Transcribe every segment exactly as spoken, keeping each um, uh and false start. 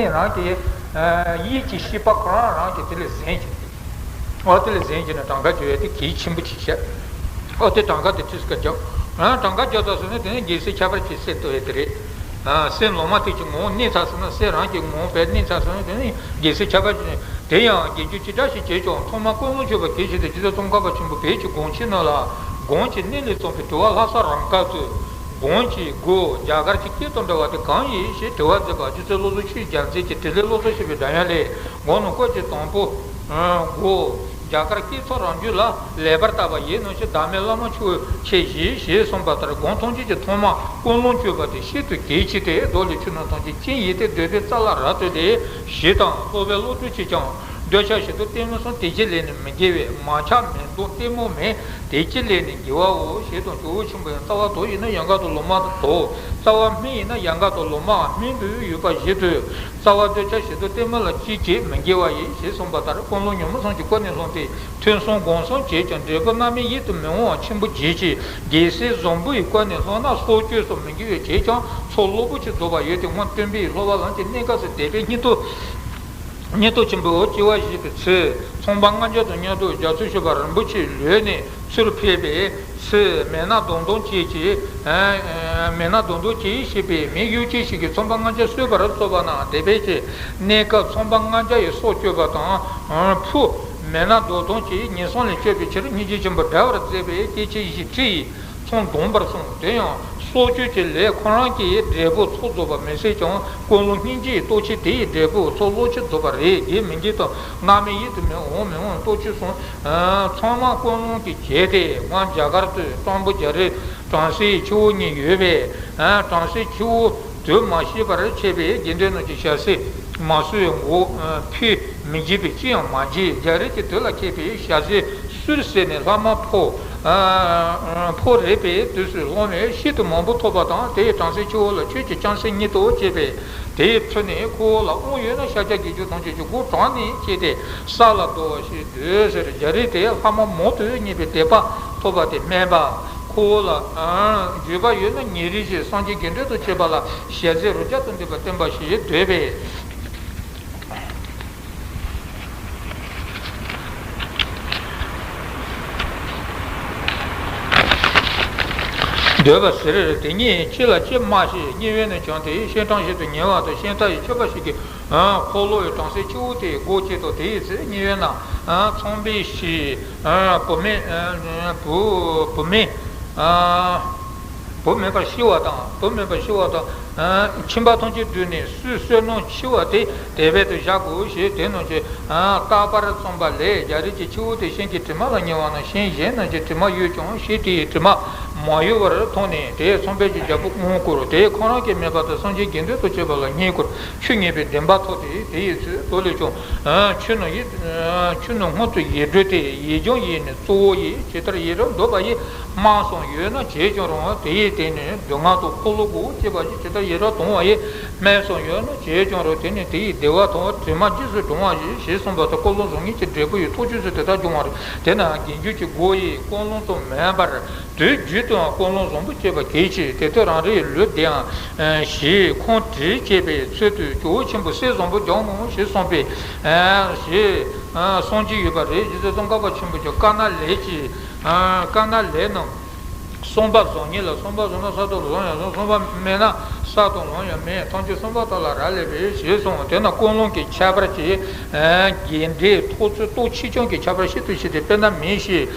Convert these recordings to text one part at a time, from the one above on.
རང་གི་ཡིད་ཀྱི་ཤེས་པ་ཁོ་རང་རང་གིས་དེ་ལ་གཟན་བྱས། ཨོ་དེ་ལ་གཟན་བྱས་ནས་གྲངས་ཀ་བརྗོད་ཡ་དེ་གལ་ཆེན་པོ་ཅིག་བཤད། ཨོ་དེ་གྲངས་ཀ་དེ་ཁྲིས་ཀ་རྒྱབ། ཨ་གྲངས་ཀ་རྒྱབ་ད་ཟེར་ན་དེ་ནི་རྒྱལ་སྲས་ཁྱད་པར་ཅན་སེལ་ཐུབ་ཡ་དེ་རེད། ཨ་སེམས་ལོ་མ་དེ་ཅིག་ངོ་བོ་གནས་ཚར་ཟེར་ན་སེམས་རང་གི་ངོ་བོ་དཔེ་གནས་ཚར་ཟེར་ན་དེ་ནི་རྒྱལ་སྲས་ཁྱད་པར་ཅན། དེ་ཡང་རྒྱལ་སྒྱུ་ཅི་འདྲ་ཞིག་བྱས་ཀྱང་ཐོག་མར་ཀུན་སློང་བཅོས་པ་གལ་ཆེ་སྟེ། རྗེ་བཙུན་ཙོང་ཁ་པ་ཆེན་པོས་བོད་ཀྱི་སྒོམ་ཆེན་རྣམས་ལ་སྒོམ་གྱི་གནད་ལས་བརྩམས་པའི་དྲི་བ་ལྷ་ས་རང་དཀར་ཚོས། སྒོམ་གྱི་སྒོ་རྒྱ་གར་གྱི་སྐད་དང་འདྲ་བ་དེ་གང་ཡིན་ཞེས་དྲི་བ་མཛད་པ། རྗེ་བཙུན་བློ་བཟང་ཆོས་རྒྱལ་མཚན་གྱིས་དྲིས་ལན་བློ་བཟང་ཞེས་པའི་སྒྲ་དབྱངས་ལས། སྒོམ་ནི་སྐོར་གྱི་དང་པོ། སྒོ་རྒྱ་གར་སྐད་ཚོགས་རང་རྒྱུད་ལ་ལེགས་པར་བརྟག་པ་ཡིན་ནོ་ཞེས་བདག་མེད་བླ་མ་ཆོས་འཆད་བཞིན་ཞེས་གསུངས་པ་ལྟར། སྒོམ་ཐམས་ཅད་ཀྱི་ཐོག་མར་ཀུན་སློང་བཅོས་པ་དེ་ཤིན་ཏུ་གལ་ཆེ་སྟེ། མདོ་ལས། ཆོས་རྣམས་ཐམས་ཅད་རྐྱེན་ཡིན་ཏེ། འདོད་པའི་རྩ་ལ་རབ་ལྟོས་ཏེ་ཞེས་དང་། སློབ་པའི་བློ་གྲོས་ཆེ་ཀྱང་འདོད་ཆགས་ཞེ་སྡུག་གཏི་མུག་གསུམ་དེ་གཅིག་ལས་ནི་མི་དགེ་བས། མ་ཆགས་མི་སྡུག་གཏི་མུག་མེད་དེ་གཅིག་ལས་ནི་དགེ་བའོ་ཞེས་དང་། ཇོ་བོ་ཆེན་པོ་ཡང་རྩ་བ་དོག་ཡིན་ན་ཡལ་ག་དང་ལོ་མ་དོག། རྩ་བ་སྨིན་ཡིན་ན་ཡལ་ག་དང་ལོ་མའང་སྨིན་དུ་ཡོད་པ་བཞིན་དུ། རྩ་བ་འདོད་ཆགས་ཞེ་སྡུག་གཏི་མུག་ལ་ཅིས་བྱས་མི་དགེ་བ་ཡིན་ཞེས་གསུངས་པ་ལྟར། ཀུན་སློང་ཉོན་མོངས་གསུམ་གྱི་སྒོ་ནས་བསླངས་ཏེ། ཐོས་བསམ་སྒོམ་གསུམ་བྱས་ཀྱང་འབྲས་བུ་རྣམ་སྨིན་ཡིད་དུ་མི་འོང་བ་ཆེན་པོ་བྱེད་ཅིང་། རྒྱལ་སྲས་བཟང་པོ་ཡི་སྒོ་ནས་བསླངས་ན་སྲོག་གཅོད་སོགས་མི་དགེ་བ་བྱས་ཀྱང་ཚོགས་རླབས་པོ་ཆེ་རྫོགས་པ་ཡོད་དེ། སྔོན་སྟོན་པའི་སློབ་པ་ལམ་གྱི་གནས་སྐབས་སུ་སྡིག་པའི་གཉེན་སྟོབས། གཉེན་སྟོབས་ཆེན་པོས་སྐྱེ་བ་བཞེས་པའི་ཚེ། ཚངས་པ་སྔགས་འཆང་དང་མཉམ་དུ་རྒྱ་མཚོ་ཞེས་པ་རིན་པོ་ཆེའི་ལུས་ནས་ཚུར་ཕེབས་པའི་ཚེ། མི་སྣ་གདོན་གདོན་བྱེད་ཅེས། མི་སྣ་གདོན་གདོན་བྱེད་ཅེས་པའི་མི་གཡོ་ཅན་ཞིག་གིས་ཚངས་པ་སྔགས་འཆང་གསོད་པར་རྩོད་པ་ན། དེ་འབད་ཀྱི་གནས་སྐབས་ཚངས་པ་སྔགས་འཆང་ཡི་སྲོག་གཅོད་པ་དང་། ཕུ། མི་སྣ་གདོན་གདོན་བྱེད་ཉེས་གསུམ་ལས་སྐྱོབ་པའི་ཕྱིར་སྙིང་རྗེ་ཆེན་པོས་བསྒྲལ་བར་མཛད་པའི་སྐྱེས་ཆེན་བཞི་ཁྲི་ཡིས། ཚང་བསྡམས་པར་གསུངས། དེ་ཡང་སྲོག་གཅོད་ཀྱི་ལས་ཁོ་རང་གིས་འབྲས་བུ་ཚོགས་རྫོགས་པ་མི་སྲིད་ཀྱང་། ཀུན་སློང་སྙིང་རྗེའི་སྟོབས་ཆེན་དེ་ཡིས་འབྲས་བུ་ཚོགས་རླབས་ཆེན་རྫོགས་པ་རེད། དགེ་མི་དགེ་དང་རྣམ་སྨིན་ཡིད་དུ་མི་འོང་མི་འོང་སྟོབས་ཆེན་གསུམ་ཚང་མ་ཀུན་སློང་གིས་བྱས་ཏེ། སྔོན་རྒྱ་གར་དུ་སྤྲང་པོ་རྒྱ་རས་བྲམ་ཟེའི་ཁྱེའུ་གཉིས་ཡོད་པས། བྲམ་ཟེའི་ཁྱེའུ་དུས་མ་ཤེས་པར་ཆད་པས་དགེ་འདུན་རྣམས་ཀྱིས་ཞལ་ཟས་མ་གསོལ་བའི་མགོ་ཕུད་མི་བགྱིད་པས་ཅི་ཡང་མ་བགྱིས། རྒྱ་རས་ཀྱིས་དུས་ལ་མཁས་པས་ཞལ་ཟས་གསོལ་ཟས་ནས་ལྷག་མ་ཕོ་ཕོ་རེག་པའི་དུས་སུ་སློང་བས་ཤིན་ཏུ་མང་པོ་ཐོབ་པ་དང་། དེ་ཡིས་བྲམ་ཟེའི་ཁྱེའུ་ལ་ཆོས་ཀྱི་རྐྱང་སེམས་ཉིད་དུ་སྐྱེས་པས། དེ་ཡི་ཚུལ་ནི་ཁོ་བོ་ལ་དབང་ཡོད་ན་ཤཱཀྱ་དགེ་སྦྱོང་ཐམས་ཅད་ཀྱི་སྒོ་དྲངས་ནས་སྐྱེས་ཏེ་ས་ལ་བརྡོལ་བ་ཞིག་འདོད་ཟེར། རྒྱ་རས་དེ་ལྷག་མ་མང་དུ་རྙེད་པའི་དད་པ་ཐོབ་པ་དེ་སྨན་པ། ཁོ་བོ་ལ་འགྱོད་པ་ཡོད་ན་ཉིན་རེ་བཞིན་སངས་རྒྱས་དགེ་འདུན་དང་བཅས་པ་ལ་ཞལ་ཟས་རོ་བརྒྱ་དང་ལྡན་པ་བསྟན་པ་ཞིག་འདོད་པས། འདོད་པ་ཟེར། དེ་ཉིད་ཅི་ལ་ཅི་སྨྲ་ཞིག་རྙེད་པས་ནི་ཀྱང་དེའི་ཤེས་སྟངས་ཤིན་ཏུ་ཉེ་བ་དང་། ཤིང་རྟ་ཡི་ཁྱོད་པ་ཞིག་གི་འཁོར་ལོ་ཡི་བྲམ་ཟེའི་ཁྱེའུ་དེའི་སྒོ་གཅིག་ཏུ། དེའི་ཚེ་རྙེད་པས་ན་ཚངས་པའི་ཤིང་བུད་མེད་བུ་བུད་མེད་བུ་མེད་པར་ཤི་བ་དང་། བུ་མེད་པར་ཤི་བ་དང་། ཁྱིམ་པ་ཐམས་ཅད་བསྡུས་ནས་སུས་བསོད་ནམས་ཆེ་བ་དེ་དེ་སྦད་དུ་བཞག་དགོས་ཞེས་དེ་རྣམས་ཀྱིས་བརྟག་པར་བརྩམས་པ་ལས། རྒྱ་རས་ཀྱིས་ཁྱེའུ་དེ་ཤིང་གི་གྲིབ་མ་ལ་ཉེ་བ་ན་ཤིང་གཞན་རྣམས་ཀྱི་གྲིབ་མ་གཡོས་ཀྱང་ཤིང་དེའི་གྲིབ་མ་མ་གཡོས་པར་མཐོང་ནས་དེས་ཚངས་པའི་གི་རྒྱལ་པོ་དབང་བསྐུར། དེས་ཁོ་རང་གིས་མིན་པ་དང་སངས་རྒྱས་དགེ་འདུན་དང་བཅས་པ་ལ་བསྙེན་བཀུར། ཆོས་ཉན་པའི་བདེན་པ་ཐོབ་སྟེ། དེ་ཡི་ཚེ་མདོ་ལས་ཀྱང་། ཆོས་རྣམས་ཡིད། ཆོས་རྣམས་སྔོན་དུ་ཡིད་སྤྲོད་དེ། ཡིད་སྦྱོང་ཡིས་ནི་གཙོ་བོ་ཡིན། ཇི་ལྟར་ཡིད་རབ་འདོད་པ་ཡིས། སྨྲ་བསམ་ཡོད་ན་བྱས་ཀྱང་རུང་། དེ་ཡི་སྟེང་ནས་སྡུག་བསྔལ་དང་འཁོར་ལོ་དགུ་སྐྱེས་པ་ཡི། ཇི་ལྟར་ཡིད་རབ་དོང་བ་ཡིས། སྨྲ་བསམ་ཡོད་ན་བྱས་ཀྱང་རུང་། དེ་ནི་དེ་ཡི་བདེ་བ་དང་གྲིབ་མ་རྗེས་སུ་འབྲང་བ་ཡིན་ཞེས་གསུངས་པ་ལྟར། ཀུན་སློང་བཟང་ངན་གྱི་འབྲས་བུ་ཡི་ཐག་ཆོད་ཚུལ་དེ་ལྟར་འབྱུང་བ་རེད། དེས་ན་དགེ་སྦྱོར་གྱི་སྒོ་ཡི་ཀུན་སློང་དང་མིན་པར། དུས་རྒྱུན་དུའང་ཀུན་སློང་བཟང་པོ་སྐྱེ་བ་གལ་ཆེ། དེ་དུས་རང་རེའི་ལུས་བདེའམ་ཞེས་ཁོང་དྲིས་བྱས་པའི་ཚུལ་དུ་ཇོ་བོ་ཆེན་པོས་སེམས་བཟང་པོ་སྦྱོང་ངོ་ཞེས་གསུངས་པས། ཞེས་གསུང་གི་ཡོད་པ་རེད། རྗེ་བཙུན་ཙོང་ཁ་པ་ཆེན་པོ་གྱིས་དཀར་ནག་ལས་ཀྱི་དཀར་ནག་ལས་རྣམས་གསུམ་པ་བཟང་ངན་ལ། གསུམ་པ་བཟང་ན་ས་དང་ལམ་ཡང་བཟང་། གསུམ་པ་མེད་ན་ས་དང་ལམ་ཡང་མེད། ཐམས་ཅད་གསུམ་པ་དག་ལ་རག་ལས་པས་ཞེས་གསུངས། དེས་ན་ཀུན་སློང་གི་ཁྱད་པར་གྱིས་དགེ་འབྲས་ཐོབ་ཚུལ་སྟོབས་ཆེ་ཆུང་གི་ཁྱད་པར་ཤིན་ཏུ་ཕྱེ་སྟེ། དཔེར་ན་མི་བཞི།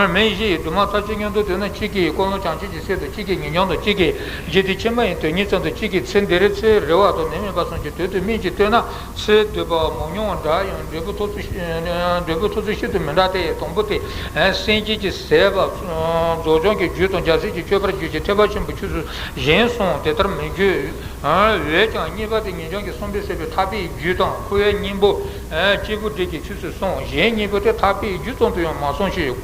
མི་བཞི་ཡི་དུ་མ་ཚ་གཅིག་མཉམ་དུ་སྡོད་ན། གཅིག་གིས་ཀུན་སློང་བྱང་ཆུབ་ཀྱི་སེམས་དང་། གཅིག་གིས་ངེས་འབྱུང་དང་། གཅིག་གིས་འཇིག་རྟེན་ཕྱི་མ་ཡི་དོན་གཉེར་ཙམ་དང་། གཅིག་གིས་ཚེ་འདིར་ཚེ་རེ་བ་དང་ནད་མེད་པ་སོགས་ཀྱི་དོན་དུ་དམིགས་ཀྱིས་བསྟེན་ན། ཚེ་འདས་པ་མང་ཉུང་འདྲ་ཡང་འབྲས་བུ་ཐོབ་ཚུལ། འབྲས་བུ་ཐོབ་ཚུལ་ཤིན་ཏུ་མི་འདྲ་སྟེ། དང་པོ་དེ་སེམས་བསྐྱེད་ཀྱི་ཟད་པ་རྫོགས་བྱང་གི་རྒྱུད་དང་རྒྱལ་སྲས་ཀྱི་སྤྱོད་པར་གྱུར་ཅིང་ཐེག་པ་ཆེན་པོའི་ཆོས་སུ་གཞན་གསུམ་དེ་ལྟར་མི་འགྱུར། འོན་ཀྱང་གཉིས་པ་དེ་ངེས་འབྱུང་གི་བསམ་པས་ཟད་པའི་ཐར་པའི་རྒྱུ་དང་འཁོར་བའི་གཉེན་པོ་སྐྱེས་བུ་འབྲས་ཀྱི་ཆོས་སུ་གསུངས། གཞན་གཉིས་པོ་དེ་ཐར་པའི་རྒྱུ་ཙམ་དུ་ཡང་མ་གསུངས་ཤིང་།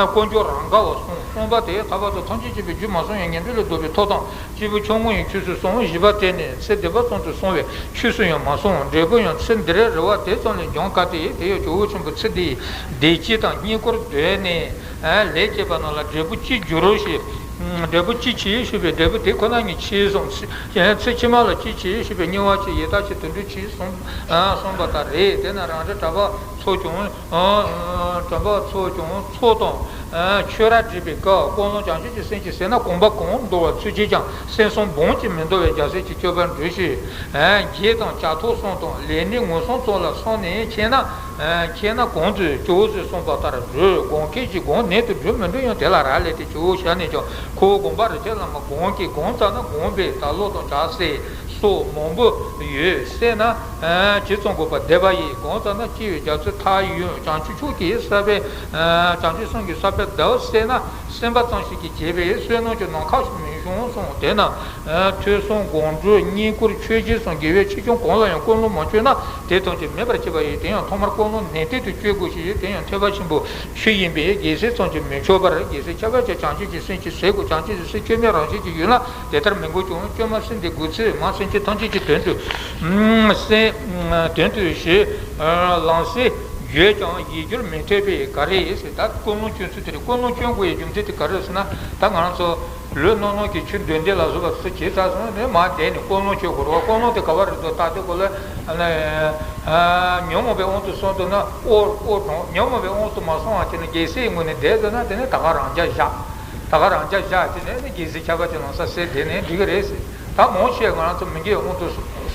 དཀོན་མཆོག་རང་དགའ་བར་གསུངས། གསུམ་པ་དེ་ཐར་པ་དང་ཐམས་ཅད་མཁྱེན་པའི་རྒྱུ་མ་གསུངས་ཡང་། ངེས་འབྱུང་ལས་ལྡོག་པའི་ཐབས་དང་། སྐྱེས་བུ་ཆུང་ངུ་ཡི་ཆོས་སུ་གསུངས། བཞི་པ་དེ་ནི་ཚེ་འདས་པ་ཙམ་དུ་གསུངས་པས་ཆོས་སུ་ཡང་མ་གསུངས། འབྲས་བུ་ཡང་ཚེ་འདིར་རེ་བ་དེ་ཙམ་ལས་འབྱུང་དཀའ་སྟེ། དེ་ཡང་ཇོ་བོ་ཆེན་པོས་ཚེ་འདིའི་བདེ་སྐྱིད་དང་བསྙེན་བཀུར་འདོད་ནས་ལས་བྱས་པ་རྣམས་ལ་འབྲས་བུ་ཅི་འགྱུར་རོ་ཞེས་ འབྲས་བུ་ཅི་མཆིས་ཞུས་པས། འབྲས་བུ་དེ་ཁོ་ན་ཉིད་མཆིས་གསུངས། ཚེ་ཕྱི་མ་ལ་ཅི་མཆིས་ཞུས་པས། སྙིང་བ་ཅི་ཡི་དྭགས་ཀྱི་དུད་འགྲོ་མཆིས་གསུངས། གསུངས་པ་ལྟར་རེད། དེས་ན་རང་འདྲ་གྲགས་པ་ཚོགས་ཀྱང་། གྲགས་པ་ཚོགས་ཀྱང་ཚོགས་དང་ཆོས་ར་འདྲེས་པའི་སྐབས། ཀུན་སློང་བྱང་ཆུབ་ཀྱི་སེམས་ཀྱིས་ཟེར་ན་གོམས་པ་གང་འདོར་བ་ཚུལ་གྱིས་ཀྱང་སེམས་བསམ་སྦོམ་གྱིས་མི་འདོར་བའི་རྒྱལ་སྲས་ཀྱི་སྤྱོད་པ་འགྲུབ་ཞིང་། དགེ་དང་བྱ་ཐབས་གསུམ་དང་ལས་ནི་ངན་སོང་གཙོ་ལ་སོང་ནས་མཁྱེན་ན། མཁྱེན་ན་གང་དུ་སྐྱེའོ་ཞེས་གསུངས་པ་ལྟར་འགྲུབ། གང་མཁས་ཀྱིས་གང་ནན་དུ་འགྲུབ་མི་འགྲུབ་ཡང་དེ་ལ་རག་ལས་ཏེ་སྐྱེའོ་བྱས་ནས་ཀྱང་ཁོ་བོ་དགོངས་པ་རི་ཆེན་བླ་མ་གང་གིས་གང་ཙམ་ན་གང་བས་ད་ལོ་དང་བྱ་སྲེད་སོགས་མང་པོ་ཡོད་སྲིད་ན། ཇི་ཙམ་དགོས་པ་བཟླས་པ་ཡིས། གང་ཙམ་ན་སྐྱེ་བའི་རྒྱ་མཚོའི་མཐའ་ཡོད་བྱང་ཆུབ་མཆོག་གི་ས་བོན། བྱང་ཆུབ་སེམས་ཀྱི་ས་བོན་བརྡབ་སྲིད་ན། སེམས་པ་ཙམ་ཞིག་གིས་བྱས་པའི་བསོད་ནམས་ཀྱི་ནམ་མཁའ་མི་ཤོང་གསུངས། དེས་ན། ཐོས་བསམ་སྒོམ་སྒྲུབ་བསྙེན་བཀུར་ཆོས་སྦྱིན་གསུམ་དགེ་བའི་ཆེ་ཆུང་གང་ལ་ཡང་ཀུན་སློང་མ་བཅོས་ན་དེ་ཐམས་ཅད་མེད་པར་བྱེད་པ་ཡིན། དེ་ཡང་ཐོག་མར་ཀུན་སློང་ནན་ཏན་དུ་བཅོས་དགོས་ཤིང་། དེ་ཡང་ཐེག་པ་ཆེན་པོའི་ཆོས་ཡིན་པས་རྒྱལ་སྲས་ཙམ་གྱིས་མི་ཆོག་པར། རྒྱལ་སྲས་ཁྱབ་པ་ཆེ་བྱང་ཆུབ་ཀྱི་སེམས་ཀྱིས་ཟད་དགོས། བྱང་ཆུབ་ཀྱི་སེམས་བཅོས་མའི་རང་བཞིན་གྱི་ཡུལ་ལ་དེ་ལྟར་མི་འགོད་ཀྱང་། བཅོས་མ་སེམས་དེ་འགོད་ཚུལ་མ་སེམས་ཅན་ཐམས་ཅད་ཀྱི་དོན་དུ། སེམས་དོན་དུ་ཞེས་ལམ་སེང་བརྗོད་ཀྱང་ཡིད་འགྱུར་མི་འཐད་པས་ག་རེ་ཟེར། ད་ཀུན་སློང་བཅོས་ཚུལ་དེ་རེད། ཀུན་སློང་བཅོས་དགོས་ཡའི་རྒྱུ་མཚན་དེ་ག་རེ་ཟེར་ན། ད་ང་རང་ཚོ་ལུས་རྣམ་སྣང་གི་ཆོས་འདོད་འདོད་ལ་སོགས་པ་ཚོ་བྱས་ཚར་སོང་ནས་མར་བསྡད་ནས་ཀུན་སློང་བཅོས་དགོས་རེད་བ། ཀུན་སློང་དེ་ག་བ་རེད་འདུག་ལྟ་དུས་གོ་ལ། ཉོན་མོངས་པའི་དབང་དུ་སོང་འདུག་ན་ཨོ་ཨོ་གྲོང་། ཉོན་མོངས་པའི་དབང་དུ་མ་སོང་བ་བྱས་ནས་རྒྱལ་སྲས་ངོས་ནས་བསྡད་འདུག་ན་དེ་ནི་ད་ག་རང་རྒྱལ་བཞག་ད་ག་རང་རྒྱལ་བཞག་བྱས་ནས་ནི་རྒྱལ་སྲས་ཁྱབ་པ་ཆེ་ལམ་སང་སེལ་བསྡད་ནས་འགྲིག་གི་རེད་ཟེར། ད་མང་ཆེ་ང་རང་ཚོ་མི་དགེ་དབང་དུ་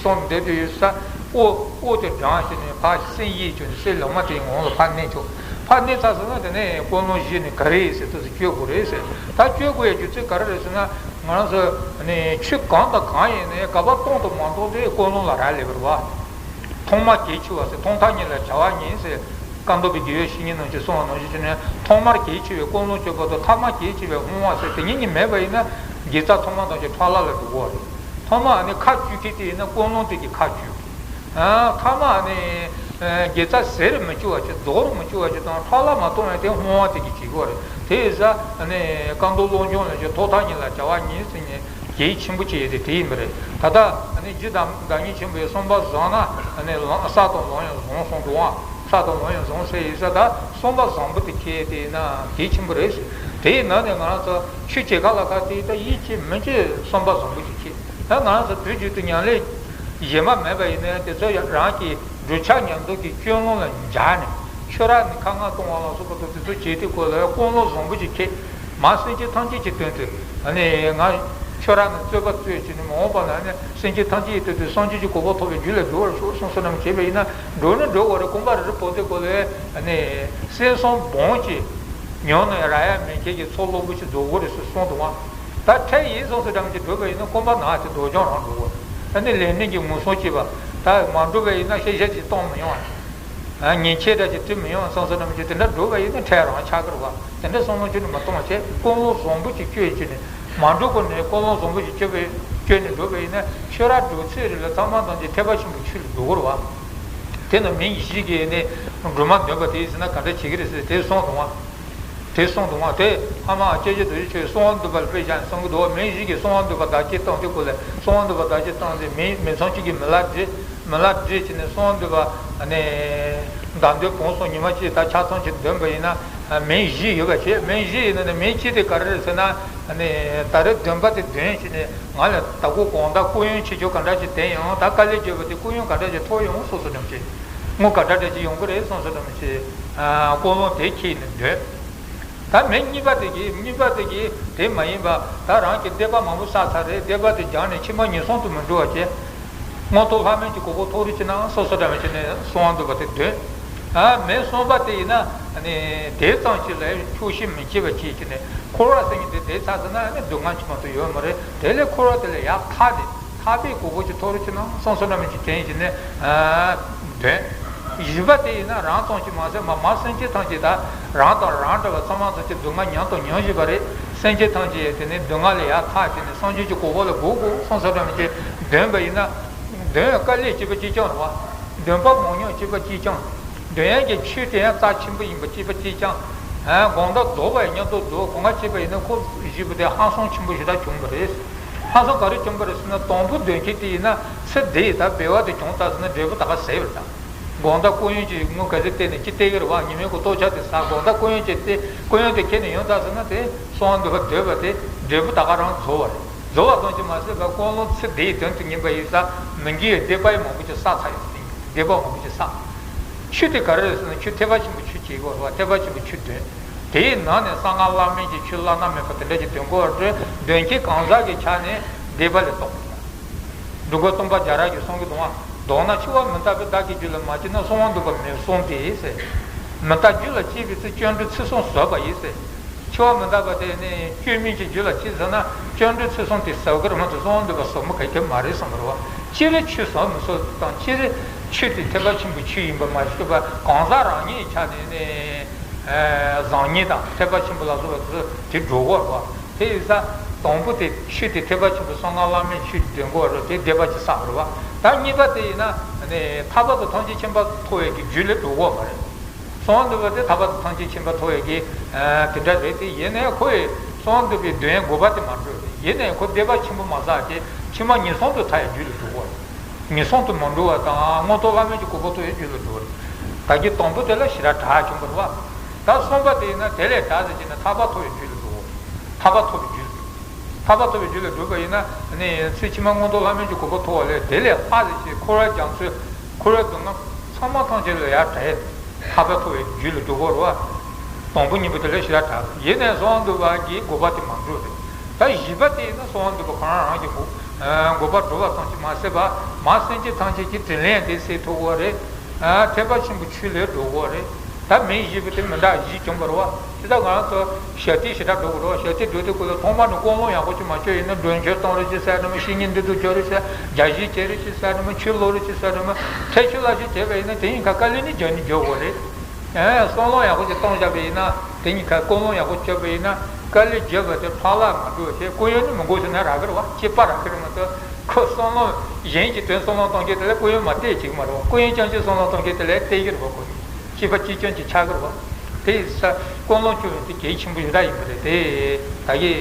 སོང་བསྡད་དུས་ཡོད་ས། ཨོ་ཨོ་དེ་བགྲངས་བྱས་ནས་ཕར་སེམས་ཡིད་བཅོས་ནས་སེམས་ལོག་མ་དེའི་ངང་ལ་ཕར་གནས་ཆོག་ཕར་གནས་ཚར་སོང་ན་དེ་ནས་ཀུན་སློང་གཞི་ནས་ག་རེ་ཡིན་ཟེར་དུས་སུ་བཅོས་དགོས་རེད་ཟེར། ད་བཅོས་དགོས་ཡའི་རྒྱུ་མཚན་ག་རེ་རེད་ཟེར་ན། ང་རང་ཚོ་ནི་ཆོས་གང་དང་གང་ཡིན་ནའི་ག་པར་གཏོང་དུ་མ་གཏོང་དེ་ཀུན་སློང་ལ་རག་ལས་པ་རེད་བ། ཐོག་མ་གལ་ཆེ་བ་ཟེར། ཐོག་མཐའ་གཉིས་ལ་བྱ་བ་གཉིས་ཟེར། བཀའ་གདམས་པའི་དགེ་བའི་བཤེས་གཉེན་རྣམས་ཀྱིས་གསུངས་པ་ནང་བཞིན་བྱས་ནས་ཐོག་མར་གལ་ཆེ་བའི་ཀུན་སློང་བཅོས་པ་དང་ཐ་མར་གལ་ཆེ་བའི་སྔོན་དབང་ཟེར་དེ་གཉིས་གཉིས་མེད་པ་ཡིན་ན་དགེ་རྩ་ཐོག་མ་ཐམས་ཅད་ཕྲ་ལ་ལ་འགྲོ་གི་རེད། ཐོག་མ་ནི་ཁ་བཅུག་མཁན་དེ་ཡིན་ན་ཀུན་སློང་དེ་གིས་ཁ་བཅུག་གི། ཐ་མ་ནི་དགེ་རྩ་ཟེར་མི་བཅུག་པ་བྱས། རྫོགས་རུ་མི་བཅུག་པ་བྱས་དང་ཕྲ་ལ་མ་གཏོང་བའི་དེ་སྔོན་དབང་དེ་གིས་བྱེད་དགོས་རེད། དེ་ཡིན་ཙང་ནི་བཀའ་གདམས་བློ་སྦྱོང་ལ་བྱས་ཐོག་མཐའ་གཉིས་ལ་བྱ་བ་གཉིས་ཟེར་ནས། གལ་ཆེན་པོ་ཅིག་ཡོད་དེ་དེ་ཡིན་པ་རེད། ད་ལྟ་ནི་རྒྱུ་དང་བདག་ཉིད་ཆེན་པོའི་བསམ་པ་བཟང་ན་ནི་ལམ་ས་དང་ལམ་ཡང་བཟང་གསུངས་འདུག་ཨང་། ས་དང་ལམ་ཡང་བཟང་ཟེར་ཡིན་ས། ད་བསམ་པ་བཟང་པོ་དེ་གལ་དེ་ཡིན་ན་གལ་ཆེན་པོ་རེད་ཟེར། དེ་ཡིན་ན་ནི་ང་རང་ཚོ་ཆོས་བྱེད་ཁ་ལ་ཁ་དེ་ད་ཡིད་ཆེས་མི་བྱེད་བསམ་པ་བཟང་པོ་ཞིག་བྱེད། ད་ང་རང་ཚོ་དུས་རྒྱུན་དུ་ཉམས་ལེན་གཞན་པ་མེད་པ་ཡིན་ན་དེ་ཚོ་ཡང་རང་གི་བསྒྲུབ་བྱ་ཉམས་རྟོགས་ཀྱི་སྐྱོན་ལམ་ལ་འཇགས་ནས། ཁྱོད་རང་ནི་ཁ་རྔ་གཏོང་བ་ལ་སོགས་པ་དང་དེ་ཚོ་བྱེད་དུས་སྐོར་ལ་ཀུན་སློང་བཟང་པོ་ཅིག་ཁྱེད། མ་སེམས་ཅན་ཐམས་ཅད་ཀྱི་དོན་དུ་ཨ་ནི་ང་ཁྱོད་རང་ནི་རྩོད་པ་རྩོད་ཅིག་ནི་མ་འོངས་པ་ན་ནི་སེམས་ཅན་ཐམས་ཅད་ཀྱི་དོན་དུ་སངས་རྒྱས་ཀྱི་གོ་འཕང་ཐོབ་པའི་རྒྱུ་ལ་འགྲོ་བར་ཤོག་གསུངས་སོ་ནམ་བྱས་པ་ཡིན་ན་འགྲོ་ནི་འགྲོ་བ་རེད། དགོངས་པ་རེ་རེ་བོར་དུས་སྐོར་ལ་ཨ་ནི་སེམས་བསམ་སྦོམ་གྱིས་ཉོན་ནི་རག་ཡ་མེད་མཁན་གྱི་ཚོགས་རླབས་པོ་ཆེ་རྫོགས་དགོས་རེད་ཟེར་གསུངས་འདུག་བ། ད་འཕྲལ་ཡིན་སོང་སོ་འགྲམ་གྱི་འགྲོ་བ་ཡིན་ན་ཀུན་པ་ན་དེ་རྡོ་རྐྱང་རང་འགྲོ་དགོས། ཨ་ནི་ལས་ནི་གྱི་ངོ་སྲུང་བྱེད་པ། ད་མ་འགྲོ་བ་ཡིན་ན་ཤེས་བྱ་ཅིག་གཏོང་མི་ཡོང་བ། ཉེས་ཆད་འདྲ་ཅིག་འབྲི་མི་ཡོང་བསམ་བསམ་འདྲ་མི་བྱེད། དེ་འདྲ་འགྲོ་བ་ཡིན་ན་འཕྲལ་རང་ཆགས་ཀྱི་རེད་བ། དེ་འདྲ་བསམ་བློ་ཅིག་ནི་མ་གཏོང་བ་བྱས། ཀུན་སློང་བཟང་པོ་ཅིག་བཅོས་བྱས་ནས་མ་འགྲོ་གོང་ནས་ཀུན་སློང་བཟང་པོ་ཅིག་བཅོས་པའི་བཅོས་ནས་འགྲོ་བ་ཡིན་ན་ཁྱོད་རང་འགྲོ་ཚེ་རིང་ལ་ཚང་མ་ཐམས་ཅད་ཐེག་པ་ཆེན་པོའི་ཆོས་ལ་འགྲོ་གི་རེད་བ། དེ་ནི་མི་བཞི་གིས་ནི་སྒྲོལ་མ་འདོན་པ་དེ་ཡིན་ཟེར་ན་ག་འདྲ་བྱེད་ཀྱི་རེད་ཟེར་དེ་གསུངས་འདུག་བ། དེ་གསུངས་འདུག་བ། དེ་ཨ་མ་སྐྱབས་རྗེ་རྡོ་རྗེ་འཆང་གིས་གསང་བ་འདུས་པ་ལ་དཔེ་བཞག་ནས་གསུང་གི་འདུག་བ། མི་བཞི་གིས་གསང་བ་འདུས་པ་བདག་གིར་བཏང་དུས་སྐོར་ལ་གསང་བ་འདུས་པ་བདག་གིར་བཏང་སྟེ་མི་མི་ཚང་གཅིག་གིས་མི་ལ་བྲིས། མི་ལ་བྲིས་བྱས་ནས་གསང་བ་འདུས་པ་ནས་ཟླ་འདོད་བོངས་སོང་། ཉི་མ་གཅིག་ད་ཆ་ཚང་གཅིག་འདོན་པ་ཡིན་ན་མི་བཞི་ཡོད་པ་བྱས། མི་བཞི་ཡིན་ན་ནི་མི་གཅིག་དེ་ག་རེ་རེད་ཟེར་ན་ནི་ད་རེས་འདོན་པ་དེ་འདོན་བྱས་ནས་ང་ལ་ད་གོ་གང་ལྟར་སྐུ་ཡོན་ཆེ་ཆུང་ག་འདྲ་ཞིག་ལྡན་ཡང་ད་དཀའ་ལས་བརྒྱབ་པ་དེ་སྐུ་ཡོན་ག་འདྲ་ཞིག་ཐོབ་ཡོང་སོ་སོ་འདྲ་མི་བྱེད། དངུལ་ག་འདྲ་འདྲ་ཞིག་ཡོང་གི་རེད་སོ་སོ་འདྲ་མི་བྱེད། ཀུན་སློང་དེ་ཁྱེར་ནས་འདོན། ད་མི་གཉིས་པ་དེ་གིས་གཉིས་པ་དེ་གིས་དེ་མ་ཡིན་པ་ད་རང་གི་འདོད་པ་མང་པོ་བསགས་ཚར་རེད། འདོད་པ་དེ་སྦྱངས་ནས་ཕྱི་མ་ངན་སོང་དུ་མི་འགྲོ་བ་བྱས། མངོན་མཐོ་ལྷ་མིན་གྱི་གོ་འཕང་ཐོབ་རེ་བྱེད་ན་སོ་སོ་འདྲ་མི་བྱེད་ནས་གསང་བ་འདུས་པ་དེ་འདོན། ཨ་མི་གསུམ་པ་དེ་ཡིན་ན་ནི་དེ་ཙམ་ཞིག་ལ་ཆོག་ཤེས་མི་བྱེད་པ་བྱེད་ཀྱི་ནས་འཁོར་བ་ཟེར་མཁན་དེ་དེ་ཚར་ཟིན་ན་ནི་སྡུག་བསྔལ་ཅིག་མ་གཏོགས་ཡོད་མ་རེད། དེ་ལས་འཁོར་བ་དེ་ལས་ཡར་ཐར་ཏེ། ཐར་པའི་གོ་འཕང་ཅིག་ཐོབ་རེ་བྱེད་ན་གསང་བ་འདྲ་མིན་ཅིག་དྲན་བྱས་ནས་འདོན། བཞི་པ་དེ་ཡིན་ན་རང་ཙམ་ཅིག་མ་ཟད་མ་མ་སེམས་ཅན་ཐམས་ཅད་ད་རང་དང་རང་འདྲ་བ་ཚང་མ་ཐམས་ཅད་སྡུག་བསྔལ་མྱངས་དང་མྱོང་བཞིན་པ་རེད། སེམས་ཅན་ཐམས་ཅད་དེ་ནི་སྡུག་བསྔལ་ལས་ཡར་ཐར་བྱས་ནས་སངས་རྒྱས་ཀྱི་གོ་འཕང་ལ་འགོད་དགོས་གསང་བ་འདྲ་མིན་ཅིག་འདོན་པ་ཡིན་ན། འདོན་དཀའ་ལས་སྐྱེས་པ་གཅིག་རྐྱང་རེད་བ། འདོན་པ་མང་ཉུང་སྐྱེས་པ་གཅིག་རྐྱང་། འདོན་ཡག་གི་ཆོས་དེ་ཡང་རྩ་ཆེན་པོ་ཡིན་པ་སྐྱེས་པ་གཅིག་རྐྱང་། ཨ་དགོངས་དག་རྫོགས་པ་ཡི་མཉམ་དུ་རྫོགས་གང་ག་བྱས་པ་ཡིན་ན་ཁོ་བཞི་པོ་དེ་ཧང་སང་ཆེན་པོ་ཞེ་དྲག་བྱུང་བ་རེད། ཧང་སང་ག་རེ་བྱུང་བ་རེད་ཟེར་ན་དང་པོ་འདོན་མཁན་དེ་ཡིན་ན་ཚེ་འདི་ཡི་ད་འབད་བ་དེ་བྱུང་ཚར་ཟེར་ན་འབྲས་བུ་ད་ག་ཟད་པ་རེད་ད། དགོང་དག་སྐུ་ཡོན་གྱི་དངུལ་ག་ཚོད་བལྟས་ནས་ཅི་བལྟས་ཀྱི་རེད་བ། ཉི་མའི་གི་ལྟོ་ཆས་དེ་ཟ། དགོང་དག་སྐུ་ཡོན་གྱི་བལྟས། སྐུ་ཡོན་དེ་ཁྱེར་ནས་ཡོང་ད་ཟེར་ན། དེ་གསང་བ་འདུས་པ་འདོད་པ་དེ་འབྲས་བུ་ད་ག་རང་རྫོགས་པ་རེད། རྫོགས་པ་ཙམ་གྱིས་མ་ཟད་པར་ཀུན་སློང་ཚེ་འདིའི་དོན་དུ་ཡིན་པ་ཡིན་ཙང་མི་དགེ་བའི་སྡིག་པ་ཡང་མང་པོ་ཅིག་བསགས་ཚར་ཡོད་ཟེར། སྡིག་པ་མང་པོ་ཅིག་བསགས། ཆོས་དེ་ག་རེ་རེད་ཟེར་ན། ཆོས་ཐེག་པ་ཆེན་པོའི་ཆོས་བྱེད་དགོས་རེད་བ། ཐེག་པ་ཆེན་པོའི་ཆོས་འདོན། དེའི་ནང་ནས་གསང་སྔགས་བླ་མེད་ཀྱི་ཆོས་བླ་ན་མེད་པ་དེ་འདྲ་ཞིག་འདོན་དགོས་རེད། འདོན་མཁན་གང་ཟག་གི་ཆ་ནས་སྡིག་པ་ལས་ལྡོག་དགོས། འདུལ་དཀའ་སྟོང་པ་རྒྱ་རས་ཀྱིས་གསུང་གི་འདུག་བ། མདོར་ན་འཆི་བ་མི་རྟག་པས་བདག་གི་རྒྱུད་ལ་མ་སྐྱེས་ན་གསང་བ་འདུས་པ་མི་གསུང་སྟེ་ཟེར། མི་རྟག་རྒྱུད་ལ་སྐྱེས་པའི་ཚེ་སྐྱེ་འགྲོའི་ཚེ་ཟུང་ཟད་པ་ཡིན་ཟེར། འཆི་བ་མི་རྟག་པ་དེ་ནི་སྐྱེ་མེད་ཀྱི་རྒྱུད་ལ་སྐྱེས་ཟེར་ན། སྐྱེ་འགྲོའི་ཚེ་ཟུང་དེ་ཟད་ཀྱི་རེད་མ་གཏོགས་གསང་བ་འདུས་པ་ཟད་མི་ག་གེ་མ་རེད་བསམ་པ་རེད་བ། སྤྱིར་ཆོས་ཟད་མི་ཟད་དང་། སྤྱིར་ཆོས་དེ་ཐེག་པ་ཆེན་པོའི་ཆོས་ཡིན་པ་མ་ཤེས་པ་གང་ཟག་རང་ཉིད་ཆ་ནས་ནི་བཟང་ངན་དང་ཐེག་པ་ཆེན་པོ་ལ་སོགས་པ་དེ་འགྲོ་གི་རེད་བ། དེ་ཡིན་ཙང་དང་པོ་དེ་ཆོས་དེ་ཐེག་པ་ཆེན་པོ་གསང་སྔགས་བླ་མེད་ཆོས་འདོན་དགོས་རེད། དེ་སྡིག་པ་ཅིག་བསགས་པ་རེད་བ། ད་གཉིས་པ་དེ་ཡིན་ན་ནི་ཐར་པ་དང་ཐམས་ཅད་མཁྱེན་པ་ཐོབ་ཡས་ཀྱི་རྒྱུ་ལ་འགྲོ་གི་མ་རེད། གསང་བ་འདུས་པ་དེ་ཐར་པ་དང་ཐམས་ཅད་མཁྱེན་པ་ཐོབ་ཡས་ཀྱི་ཨ་དེ་འདྲ་རེད་དེ། ཡིན་ནའི་ཁོ་ཡི་གསང་བ་འདུས་པའི་འདོན་ཡས་དགོས་པ་དེ་མ་འགྲོ་རེད། ཡིན་ནའི་ཁོ་སྡིག་པ་ཆེན་པོ་མ་བསགས་ཀྱི་ཕྱི་མ་ངན་སོང་དུ་ཐར་ཡས་རྒྱུ་ལ་འགྲོ་གི་རེད། ངན་སོང་དུ་མ་འགྲོ་བ་དང་མངོན་མཐོ་བླ་མེད་ཀྱི་གོ་འཕང་ཐོབ་ཡས་རྒྱུ་ལ་འགྲོ་གི་རེད། ད་གི་དང་པོ་དེ་ལ་ཞེ་དྲག་དྲག་བྱུང་བ་རེད་བ། ད་གསུམ་པ་དེ་ཡིན་ན་དེ་ལས་དྲག་ཟེར་གྱི་ན་ཐར་པ་ཐོབ་ཡས་རྒྱུ་ལ་འགྲོ་གི་རེད། ཐར་པ་ཐོབ་པའི་རྒྱུ་ལ་འགྲོ། ཐར་པ་ཐོབ་པའི་རྒྱུ་ལ་འགྲོ་བ་ཡིན་ན་ནི་ཚེ་ཕྱི་མ་མངོན་མཐོ་བླ་མེད་ཀྱི་གོ་འཕང་ཐོབ་པ་ལས་དེ་ལས་ལྷག་ཟེར་གྱི་འཁོར་བའི་རྒྱ་མཚོའི་འཁོར་བའི་སྡུག་བསྔལ་ཚང་མ་ཐམས་ཅད་ལས་ཡར་བྲལ་ཐར་པ་ཐོབ་པའི་རྒྱུ་ལ་འགྲོ་གི་རེད་བ། དང་པོ་གཉིས་པོ་དེ་ལས་ཞེ་དྲག་དྲག་ཡིན་ནའི་གསང་བ་འདུས་པ་གི་དགོས་པ་དེ་མ་འགྲུབ་རེད། ད་བཞི་པ་དེ་ཡིན་ན་གསང་བ་འདུས་པ་ཁོ་རང་རང་གི་དགོས་དགོས་པ་འགྲུབ་པ་ཙམ་གྱིས་མ་ཟད་པ་མ་སེམས་ཅན་ཐམས་ཅད་ཀྱི་དྲིན་ལན་དེ་སེལ་ཐུབ་ཀྱི་རེད། ཐེག་པ་ཆེན་པོའི་ཆོས་ལ་འགྲོ་གི་རེད། ད་མིང་བཞི་པོ་དེ་མི་འདྲ་བཞི་བྱུང་བ་རེད་བ། དེ་ད་ང་རང་ཚོ་ཞབས་བརྟན་ཞེ་དྲག་འགྲོ་གི་རེད་བ། ཞབས་བརྟན་འགྲོ་དུས་སྐབས་ལ་ཐོག་མ་ནས་ཀུན་སློང་ཡག་པོ་ཅིག་མ་བཅོས་ཡིན་ན། མགྲོན་ཆོས་གཏོང་རོགས་བྱེད་ཟེར་ནི་མིན། བཤེས་གཉེན་འདི་ཚོ་བཅོས་རོགས་བྱེད། རྒྱ་ཞིབ་བྱེད་རོགས་བྱེད་ཟེར་ནི་མིན། ཆོས་སློབ་རོགས་བྱེད་ཟེར་ནི་མིན། ཐེག་ཆོས་བསླབ་གཞི་བྱས་པ་ཡིན་ན་དེ་གཉིས་ཀ་དཀའ་ལས་ནི་རྒྱག་ནི་རྒྱག་དགོས་རེད། ཨེ། བསམ་བློ་ཡག་པོ་ཅིག་གཏོང་བཞག་པ་ཡིན་ན། དེ་གཉིས་ཀ་ཀུན་སློང་ཡག་པོ་བཅོས་པ་ཡིན་ན་དཀའ་ལས་བརྒྱབ་པ་དེ་ཕར་བརླག་མ་འགྲོ་བྱས། ཀུན་སློང་ནི་མི་དགོས་ཟེར་ན་རག་གི་རེད་བ། སྐྱེས་པ་རག་གི་རེད་མ་གཏོགས། ཁོ་བསམ་བློ་གཞན་གྱི་དོན་བསམ་བློ་གཏོང་མཁན་དེ་ལ་ཀུན་སློང་མ་བལྟས་ཅིག་མ་རེད་བ། ཀུན་སློང་རྐྱང་རྐྱང་བསམ་བློ་གཏོང་མཁན་དེ་ལ་བལྟས་ཀྱི་རེད་བ། ཁོ་གཉིས་སྐྱེས་པ་གཅིག་རྐྱང་གཅིག་ཆགས་ཀྱི་རེད་བ། དེ་ཡིན་ཙང་ཀུན་སློང་བཅོས་ཡོང་དེ་གལ་ཆེན་པོ་ཞེ་དྲག་ཡིན་པ་རེད་དེ། ད་གི་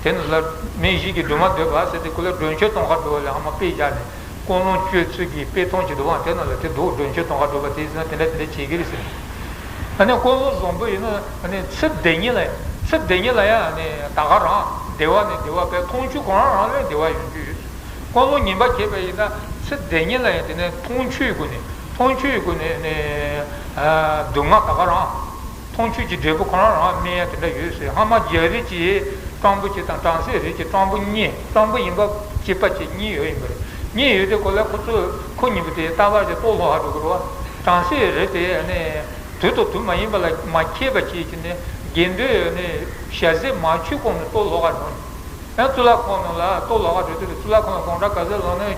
དེ་ནི་ལ་མིང་བཞི་གི་སྒྲོན་མ་འདོད་པ་ཟེར་དེ་ཁོ་ལ་མགྲོན་ཆོས་གཏོང་ག་འགྲོ་བ་ལ་ཧ་མ་དཔེ་བཞག་ནས། ཀུན་སློང་བཅོས་ཚུལ་གྱི་དཔེ་ཐུང་ཅིག་འདུག་བ། དེ་ནང་ལ་དེ་འདུག་མགྲོན་ཆོས་གཏོང་ག་འགྲོ་བ་དེ་ཟེར་ན་དེ་འདྲ་དེ་འདྲ་བྱེད་ཀྱི་རེད་ཟེར། ཨ་ནི་ཀུན་སློང་བཟང་པོ་ཡིན་ན་ཨ་ནི་ཚེ་འདི་ཉིད་ལ་ཚེ་འདི་ཉིད་ལ་ཡང་ཨ་ནི་ད་ག་རང་བདེ་བ་ནས་བདེ་བ་བས་མཐོང་ཆོས་ཁོ་རང་རང་ལས་བདེ་བ་ཡོང་རྒྱུ་ཡོད། ཀུན་སློང་ངན་པ་བྱས་པ་ཡིན་ན་ཚེ་འདི་ཉིད་ལ་ཡང་དེ་ནས་མཐོང་ཆོས་སྒོ་ནས་མཐོང་ཆོས་སྒོ་ནས་ཨ་ནི་ཨ་སྡུག་བསྔལ་ད་ག་རང་། མཐོང་ཆོས་ཀྱི་འབྲས་བུ་ཁོ་རང་རང་སྨིན་ཡ་དེ་འདྲ་ཡོད་ཟེར། སྔ་མ་རྒྱལ་རིགས་ཀྱི་སྤྲང་པོ་གཅིག་དང་བྲམ་ཟེ་རིགས་ཀྱི་སྤྲང་པོ་གཉིས། སྤྲང་པོ་ཡིན་པ་སྐྱེས་པ་གཅིག་གཉིས་ཡོད་ཡིན་པ་རེད། གཉིས་ཡོད་དུས་སྐབས་ལ་ཁོ་ཚོས་ཁོ་གཉིས་པོ་དེ་ལྟ་བ་དེ་རྟོགས་ལྷོད་ཧ་འགྲོ་གི་རེད་བ། བྲམ་ཟེ་རིགས་དེ་ནི་དུས་དང་དུས་མ་ཡིན་པ་ལ་མ་མཁས་པ་བྱས་ཀྱི་ནི་དགེ་འདུན་ནི་ཞལ་ཟས་མ་མཆོད་གོང་ནས་རྟོགས་ལྷོད་ཧ་འགྲོ། ཡང་གཙུག་ལག་ཁང་ནང་ལ་རྟོགས་ལྷོད་ཧ་འགྲོ་དུས་གཙུག་ལག་ཁང་ལ་དགོང་གྲངས་ག་ཚོད་ལངས་ན་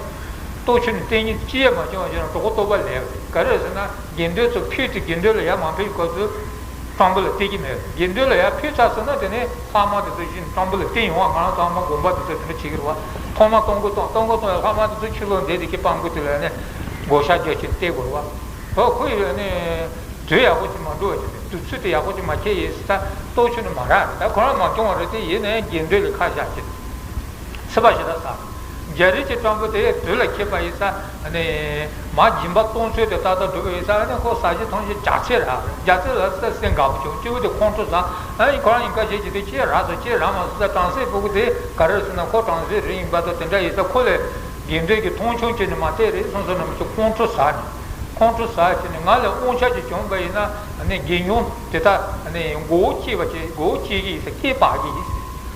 རྟོགས་ཆོས་ནི་བསྟན་ཉིད་ཅི་ཡང་མ་བྱུང་བ་ཞིག་ན་གྲོད་ཁོག་ལྟོགས་པ་ལས་པ་རེད། ག་རེ་ཟེར་ན་དགེ་འདུན་ཚོ་ཕེབས་དུས་དགེ་འདུན་ལ་ཡར་མ་ཕེབས་སྐབས་སུ་སྤྲང་པོ་ལ་སྟེར་གྱི་མེད། དགེ་འདུན་ལ་ཡར་ཕེབས་ཚར་སོང་ན་དེ་ནས་ལྷག་མ་དེ་ཚོ་གཞི་ནས་སྤྲང་པོ་ལ་སྟེར་ཡོང་བ། ང་རང་ཚོ་ཨ་མ་དགོན་པ་དེ་ཚོ་དེ་འདྲ་བྱེད་ཀྱི་རེད་བ། ཐོག་མ་གཏོང་སྒོ་གཏོང་གཏོང་སྒོ་གཏོང་ཡ་ལྷག་མ་དེ་ཚོ་ཕྱི་ལོགས་འདས་དེ་གི་སྤྲང་པོ་དེ་ལ་ནས་བགོ་བཤའ་རྒྱག་ཆེད་སྟེར་དགོས་རེད་བ། ཨོ་ཁོ་ཡི་ནས་དུས་ཡག་པོ་ཅིག་མ་འགྲོ་བ་ཅིག་དུས་ཚོད་དེ་ཡག་པོ་ཅིག་མ་འཁེལ་ཡིན་ཟེར་ད་རྟོགས་ཆོས་ནི་མ་རག་རེད། ད་ཁོ་རང་མ་སྐྱོང་བ་རེད་དེ། ཡིན་ནའི་དགེ་འདུན་ལ་ཁ་བཞག་ཅིག་ཚེས་པ་ཞེ་དྲག་ཟ། རྒྱལ་རིགས་ཀྱི་སྤྲང་པོ་དེ་དུས་ལ་འཁེལ་པ་ཡིན་ས་ནས་མ་སྦྱིན་པ་གཏོང་ཚུལ་དེ་ཏག་ཏག་འགྲུབ་པ་ཡིན་ས་ནས་ཁོ་ཟ་རྒྱུ་འཐུང་རྒྱུ་རྒྱགས་ཚད་རག་རེད། རྒྱགས་ཚད་ལ་ས་སེམས་དགའ་པོ་བྱུང་སྐྱེ་བོ་དེ་ཁོང་ཁྲོ་ཟ། ཨ་ནི་ཁོ་རང་ཡིན་ཁ་ཤས་ཀྱིས་དེ་ཅི་རག་སོང་ཅི་རག་མ་སོང་ས། བྲམ་ཟེ་ཕྲུ་གུ་དེ་ག་རེ་ཟེར་ན་ཁོ་བྲམ་ཟེ་རིགས་ཡིན་པ་དང་དེ་འདྲ་ཡིན་ས་ཁོ་ལས་དགེ་འདུན་གྱི་མཐོང་ཆུང་བྱས་ནས་མ་བལྟས་རེད་སོང་སོང་ན་མི་ཚོ་ཁོང་ཁྲོ་ཟ་ནས་ཁོང་ཁྲོ་ཟ་བྱས་ནས་ང་ལས་དབང་ཆ་ཅིག་བྱུང་བ་ཡིན་ན་ཨ་ནི་དགེ་སློང་དེ་དག་ཨ་ནི་མགོ་བོ་བཅད་པ་བྱས་མགོ་བོ་བཅད་ཀྱི་ཡིན་ས་སྐེ་སྦར་གྱི་ཡིན་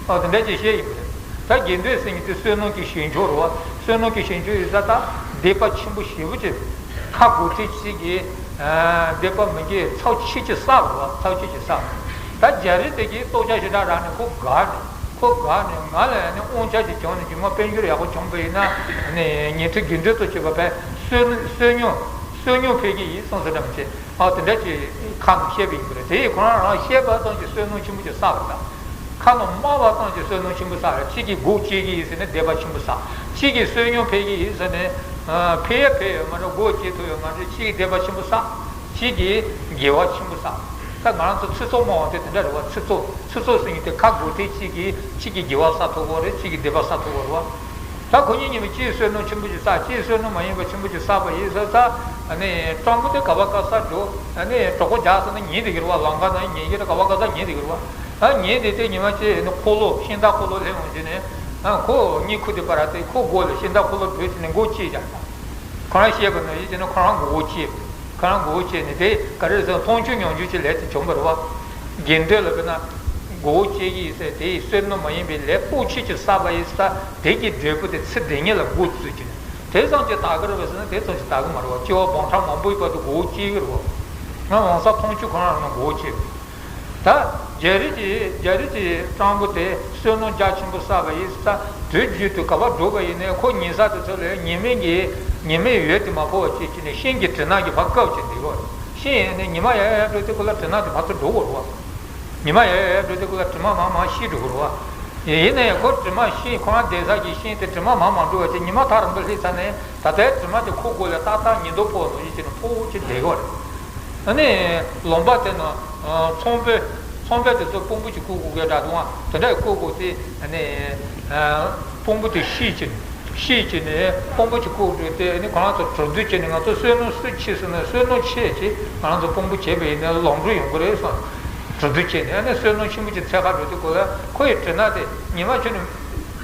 ས། ཨ་དེ་འདྲ་ཅིག་བཤད་ཡིན་པ་རེད། ད་དགེ་འདུན་ཟེར་མཁན་དེ་བསོད་ནམས་ཀྱི་ཞིང་མཆོག་རེད་བ། བསོད་ནམས་ཀྱི་ཞིང་མཆོག་ཡིན་ཙང་ད་སྡིག་པ་ཆེན་པོ་ཞེ་པོ་ཅིག་ཁ་དགུ་ཐེར་གཅིག་གིས་ཨ་སྡིག་པ་མི་དགེ་ཚབས་ཆེ་ཅིག་བསགས་རེད་བ། ཚབས་ཆེ་ཅིག་བསགས། ད་རྒྱལ་རིགས་དེ་གིས་ལྟོ་ཆས་ཞེ་དྲག་རག་ནས་ཁོ་དགའ་ནས་ཁོ་དགའ་ནས་ང་ལ་ནི་དབང་ཆ་ཅིག་བྱུང་ནས་རྗེས་མ་དཔལ་འབྱོར་ཡག་པོ་བྱུང་བ་ཡིན་ན་ནི་ཉན་ཐོས་དགེ་འདུན་ཚོ་བྱེད་པ་བས་བསོད་བསོད་སྙོམས་བསོད་སྙོམས་འཕེལ་གྱི་ཡིན་བསམ་བསམ་འདྲ་མི་བྱེད། ཨ་དེ་འདྲ་ཅིག་ཁ་ནང་བཤད་པ་ཡིན་པ་རེད། དེ་ཡིས་ཁོ་རང་རང་བཤད་པ་ཙམ་གྱིས་བསོད་ནམས་ཆེན་པོ་ཅིག་བསགས་པ་དང་། ཁ་ནང་སྨྲ་བ་ཙམ་གྱིས་བསོད་ནམས་ཆེན་པོ་བསགས་རེད། གཅིག་གིས་སྒོ་བཅད་ཀྱི་ཡིན་ཟེར་ནས་སྡིག་པ་ཆེན་པོ་བསགས། གཅིག་གིས་བསོད་སྙོམས་འཕེལ་གྱི་ཡིན་ཟེར་ནས་ཨ་འཕེལ་ཡ་འཕེལ་ཡོད་མ་རེད། སྒོ་བཅད་ཐུབ་ཡོད་མ་རེད། གཅིག་གིས་སྡིག་པ་ཆེན་པོ་བསགས། གཅིག་གིས་དགེ་བ་ཆེན་པོ་བསགས། ད་ང་རང་ཚོ་ཚེ་སྲོག་སྨྲ་བ་དེ་དེ་འདྲ་རེད་བ། ཚེ་སྲོག་ཚེ་སྲོག་ཟེར་མཁན་དེ་ཁ་དགུ་ཐེར་གཅིག་གིས་གཅིག་གིས་དགེ་བ་བསགས་ཐུབ་ཀྱི་རེད། གཅིག་གིས་སྡིག་པ་བསགས་ཐུབ་ཀྱི་རེད་བ། ད་ཁོ་གཉིས་ཉི་མ་གཅིག་བསོད་ནམས་ཆེན་པོ་ཅིག་བསགས། གཅིག་བསོད་ནམས་མ་ཡིན་པ་ཆེན་པོ་ཅིག་བསགས་པ་ཡིན་ཟེར་ཙང་། ཨ་ནི་སྤྲང་པོ་དེ་ག་བ་ག་ས་འགྲོ། ཨ་ནི་གྲོད་ཁོག་རྒྱགས་སོང་ན་ཉལ་བསྡད་ཀྱི་རེད་བ། ལམ་ཁ་ན་ཉལ་གྱི་རེད། ག་བ་ག་ས་ཉལ་བསྡད་ཀྱི་རེད་བ། ཨ་ཉལ་བསྡད་དེ་ཉི་མ་གཅིག་ནི་འཁོར་ལོ་ཤིང་རྟ་འཁོར་ལོ་སླེབས་འོང་དུས་ནས། ཨ་ཁོ་གཉིད་ཁུག་དེ་བར་དེ་ཁོ་མགོ་ལ་ཤིང་རྟ་འཁོར་ལོ་བྲུས་བྱས་ནས་མགོ་བཅད་བཞག་ཁོ་རང་བཤད་པ་ནང་བཞིན་བྱས་ན་ཁོ་རང་མགོ་བོ་བཅད། ཁོ་རང་མགོ་བོ་བཅད་ནས་དེ་ག་རེ་ཟེར། མཐོང་ཆོས་མྱོང་འགྱུར་གྱི་ལས་དེ་བྱུང་བ་རེད་བ། དགེ་འདུན་ལ་དཔེར་ན་མགོ་བོ་བཅད་ཀྱི་ཡིན་ཟེར། དེ་ཡི་བསོད་ནམས་མ་ཡིན་པའི་ལས་སྤོ་ཆེད་ཀྱི་བསགས་པ་ཡིན་ཟེར། དེ་གི་འབྲས་བུ་དེ་ཚེ་འདི་ཉིད་ལ་འགོ་བཙུགས་ཀྱི་ནས། དེ་ཙམ་གྱིས་དག་གི་རེད་པས་ཟེར་ན་དེ་ཙམ་གྱིས་དག་གི་མ་རེད་བ། སྐྱེ་བ་བག་ཕྲ་མང་པོའི་བར་དུ་མགོ་བོ་བཅད་ཀྱི་རེད་བ། ང་རང་ས་མཐོང་ཆོས་ཁོ་རང་རང་མགོ་བོ་བཅད་པ། ད་རྒྱ་རིགས་ཀྱི་རྒྱ་རིགས་ཀྱི་སྤྲང་པོ་དེ་བསོད་ནམས་རྒྱ་ཆེན་པོ་བསགས་པ་ཡིན་ཙང་། དུས་རྒྱུན་དུ་ག་པར་འགྲོ་བ་ཡིན་ནའི་ཁོ་ཉལ་ས་དེ་ཚོ་ལ་ཉི་མའི་གི་ཉི་མའི་འོད་དེ་མ་ཕོག་པ་བྱེད་ཀྱི་ནས་ཤིང་གི་གྲིབ་ནག་གིས་ཕར་བཀབ་བྱས་འདུག་གོ། ཤིང་ཡིན་ནའི་ཉི་མ་ཡར་ཡར་འགྲོ་དུས་ཁོ་ལ་གྲིབ་ནག་དེ་ཕར་ཚུར་འགྲོ་གི་རེད་བ། ཉི་མ་ཡར་ཡར་འགྲོ་དུས་ཁོ་ལ་གྲིབ་མ་མང་མང་ཤི་འགྲོ་གི་རེད་བ། ཡིན་ནའི་ཁོ་གྲིབ་མ་ཤིང་ཁོ་རང་བསྡད་ས་གི་ཤིང་དེ་གྲིབ་མ་མང་མང་འགྲོ་བ་བྱས། ཉི་མ་ཐག་རིང་པོ་སླེབས་ཚར་ནས་ད་ལྟའི་གྲིབ་མ་དེ་ཁོའི་མགོ་ལ་ཏག་ཏག་ཉིས་ཟླ་ཕོག་ནོ་ཡིན་ཅིག་ནས་ཕོག་ཅིག་བསྡད་གི་རེད། ཨ་ནི་ལུང་པ་དེ་ན་ཚོང་དཔོན། ཚོང་དཔོན་དེ་ཚོ་དཔོན་པོ་ཅིག་བཀུག་དགོས་གི་འདྲ་འདུག་ཨ། དེ་འདྲ་བཀུག་དགོས་ཏེ། ཨ་ནི་དཔོན་པོ་དེ་ཤི་ཅིག་ཤི་ཅིག་ནས་དཔོན་པོ་ཅིག་བཀུག་འགྲོ་དེ། ཨ་ནི་ཁོ་རང་ཚོ་གྲོས་བསྡུར་བྱས་ནས། ང་ཚོ་བསོད་ནམས་སུ་ཆེ་སོང་ན་བསོད་ནམས་ཆེ་ཅིག་ང་རང་ཚོ་དཔོན་པོ་བྱས་པ་ཡིན་ན་ལམ་འགྲོ་ཡོང་གི་རེད་གསུངས། གྲོས་བསྡུར་བྱས་ནས། ཨ་ནི་བསོད་ནམས་ཆེན་པོ་ཅིག་འཚོལ་ག་འགྲོ་དུས་ཁོ་ལ་ཁོ་ཡི་གྲིབ་ནག་དེ་ཉི་མ་ཁྱོན་ནས་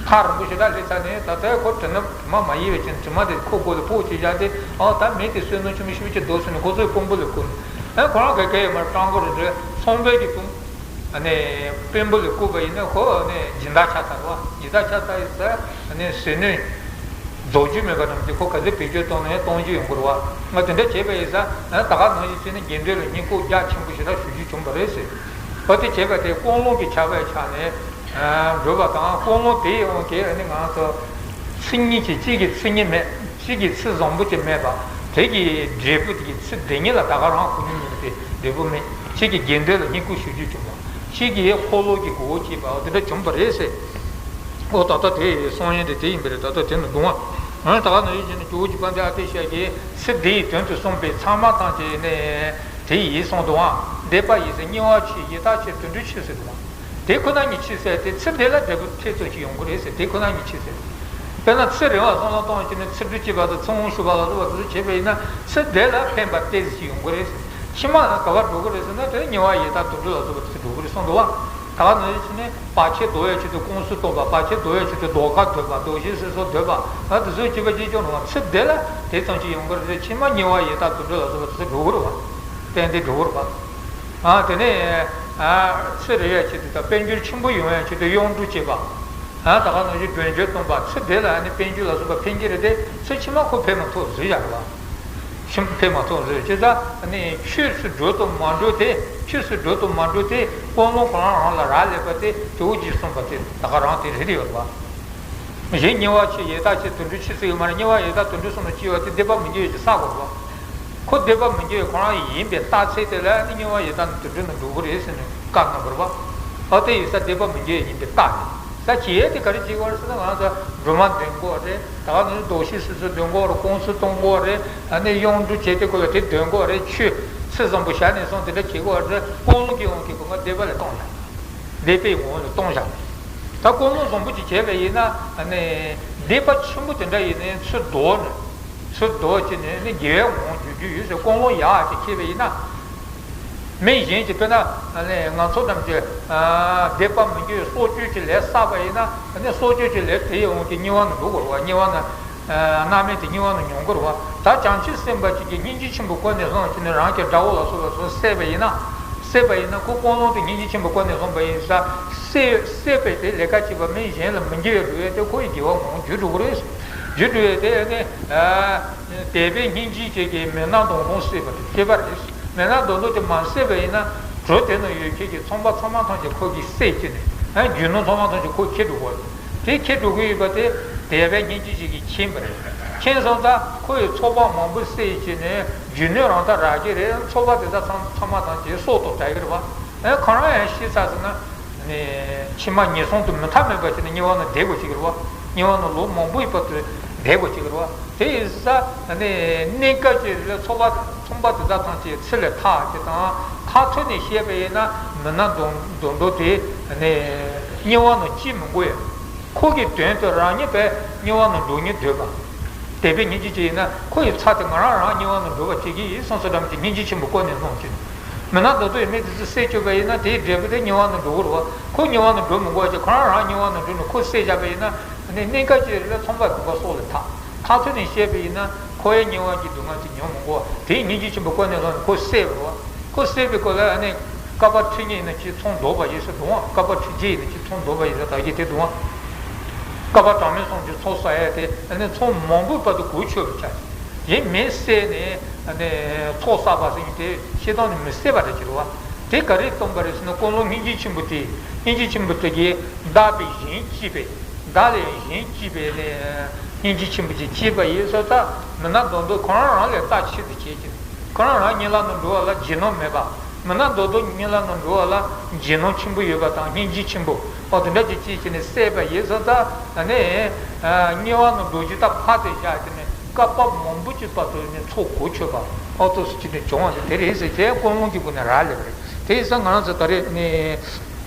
ཐག་རིང་པོ་ཞེ་དྲག་སླེབས་ཚར་ནས། ད་ལྟའི་ཁོ་གྲིབ་ནག་གྲིབ་མ་མ་ཡལ་བའི་ཕྱིར་གྲིབ་མ་དེ་ཁོ་མགོ་ལ་ཕོག་ཅིག་བཞག་སྟེ། ཨོ་ད་མི་དེ་བསོད་ནམས་ཆེན་པོ་ཞེ་པོ་ཅིག་འདུག་ཟེར་ནས་ཁོ་ཚོའི་དཔོན་པོ་ལ་བསྐུར་ནས། ཨ་ཁོ་རང་ག་གེ་ཡོད་མ་རེད། སྤྲང་པོ་རེད་འགྲོ། ཚོང་དཔོན་གྱི་དཔོན། ཨ་ནི་དཔོན་པོ་ལ་བསྐུར་བ་ཡིན་ན་ཁོ་ཨ་ནི་སྦྱིན་བདག་ཆགས་ཚར་བ། སྦྱིན་བདག་ཆགས་ཚར་ཡིན་ཙང་། ཨ་ནི་ཟས་ནོར་རྫོགས་རྒྱུ་མེད་པ་རྣམས་ཀྱིས་ཁོ་ག་ཚོད་བེད་སྤྱོད་གཏོང་ན་ཡང་གཏོང་རྒྱུ་ཡོང་གི་རེད་བ། ང་དེ་འདྲ་བྱས་པ་ཡིན་ཙང་། ཨ་ད་ག་ནང་བཞིན་བྱས་ན་དགེ་འདུན་ལ་བསྙེན་བཀུར་རྒྱ་ཆེན་པོ་ཞེ་དྲག་ཞུ་རྒྱུ་བྱུང་བ་རེད་ཟེར། ཨ་དེ་བྱས་པ་དེ་ཀུན་སློང་གི་ཆ་བའི་ཆ་ནས་འགྲོ་བ་དང་། ཀུན་སློང་དེའི་དབང་གིས་ཨ་ནི་ང་ཚོ་མཚན་ཉིད་ཀྱི་གཅིག་གི་མཚན་ཉིད་མེད། གཅིག་གི་ཚེ་བཟང་པོ་ཅིག་མེད་པ། དེ་གི་འབྲས་བུ་དེ་གི་ཚེ་འདི་ཉིད་ལ་ད་ག་རང་ཁོ་ཉིད་ཉིད་དེ་འབྲས་བུ་མེད། གཅིག་གི་དགེ་འདུན་ལ་བསྙེན་བཀུར་ཞུ་རྒྱུ་བྱུང་བ། གཅིག་གི་འཁོར་ལོ་གི་མགོ་བོ་བཅད་པ། འོ་དེ་འདྲ་བྱུང་བ་རེད་ཟེར། ཨོ་ད་ལྟ་དེ་གསུང་ཡས་དེ་དེ་ཡིན་པ་རེད། ད་ལྟ་དེ་ནི་གདུང་བ། ཨ་ད་ག་ནང་བཞིན་བྱས་ན་ཇོ་བོ་རྗེ་དཔལ་ལྡན་ཨ་ཏི་ཤ་གིས་ཚེ་འདི་ཡི་དོན་དུ་གསུངས་པའི་ཚད་མ་ཐམས་ཅད་ནི་དེ་ཡིས་གསུངས་འདུག་ཨང་། འདོད་པ་ཡིས་བསྙེལ་བ་ཆེ། ཡི་དྭགས་ཆེ། དུད་འགྲོ་ཆེ་ཟེར་འདུག་ཨང་། དེ་ཁོ་ན་ཉིད་ཆེ་ཟེར་དེ་ཚེ་འདི་ལ་འབྲས་བུ་ཐེབས་ཙམ་ཞིག་ཡོང་གི་རེད་ཟེར། དེ་ཁོ་ན་ཉིད་ཆེ་ཟེར། དཔེར་ན་ཚེ་རིང་བ་བསམ་བློ་གཏོང་བྱས་ནས་ཚེ་སྒྲུབ་བྱེད་པ་དང་ཚེ་དབང་ཞུ་བ་ལ་སོགས་པ་དེ་ཚོ་བྱས་པ་ཡིན་ན་ཚེ་འདི་ལ་ཕན་པ་ཏོག་ཙམ་ཞིག་ཡོང་གི་རེད་ཟེར། ཕྱི་མ་ལ་ག་པར་འགྲོ་གི་རེད་ཟེར་ན་དེ་དམྱལ་བ་ཡི་དྭགས་དུད་འགྲོ་ལ་སོགས་པ་དེ་ཚོ་འགྲོ་གི་རེད་གསུངས་འདུག་བ། ད་ག་ནང་བཞིན་བྱས་ནས་བར་ཆད་བཟློག་ཡའི་ཆེད་དུ་དཀོན་གསུམ་སྟོན་པ། བར་ཆད་བཟློག་ཡའི་ཆེད་དུ་ཟློས་གར་འདོན་པ། འདོགས་ཤིང་གསོད་གསོལ་འདོན་པ། ཨ་དེ་ཚོ་བྱེད་པ་ཅིས་ཀྱང་རུང་བ། ཚེ་འདི་ལ་དེ་ཙམ་ཞིག་ཡོང་གི་རེད། ཕྱི་མ་དམྱལ་བ་ཡི་དྭགས་དུད་འགྲོ་ལ་སོགས་པ་དེ་ཚོ་འགྲོ་གི་རེད་བ། གཏན་གཏན་འགྲོ་གི་རེད་བ། ཨ་དེ་ནས་ཨ་ཚེ་རིང་བའི་ཆེད་དུ་དང་དཔལ་འབྱོར་ཆེན་པོ་ཡོང་བའི་ཆེད་དུ་གཡུང་དྲུང་བྱེད་པ། ཨ་ད་ག་ནང་བཞིན་མགྲོན་བརྒྱུད་སྟོན་པ། ཚེ་འདི་ལ་ཨ་ནི་དཔལ་འབྱོར་ལ་སོགས་པ་ཕན་གྱི་རེད་དེ་ཚེ་ཕྱི་མ་ཁོ་ཕན་མ་ཐོགས་ཟེར་ཡག་རེད་བ། ཕྱི་མ་ཕན་མ་ཐོགས་ཟེར། བྱས་ཙང་ཨ་ནི་ཆོས་སུ་འགྲོ་དང་མ་འགྲོ་དེ། ཆོས་སུ་འགྲོ་དང་མ་འགྲོ་དེ་ཀུན་སློང་ཁོ་རང་རང་ལ་རག་ལས་པ་དེ་ཇོ་བོ་རྗེས་གསུངས་པ་དེ་ད་ག་རང་དེ་རེད་ཡོད་རེད་བ། གཞན་དམྱལ་བ་ཆེ། ཡི་དྭགས་ཆེ། དུད་འགྲོ་ཆེ་ཟེར་གྱི་མ་རེད། དམྱལ་བ་ཡི་དྭགས་དུད་འགྲོ་གསུམ་ལ་སྐྱེ་བ་དེ་འདོད་པ་མི་འགྲོ་བའི་ཆེད་དུ་བསགས་དགོས་རེད་བ། ཁོ་འདོད་པ་མི་འགྲོ་བའི་ཁོ་རང་ཡིན་པའི་རྟགས་ཚད་དེ་ལ་ནི་དམྱལ་བ་ཡི་དྭགས་ནང་དུད་འགྲོ་ནང་འགྲོ་གི་རེད་ཟེར་ནས་བཀའ་གནང་བ་རེད་བ། ཨ་དེ་ཡིན་ཙང་འདོད་པ་མི་འགྲོ་བའི་ཡིན་པའི་རྟགས་རེད། ད་བྱེད་ཡས་དེ་ག་རེ་བྱེད་དགོས་རེད་ཟེར་ན། ང་ཚོ་སྒྲོལ་མ་འདོན་དགོས་རེད། ད་ག་ནང་བཞིན་འདོགས་ཤིང་གསོད་གསོལ་འདོན་དགོས་རེད། དཀོན་གསུམ་སྟོན་དགོས་རེད། ཨ་ནི་གཡུང་དྲུང་བྱས་ཏེ་ཁོ་ལ་དེ་འདོན་དགོས་རེད། ཆོས་ཚུལ་བཟང་པོ་བྱས་ནས་སོང་དེ་འདྲ་བྱེད་དགོས་རེད། ཀུན་སློང་གི་དབང་གིས་ཁོ་ང་འདོད་པ་ལས་བཏང་བཞག་འདོད་པའི་ངང་ལ་གཏོང་བཞག་ད་ཀུན་སློང་བཟང་པོ་ཅིག་བྱས་པ་ཡིན་ན། ཨ་ནི་འདོད་པ་ཆེན་པོ་དེ་འདྲ་ཡིན་ནའི་ཚུར་ལྡོག་ནས། ཚུར་ལྡོག་བྱས་ནས་ནི་དགེ་བའི་ངང་འགྱུར་རྒྱུ་ཡོད་ཟེར། ཀུན་སློང་ཡག་ཅིག་བྱས་པ་ཡིན་ན། མི་གཞན་གྱིས་དཔེར་ན་ཨ་ནི་ང་ཚོ་རྣམས་ཀྱིས་ཨ་འདོད་པ་མི་འགྱུར་བའི་སྲོག་གཅོད་ཀྱི་ལས་བསགས་པ་ཡིན་ན། ཨ་ནི་སྲོག་གཅོད་ཀྱི་ལས་དེའི་དབང་གིས་དམྱལ་བ་ནང་འགྲོ་དགོས་རེད་བ། དམྱལ་བ་ནང་། ཨ་རྣམ་སྨིན་དེ་དམྱལ་བ་ནང་མྱོང་དགོས་རེད་བ། ད་བྱང་ཆུབ་སེམས་དཔའ་ཅིག་གིས་སྙིང་རྗེ་ཆེན་པོ་ཀུན་ནས་བཟུང་བྱས་ནས་རང་གི་དགྲ་བོ་ལ་སོགས་པ་ཚོ་བསད་པ་ཡིན་ན། བསད་པ་ཡིན་ན་ཁོ་ཀུན་སློང་དེ་སྙིང་རྗེ་ཆེན་པོ་ཀུན་ནས་བཟུང་བ་ཡིན་ཙང་། བསད་བསད་པའི་དེ་ལས་ཀ་བྱེད་པ་མི་གཞན་ལ་མི་དགེ་བ་སྒྲུབ་ཡས་དེ་ཁོ་ཡི་དགེ་བ་ངང་འགྱུར་འགྲོ་གི་རེད། འགྱུར་འགྲོ་ཡས་དེ་ནི་ཨ་དད་པའི་སྙིང་རྗེ་ཅན་གྱི་མི་སྣང་སྟོང་སྟོང་བསད་པ་དེ་བསད་པ་རེད། མི་སྣང་སྟོང་སྟོང་དེ་མ་བསད་པ་ཡིན་ན་གྲོ་དེ་ན་ཡོད་ཁྱེད་ཀྱི་ཚོང་པ་ཚང་མ་ཐམས་ཅད་ཁོ་གིས་བསད་ཀྱི་ནས། ཨ་རྒྱུ་ནོར་ཚང་མ་ཐམས་ཅད་ཁོ་ཁྱེར་འགྲོ་གི་རེད། དེ་ཁྱེར་འགྲོ་གི་ཡོད་པ་དེ་དད་པའི་སྙིང་རྗེ་ཅན་གྱིས་མཁྱེན་པ་རེད། མཁྱེན་སོང་ཙང་ཁོ་ཡི་ཚོགས་པ་མང་པོ་བསད་བྱས་ནས་རྒྱུ་ནོར་རང་ད་རག་གི་རེད། ཚོགས་པ་དེ་དག་ཚང་ཚང་མ་ཐམས་ཅད་སྲོག་ཐོག་བྲལ་གི་རེད་བ། ཨེ་ཁོ་རང་ཡང་ཤི་ཚར་ཟིན་ན་ནི་ཕྱི་མ་ངན་སོང་དུ་མུ་མཐའ་མེད་པ་ཞིག་ནི་དམྱལ་བ་ན་བསྡད་དགོས་ཀྱི་རེད་བ། དམྱལ་བ་ན་ལོ་མང་པོའི་བར་དུ་བསྡད་དགོས་ཀྱི་རེད་བ། དེ་ཡིན་ཙང་ནི་གནས་སྐབས་ཀྱི་རིང་ལ་ཚོགས་པ་ཚོང་པ་དེ་དག་ཐམས་ཅད་ཚེ་ལས་ཐར་གྱི་དང་། ཐར་ཐོས་ནས་བཤད་པ་ཡིན་ན་མི་སྣང་སྟོང་སྟོང་དེ་ནི་དམྱལ་བ་ན་སྐྱེ་མི་དགོས་ཡ། ཁོ་གི་དོན་དུ་རང་ཉིད་པས་དམྱལ་བ་ནང་འགྲོ་སྙིང་འདོད་པ། དད་པས་སྙིང་རྗེ་ཅན་ཡིན་ན་ཁོ་ཡི་ཚབ་དེ་ང་རང་རང་དམྱལ་བ་ནང་འགྲོ་བར་བྱེད་ཀྱི་ཡིན་བསམ་སོ་འདྲ་མི་ཅིག་སྙིང་རྗེ་ཆེན་པོ་བསྐོར་ནས་སློང་ཅིག་མི་ན་རྡོ་རྡོ་ཡི་མི་དེ་ཚོ་བསད་བཅུག་པ་ཡིན་ན་དེའི་འབྲས་བུ་དེ་དམྱལ་བ་ནང་འགྲོ་གི་རེད་བ། ཁོ་དམྱལ་བ་ནང་འགྲོ་མི་དགོས་པ་ཅིག་ཁོ་རང་རང་དམྱལ་བ་ནང་འགྲོ་ནས་ཁོ་བསད་བཞག་པ་ཡིན་ན་ནི་གནས་སྐབས་ཅིག་རེ་ལ་ཚངས་པ་མགོན་པོ་སོགས་ལ་ཐར། ཐར་ཚུལ་ནས་བཤད་པ་ཡིན་ན་ཁོ་ཡང་དམྱལ་བ་གི་སྡུག་བསྔལ་དེ་མྱོང་མི་དགོས་པ་དེའི་སྙིང་རྗེ་ཆེན་པོ་བསྐོར་ནས་སློང་ནས་ཁོ་བསད་པ་རེད་བ། ཁོ་བསད་པའི་སྐོར་ལ་ཨ་ནི་བསྐལ་པ་ཁྲི་གཉིས་ཡིན་ན་ཅིག་ཚོང་ལྡོག་པ་ཡིན་ཟེར་འདུག་ཨང་། བསྐལ་པ་ཁྲི་བརྒྱད་ཡིན་ན་ཅིག་ཚོང་ལྡོག་པ་ཡིན་ཟེར་ད་གི་དེ་འདུག་ཨང་། བསྐལ་པ་གྲངས་མེད་གསུམ་གྱི་ཚོགས་བསགས་ཡས་དེ་ཨ་ནི་ཚོང་མང་པོའི་བར་དུ་གོ་ཆོད་པར་བྱ། དེ་མི་བསད་ནས་ཨ་ནི་ཚོགས་བསགས་པ་ཟེར་མཁན་དེ་སྤྱིར་བཏང་ནས་མི་བསད་པ་འདྲ་ཅིག་རེད་བ། དེ་ག་རེ་སྟོན་པ་རེད་ཟེར་ན་ཀུན་སློང་སྙིང་རྗེ་ཆེན་པོ་དེ་སྙིང་རྗེ་ཆེན་པོ་དེ་གིས་བདག་པས་གཞན་གཅེས་པའི་བདག་ལས་གཞན་གཅེས་པའི་ནི་སྙིང་རྗེ་ཆེན་པོ་ཅིག་སྐྱེས་པ་ཡིན་ཟེར་ད། མི་ན་མདོ་མདོ་ཁོ་རང་རང་ལས་རྩ་ཆེ་དུ་བྱེད་ཀྱི་ཁོ་རང་རང་དམྱལ་བ་ནང་འགྲོ་བ་ལ་ཇེ་ནོར་མེད་པ། མི་ན་མདོ་མདོ་དམྱལ་བ་ནང་འགྲོ་བ་ལ་ཇེ་ནོར་ཆེན་པོ་ཡོད་པ་དང་སྙིང་རྗེ་ཆེན་པོ་འོ་དེ་འདྲ་ཅིག་སྐྱེས་བྱས་ནས་བསད་པ་ཡིན་ཟེར་ད་ནི་དམྱལ་བ་ནང་འགྲོ་རྒྱུ་ད་ཕར་དེ་བཞག་སྟེ་ནི་བསྐལ་པ་མང་པོ་ཅིག་བར་དུ་ནི་ཚོགས་གོ་ཆོད་པ་འོ་ཐུགས་སུ་ཅི་ནས་བྱུང་བ་དེ་རེད་ཟེར་བྱས་ཀུན་སློང་གི་སྒོ་ནས་རག་ལས་པ་རེད། དེ་ཡིན་ཙང་ང་རང་ཚོ་ད་རེས་ནི།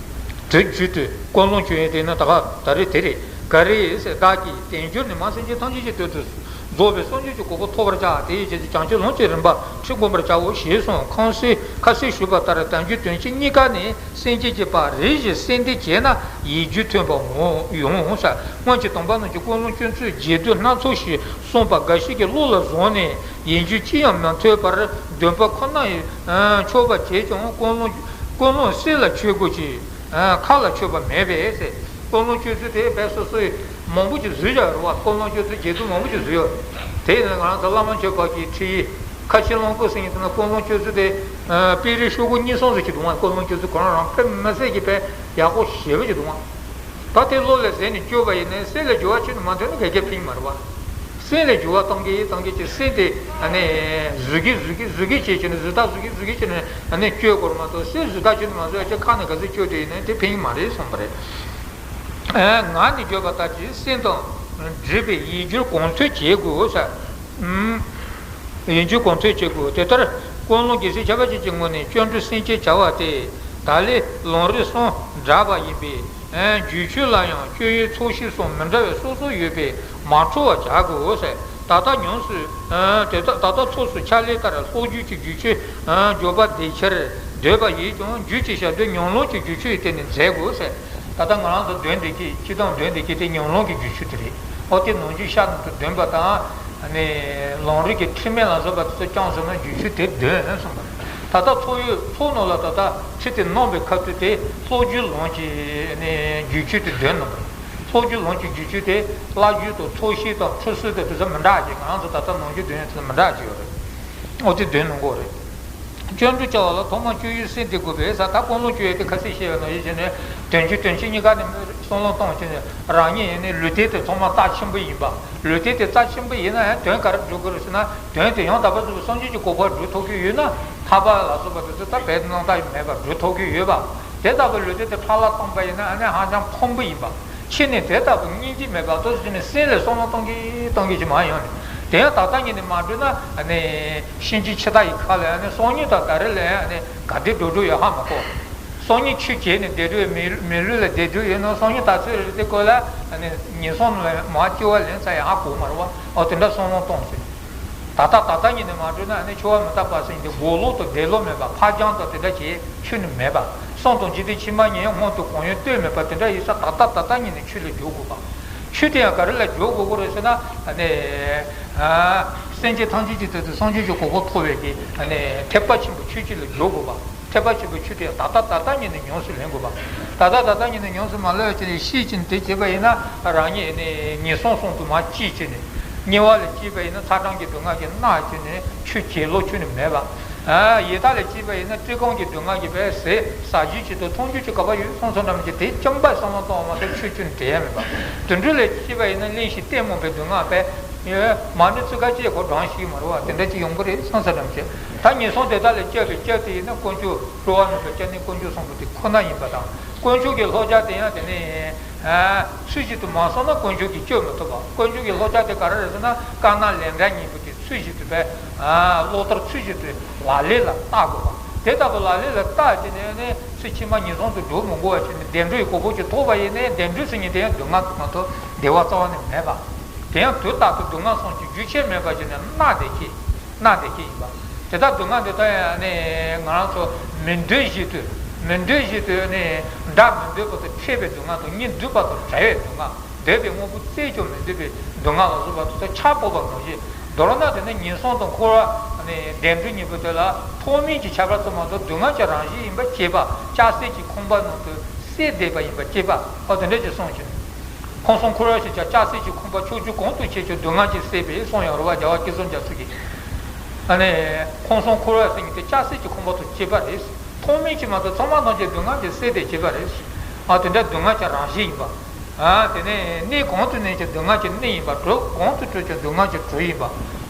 དེ་བརྒྱུད་དེ་ཀུན་སློང་བཅོས་ཡས་དེ་ནི་ད་ག་ད་རེས་དེ་རེད། ག་རེ་ཟེར་བདག་གིས་དལ་འབྱོར་ནི་མ་སེམས་ཅན་ཐམས་ཅད་ཀྱི་དོན་དུ་རྫོགས་པའི་སངས་རྒྱས་ཀྱི་གོ་འཕང་ཐོབ་པར་བྱ། དེའི་ཕྱིར་བྱང་ཆུབ་ལམ་གྱི་རིམ་པ་ཁྲིད་བསྒོམ་པར་བྱའོ་ཞེས་གསུངས། ཁ་སང་ཁ་སང་ཞུས་པ་ལྟར་དལ་འབྱོར་དོན་སྤྱི་གཉིས་ཀ་ནི་སེམས་ཅན་གྱི་བར་རེ་ཞིག་གསལ་འདེབས་བྱས་ན་ཡིད་རྒྱུན་ཐོན་པ་ཡོང་ཟེར། སྔོན་གྱི་དམ་པ་རྣམས་ཀྱིས་ཀུན་སློང་བཅོས་ཚུལ་རྒྱས་བསྡུས་སྣ་ཚོགས་ཤིག་གསུངས་པ་འགའ་ཞིག་གི་བློ་ལ་བཟུང་ནས་ཡིད་རྒྱུན་ཅི་ཡང་མི་ཐོན་པར་འདོན་པ་ཁོ་ན་ཡང་ཆོག་པ་བྱས་ཀྱང་ཀུན་སློང་ཀུན་སློང་སེམས་ལ་ཆོས་དགོས་ཀྱི། ཁ་ལ་ཆོད་པ་མེད་པས་ཟེར། ཀུན་སློང་བཅོས་ཚུལ་དེ་བས་སོ་སོའི་མང་པོ་ཅིག་བཟོས་བཞག་ཡོད་རེད་བ། ཀུན་སློང་བཅོས་ཚུལ་རྒྱས་བསྡུས་མང་པོ་ཅིག་བཟོས་ཡོད་རེད། དེ་ཡིན་ན་ང་རང་ཚོ་བླ་མ་མཆོད་པ་གི་ཁྲིད་ཡིག་ཁ་ཆེ་ལོངས་སྐུ་ཟེར་མཁན་དེ་ན་ཀུན་སློང་བཅོས་ཚུལ་དེ་དཔེ་རིས་ཤོག་གུ་གཉིས་གསུམ་ཙམ་ཅིག་འདུག་ཨང་། ཀུན་སློང་བཅོས་ཚུལ་ཁོ་རང་རང་དཔེ་མི་སྲིད་ཀྱི་དཔེ་ཡག་པོ་ཞེ་པོ་ཅིག་འདུག་ཨང་། ད་དེ་བློ་ལ་ཟིན་ནས་བཅོས་པ་ཡིན་ན་སེམས་ལ་འགྱུར་བ་ཁྱོན་ནས་མ་ཐོན་ན་ག་གེ་ཕན་གྱི་མ་རེད་བ། སེམས་ལ་འགྱུར་བ་གཏོང་གི་གཏོང་གི་ཅིག་སེམས་དེ་ཨ་ནི་གཟུགས་ཀྱི་གཟུགས་ཀྱི་གཟུགས་ཀྱི་བྱེད་ཀྱི་ནི་གཟུགས་ཐག་གཟུགས་ཀྱི་གཟུགས་ཀྱི་བྱེད་ནི་ཨ་ནི་བཅོས་དགོས་རེད་མ་གཏོགས་སེམས་གཟུགས་ཐག་ཁྱོན་ནས་མ་བཟོས་ཡ་ཅིག་ཁ་ནས་ག་ཚོད་བཅོས་དེ་ཡིན་ན་དེ་ཕན་གྱི་མ་རེད་གསུངས་པ་རེད། ཨ་ངག་ནས་བརྗོད་པ་ལྟར་གྱི་སེམས་དང་འབྲེལ་བའི་ཡིད་སྦྱོར་གོང་འཕེལ་བྱེད་དགོས་ཟེར། ཡིད་འགྱུར་གོང་འཕེལ་བྱེད་དགོས། དེ་ལྟར་ཀུན་སློང་རྒྱལ་སྲས་ཁྱབ་པ་ཅན་གྱི་ངོས་ནས་སྐྱབས་འགྲོ་སེམས་བསྐྱེད་བྱ་བ་སྟེ། ད་ལས་ལམ་རིམ་གསུམ་བསྒྲགས་པ་ཡིན་པས། རྒྱུད་ཆོས་ལ་ཡང་སྤྱོད་ཡུལ་ཚོགས་ཞིབ་སོགས་མི་འདྲ་བའི་སོ་སོ་ཡོད་པས་མ་འཕྲོ་བར་བྱ་དགོས་ཟེར། ད་ལྟ་ཉམས་སུ་དེ་ལྟ་ད་ལྟ་ཚོགས་སུ་ཕྱག་ལེན་ལྟར་ལྷག་རྒྱུད་ཀྱི་རྒྱུད་ཆོས་འཇོག་པ་དེ་ཕྱིར་འདོད་པ་ཡིན་ཀྱང་རྒྱུད་ཀྱི་ཞབས་འདོན་ཉམས་ལེན་གྱི་རྒྱུད་ཆོས་ཡི་སྟེང་ནས་མཛད་དགོས་ཟེར། ད་ལྟ་ང་རང་ཚོ་འདོན་བསྡད་ཀྱི་སྤྱིར་བཏང་འདོན་བསྡད་ཀྱི་དེ་ཉམས་ལེན་གྱི་རྒྱུད་ཆོས་དེ་རེད། ཨོ་དེ་ནང་རྒྱུད་ཤ་ནང་དུ་འདོན་པ་དང་། ཨ་ནི་ལམ་རིམ་གྱི་ཁྲིད་སྨོན་ལ་སོགས་པ་དེ་ཚོ་བསྐྱངས་ཟིན་ན་རྒྱུད་ཆོས་དེ་འདོན་གསུངས་པ་རེད། ད་ལྟ་ཚོགས་ཡུལ་ཚོགས་ནང་ལ་ད་ལྟ་ཁྲིད་དེ་གནང་བའི་ཁ་ཐུག་དེ་ལྷག་རྒྱུད་ལམ་གྱི་ཨ་ནི་རྒྱུད་ཆོས་དེ་འདོན་གནང་པ་རེད། ལྷག་རྒྱུད་ལམ་གྱི་རྒྱུད་ཆོས་དེ་བླ་རྒྱུད་དང་ཚོགས་ཞིབ་དང་ཁྲིད་གསོལ་དང་དེ་ཚོ་མི་འདྲ་ཅིག་ང་རང་ཚོ་ད་ལྟ་ནང་རྒྱུད་འདོན་ཡག་དེ་ཚོ་མི་འདྲ་ཅིག་ཡོད་རེད། ཨོ་དེ་འདོན་གནང་གི་རེད། སྐྱབས་འགྲོ་བྱ་བ་ལ་ཐོག་མར་སྤྱོད་ཡུལ་སེམས་གཏད་དགོས་པས་ཟེར། ད་ཀུན་སློང་བཅོས་ཡས་དེ་ཁ་སང་བཤད་པ་ནང་བཞིན་བྱས་ནས་དོན་སྤྱི་དོན་སྤྱི་གཉིས་ཀ་ནས་བསམ་བློ་གཏོང་བྱས་ནས་རང་ཉིད་ཡིན་ནའི་ལུས་རྟེན་དེ་ཚང་མ་རྩ་ཆེན་པོ་ཡིན་པ། ལུས་རྟེན་དེ་རྩ་ཆེན་པོ་ཡིན་ན་ཡང་དོན་ག་རེ་སྒྲུབ་དགོས་རེད་ཟེར་ན་དོན་དེ་ཡང་དག་པར་རྫོགས་པའི་སངས་རྒྱས་ཀྱི་གོ་འཕང་སྒྲུབ་ཐུབ་ཀྱི་ཡོད་ན་ཐར་པ་ལ་སོགས་པ་དེ་ཚོ་ད་རྦད་དེ་སྣང་དག་མེད་པར་སྒྲུབ་ཐུབ་ཀྱི་ཡོད་པ། དེ་ལྟ་བུའི་ལུས་རྟེན་དེ་ཕྲ་ལ་བཏང་པ་ཡིན་ན་ཨ་ནི་ཧ་ཅང་ཕངས་པོ་ཡིན་པ། ཕྱི་ནས་དེ་ལྟ་བུ་སྙིང་རྗེ་མེད་པ་ཐོག་ཕྱི་ནས་སེམས་ལ་བསམ་བློ་གཏོང་གི་གཏོང་གི་ཅིག་མ་ཡོང་ནས་དེ་ཡང་ད་ལྟ་ཉིད་ནས་མ་བསྒྲུབས་ན་ཨ་ནི་གཤིན་རྗེ་འཆི་བདག་ཡི་ཁ་ལ་ཨ་ནི་སང་ཉིན་དང་ད་རེས་ལ་ཨ་ནི་ག་དེ་འགྲོ་འགྲོ་ཡོད་ཧ་མ་གོ། སང་ཉིན་ཆོས་བྱས་ནས་བསྡད་འགྲོ་ཡོད་མི་མི་ལུས་ལ་བསྡད་འགྲོ་ཡོད་ན་སང་ཉིན་ད་ཚོད་རེད་དེ་ཀོ་ལ་ཨ་ནི་ཉིན་སང་ལ་མ་སྐྱེ་བ་ལེན་ཚར་ཡང་ཧ་གོ་མ་རེད་བ། ཨོ་དེ་འདྲ་བསམ་བློ་གཏོང་ཟེར། ད་ལྟ་ད་ལྟ་ཉིད་ནས་མ་གྲོལ་ན་ཨ་ནི་འཆི་བ་མི་རྟག་པ་ཟེར་ཡིན་ཏེ་སྒོ་ལོག་ཏུ་བདེ་ལོག་མེད་པ་ཕར་འགྱངས་དང་དེ་འདྲ་བྱེད་ཆོས་ནི་མེད་པ། སྲོག་དང་འཇིག་རྟེན་ཕྱི་མ་གཉིས་སྔོན་དུ་གང་ཡོད་ལྟོས་མེད་པ་དེ་འདྲ་ཡིན་ས་ད་ལྟ་ད་ལྟ་ཉིད་ནས་ཆོས་ལ་འཇུག་དགོས་པ། ཆོས་དེ་ཡང་ག་རེ་ལ་འཇུག་དགོས་ཀྱི་རེད་ཟེར་ན་ཨ་ནི། སེམས་ཅན་ཐམས་ཅད་ཀྱི་དོན་དུ་སངས་རྒྱས་ཀྱི་གོ་འཕང་ཐོབ་པའི་གི་ཨ་ནི་ཐེག་པ་ཆེན་པོའི་ཆོས་ཅིག་ལ་འཇུག་དགོས་པ། ཐེག་པ་ཆེན་པོའི་ཆོས་དེ་ད་ལྟ་ད་ལྟ་ཉིད་ནས་ཉམས་སུ་ལེན་དགོས་པ། ད་ལྟ་ད་ལྟ་ཉིད་ནས་ཉམས་སུ་མ་ལེན་པ་བྱས་ནས་ཤེས་བྱས་ནས་དེ་བྱེད་པ་ཡིན་ན་རང་ཉིད་ནི་ངན་སོང་གསུམ་དུ་མར་སྐྱེས་བྱས་ནས་དམྱལ་བ་ལ་སྐྱེས་པ་ཡིན་ན་ཚ་གྲང་གི་སྡུག་བསྔལ་གྱིས་མནར་བྱས་ནས་ཆོས་བྱེད་ལོ་ཆོས་ནི་མེད་པ། ཡི་དྭགས་ལ་སྐྱེས་པ་ཡིན་ན་བཀྲེས་སྐོམ་གྱི་སྡུག་བསྔལ་གྱིས་བས་ཟས་ཟ་རྒྱུ་ཅིག་དང་འཐུང་རྒྱུ་ཅིག་ག་པར་ཡོད་སོང་སོང་འདྲ་མི་ཅིག་དེ་ཅམ་པ་བསམ་བློ་གཏོང་བ་མ་གཏོགས་ཆོས་ཆོས་ནི་དྲན་ཡ་མེད་པ། དུད་འགྲོ་ལ་སྐྱེས་པ་ཡིན་ན་གླེན་ཞིང་ལྟད་མོ་བའི་སྡུག་བསྔལ་བས། མ་ཎི་ཚིག་ཁ་གཅིག་ཁོ་བགྲང་ཤེས་ཀྱི་མ་རེད་བ། དེ་འདྲ་ཅིག་ཡོང་གི་རེད་བསམ་ས་འདྲ་མི་བྱེད། ད་ངན་སོང་དེ་དག་ལས་སྐྱབས་པའི་སྐྱབས་དེ་ཡིན་ན་དཀོན་མཆོག་གྲོལ་བ་མེད་པའི་སྐྱབས་གནས་དཀོན་མཆོག་གསུམ་པོ་དེ་ཁོ་ན་ཡིན་པ་དང་། དཀོན་མཆོག་གི་བསླབ་བྱ་དེ་ཡང་དེ་ནི་ཚུལ་བཞིན་དུ་མ་བསྲུངས་ན་དཀོན་མཆོག་གིས་སྐྱོབ་མི་ཐུབ་པ། དཀོན་མཆོག་གི་བསླབ་བྱ་དེ་ག་རེ་རེད་ཟེར་ན་དཀར་ནག་ལས་འབྲས་གཉིས་པོ་དེ་ཚུལ་བཞིན་དུ་བས་བློ་ལྟར་ཚུལ་བཞིན་དུ་ལག་ལེན་ལ་བསྟར་དགོས་པ། དེ་ལྟ་བུ་ལ་ལུས་ལ་བརྟགས་བྱས་ནས་ནི་ཚེ་ཕྱི་མ་ངན་སོང་དུ་འགྲོ་མི་དགོས་པ་བྱས་ནས་བདེ་འགྲོའི་གོ་འཕང་ཅིག་ཐོབ་པ་ཡིན་ནའི་བདེ་འགྲོའི་སེམས་ཉིད་དེ་ཡང་སྡུག་བསྔལ་དུ་མ་གཏོགས་བདེ་བ་རྩ་བ་ནས་མེད་པ། དེ་ཡང་དུས་རྟག་ཏུ་སྡུག་བསྔལ་སོགས་ཀྱི་རྒྱུ་ཆད་མེད་པ་བྱས་ནས་མནར་བསྡད་ཀྱི་མནར་བསྡད་ཀྱི་ཡིན་པ། དེ་ལྟར་སྡུག་བསྔལ་འདི་དག་ཡང་ནི་ང་རང་ཚོ་མི་འདོད་བཞིན་དུ་མི་འདོད་བཞིན་དུ་ནི་དགྲ་མི་འདོད་པ་དང་ཕྲད་པའི་སྡུག་བསྔལ་དང་གཉེན་སྡུག་པ་དང་བྲལ་བའི་སྡུག་བསྔལ། འདོད་པའི་དངོས་པོ་བཙལ་ཀྱང་མི་འདོད་པའི་སྡུག་བསྔལ་ལ་སོགས་པ་དེ་ཚོ་ཆ་བོར་བ་ནང་བཞིན། མདོར་ན་དེ་ནི་ངན་སོང་དང་འཁོར་བ་ནི་བདེ་འགྲོ་གཉིས་པོ་དེ་ལ་ཐོག་མེད་ཀྱི་ཁྱད་པར་ཙམ་མ་གཏོགས་སྡུག་བསྔལ་གྱི་རང་བཞིན་ཡིན་པ་སྐྱེས་པ་ལྕགས་སྲེག་གི་ཁང་པ་ནང་དུ་བསྲེགས་བསྡད་པ་ཡིན་པ་སྐྱེས་པ། ཨོ་དེ་འདྲ་ཅིག་གསུངས་ཤིང་། ཁམས་གསུམ་འཁོར་བ་ཞེས་བྱ་ལྕགས་སྲེག་གི་ཁང་པ་ཕྱོགས་བཅུ་གང་དུ་ཁྱེར་ཀྱང་སྡུག་བསྔལ་གྱིས་བསྲེགས་པས་གསུངས་ཡོད་རེད་བ། རྒྱལ་བ་སྐུ་གསུམ་རྒྱ་མཚོ་གིས། ཨ་ནི་ཁམས་གསུམ་འཁོར་བ་ཟེར་མཁན་དེ་ལྕགས་སྲེག་གི་ཁང་པ་དང་གཅིག་པ་རེད། ཐོག་མེད་ཀྱི་མ་གཏོགས་ཚང་མ་ཐམས་ཅད་སྡུག་བསྔལ་གྱིས་བསྲེགས་ཏེ་བྱས་པ་རེད། ཨ་དེ་འདྲ་སྡུག་བསྔལ་གྱི་རང་བཞིན་ཡིན་པ། ཨ་དེ་ནས་གནས་གང་དུ་གནས་ཀྱང་སྡུག་བསྔལ་གྱི་གནས་ཡིན་པ། གྲོལ་གང་དུ་གྲོལ་ཀྱང་སྡུག་བསྔལ་གྱི་གྲོལ་ཡིན་པ།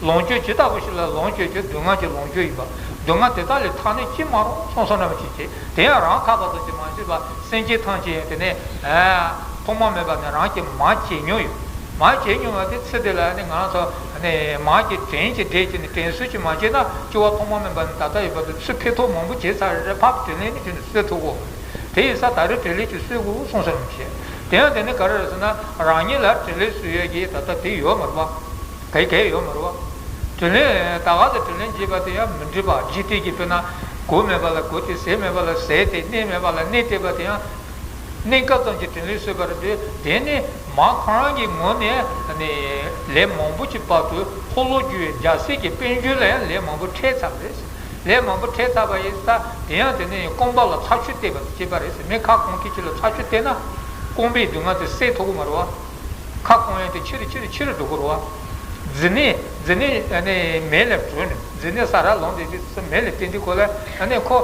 ལོངས་སྤྱོད་ཇི་ལྟ་བུ་ཞིག་ལ་ལོངས་སྤྱོད་ཀྱང་སྡུག་བསྔལ་གྱི་ལོངས་སྤྱོད་ཡིན་པ། སྡུག་བསྔལ་དེ་དག་ལས་ཐར་ནས་ཅི་མ་རུང་གསུངས་སོ་ནམ་ཞིག་བྱེད། དེ་ཡང་རང་ཐར་པ་ཙམ་གྱིས་མ་ཟད་པར་སེམས་ཅན་ཐམས་ཅད་དེ་ནས་ཨ་ཐོག་མ་མེད་པ་ནས་རང་གིས་མར་བྱས་མྱོང་ཡོད། མར་བྱས་མྱོང་བ་དེ་ཚེ་འདི་ལ་ནི་ང་རང་ཚོ་ནི་མར་གྱི་དྲིན་གྱིས་འབྲས་ཀྱི་ནི་དྲིན་གསོ་ཅིག་མ་བྱས་ན་སྐྱེ་བ་ཐོག་མ་མེད་པ་ནས་ད་ལྟ་ཡོད་པ་དེ་ཚུར་འཕེན་ཐུབ། མང་པོ་བྱས་ཚར་རེད། ཕར་དྲིན་ལན་ནི་དེ་ནི་གསོ་ཐུབ་གོ། དེ་ཡིན་ཙང་ད་རེས་དྲིན་ལན་ཅིག་གསོ་དགོས་གསུངས་ས་རིན་པོ་ཆེ། དེ་ཡང་དེ་ནི་ག་རེ་རེད་ཟེར་ན་རང་ཉིད་ལ་དྲིན་ལན་གསོ་ཡས་ཀྱི་ད་ལྟ་དེ་ཡོད་མ་རེད་པ། གལ་གལ་ཡོད་མ་རེད་པ། དྲིན་ལན་ད་ག་ཚོད་དྲིན་ལན་འཇལ་བ་དེ་ཡང་མི་འགྲིག་པ། འཇིག་རྟེན་གྱི་དཔེར་ན་གོས་མེད་པ་ལ་གོས་སྟེར། ཟས་མེད་པ་ལ་ཟས་སྟེར། གནས་མེད་པ་ལ་གནས་སྟེར་བ་དེ་ཡང་གནས་སྐབས་ཙམ་གྱི་དྲིན་ལན་གསོས་པ་རེད་དེ། དེ་ནི་མ་ཁོ་རང་གི་ངོས་ནས་ནི་ལས་མང་པོ་ཅིག་བར་དུ་འཁོར་ལོས་སྒྱུར་བའི་རྒྱལ་སྲས་ཀྱི་དཔལ་འབྱོར་ལ་ཡང་ལས་མང་པོ་འཕྲད་ཚར་བ་རེད། ལས་མང་པོ་འཕྲད་ཚར་བ་ཡིན་ཙང་དེ་ཡང་དེ་ནི་རྐང་པ་ལ་ཚྭ་ཆུ་བསྟེར་བ་དང་གཅིག་པ་རེད། མི་ཁ་གང་མཁན་ཅིག་ལ་ཚྭ་ཆུ་བསྟེར་ན་རྐང་པའི་སྡུག་བསྔལ་དེ་སེལ་ཐུབ་ཀྱི་མ་རེད་པ། ཁ་གང་ཡང་དེ་ཆེ་རུ་ཆེ་རུ་ཆེ་རུ་འགྲོ་གི་རེད་པ། མཛེ་ནད་མཛེ་ནད་ནི་མེ་ལ་བྲོས་ནས་མཛེ་ནད་ས་ར་ལངས་ཏེ་དེ་མེ་ལ་བརྟེན་ཏེ་ཁོ་ལ་ནི་ཁོ་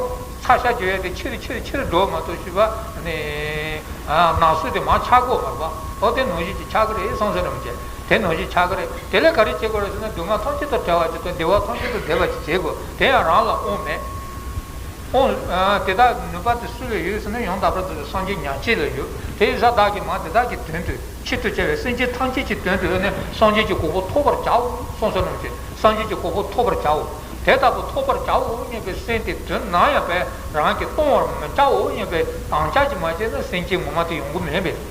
ཚ་ཤ་རྒྱག་ཡ་དེ་ཆེ་རུ་ཆེ་རུ་ཆེ་རུ་འགྲོ་མ་གཏོགས་ཞུས་པ་ནི་ནང་སོས་དེ་མར་ཆག་གི་ཡོད་མ་རེད་པ། འོ་དེ་ནང་བཞིན་ཅིག་ཆག་གི་རེད་གསུངས་ས་རིན་པོ་ཆེ། དེ་ནང་བཞིན་ཆག་གི་རེད། དེ་ལས་ག་རེ་བྱེད་དགོས་རེད་ཟེར་ན་སྡུག་བསྔལ་ཐམས་ཅད་དང་བྲལ་བ་ཅིག་དང་བདེ་བ་ཐམས་ཅད་དང་ལྡན་པ་ཅིག་བྱེད་དགོས། དེ་ཡང་རང་ལ་དབང་མེད། ཨོ། དེ་དག་ནུས་པ་དེ་སུ་ལ་ཡོད་ཟེར་ན་ཡང་དག་པར་རྫོགས་པའི་སངས་རྒྱས་ཉག་གཅིག་ལ་ཡོད། དེ་ཡིན་ཙང་བདག་གིས་མར་དེ་དག་གི་དོན་དུ་ཆེད་དུ་བྱ་བའི་སེམས་ཅན་ཐམས་ཅད་ཀྱི་དོན་དུ་ནི་སངས་རྒྱས་ཀྱི་གོ་འཕང་ཐོབ་པར་བྱའོ་གསུངས་ས་རིན་པོ་ཆེ། སངས་རྒྱས་ཀྱི་གོ་འཕང་ཐོབ་པར་བྱའོ། དེ་ལྟ་བུ་ཐོབ་པར་བྱའོ་སྙམ་པའི་སེམས་དེ་དོན་ནམ་ཡང་པས་རང་གིས་གཏོང་བར་མི་བྱའོ་སྙམ་པའི་དམ་བཅའ་ཅིག་མ་བྱས་ན་སེམས་ཅན་ངོ་མ་དེ་ཡོང་གི་མེད་པས།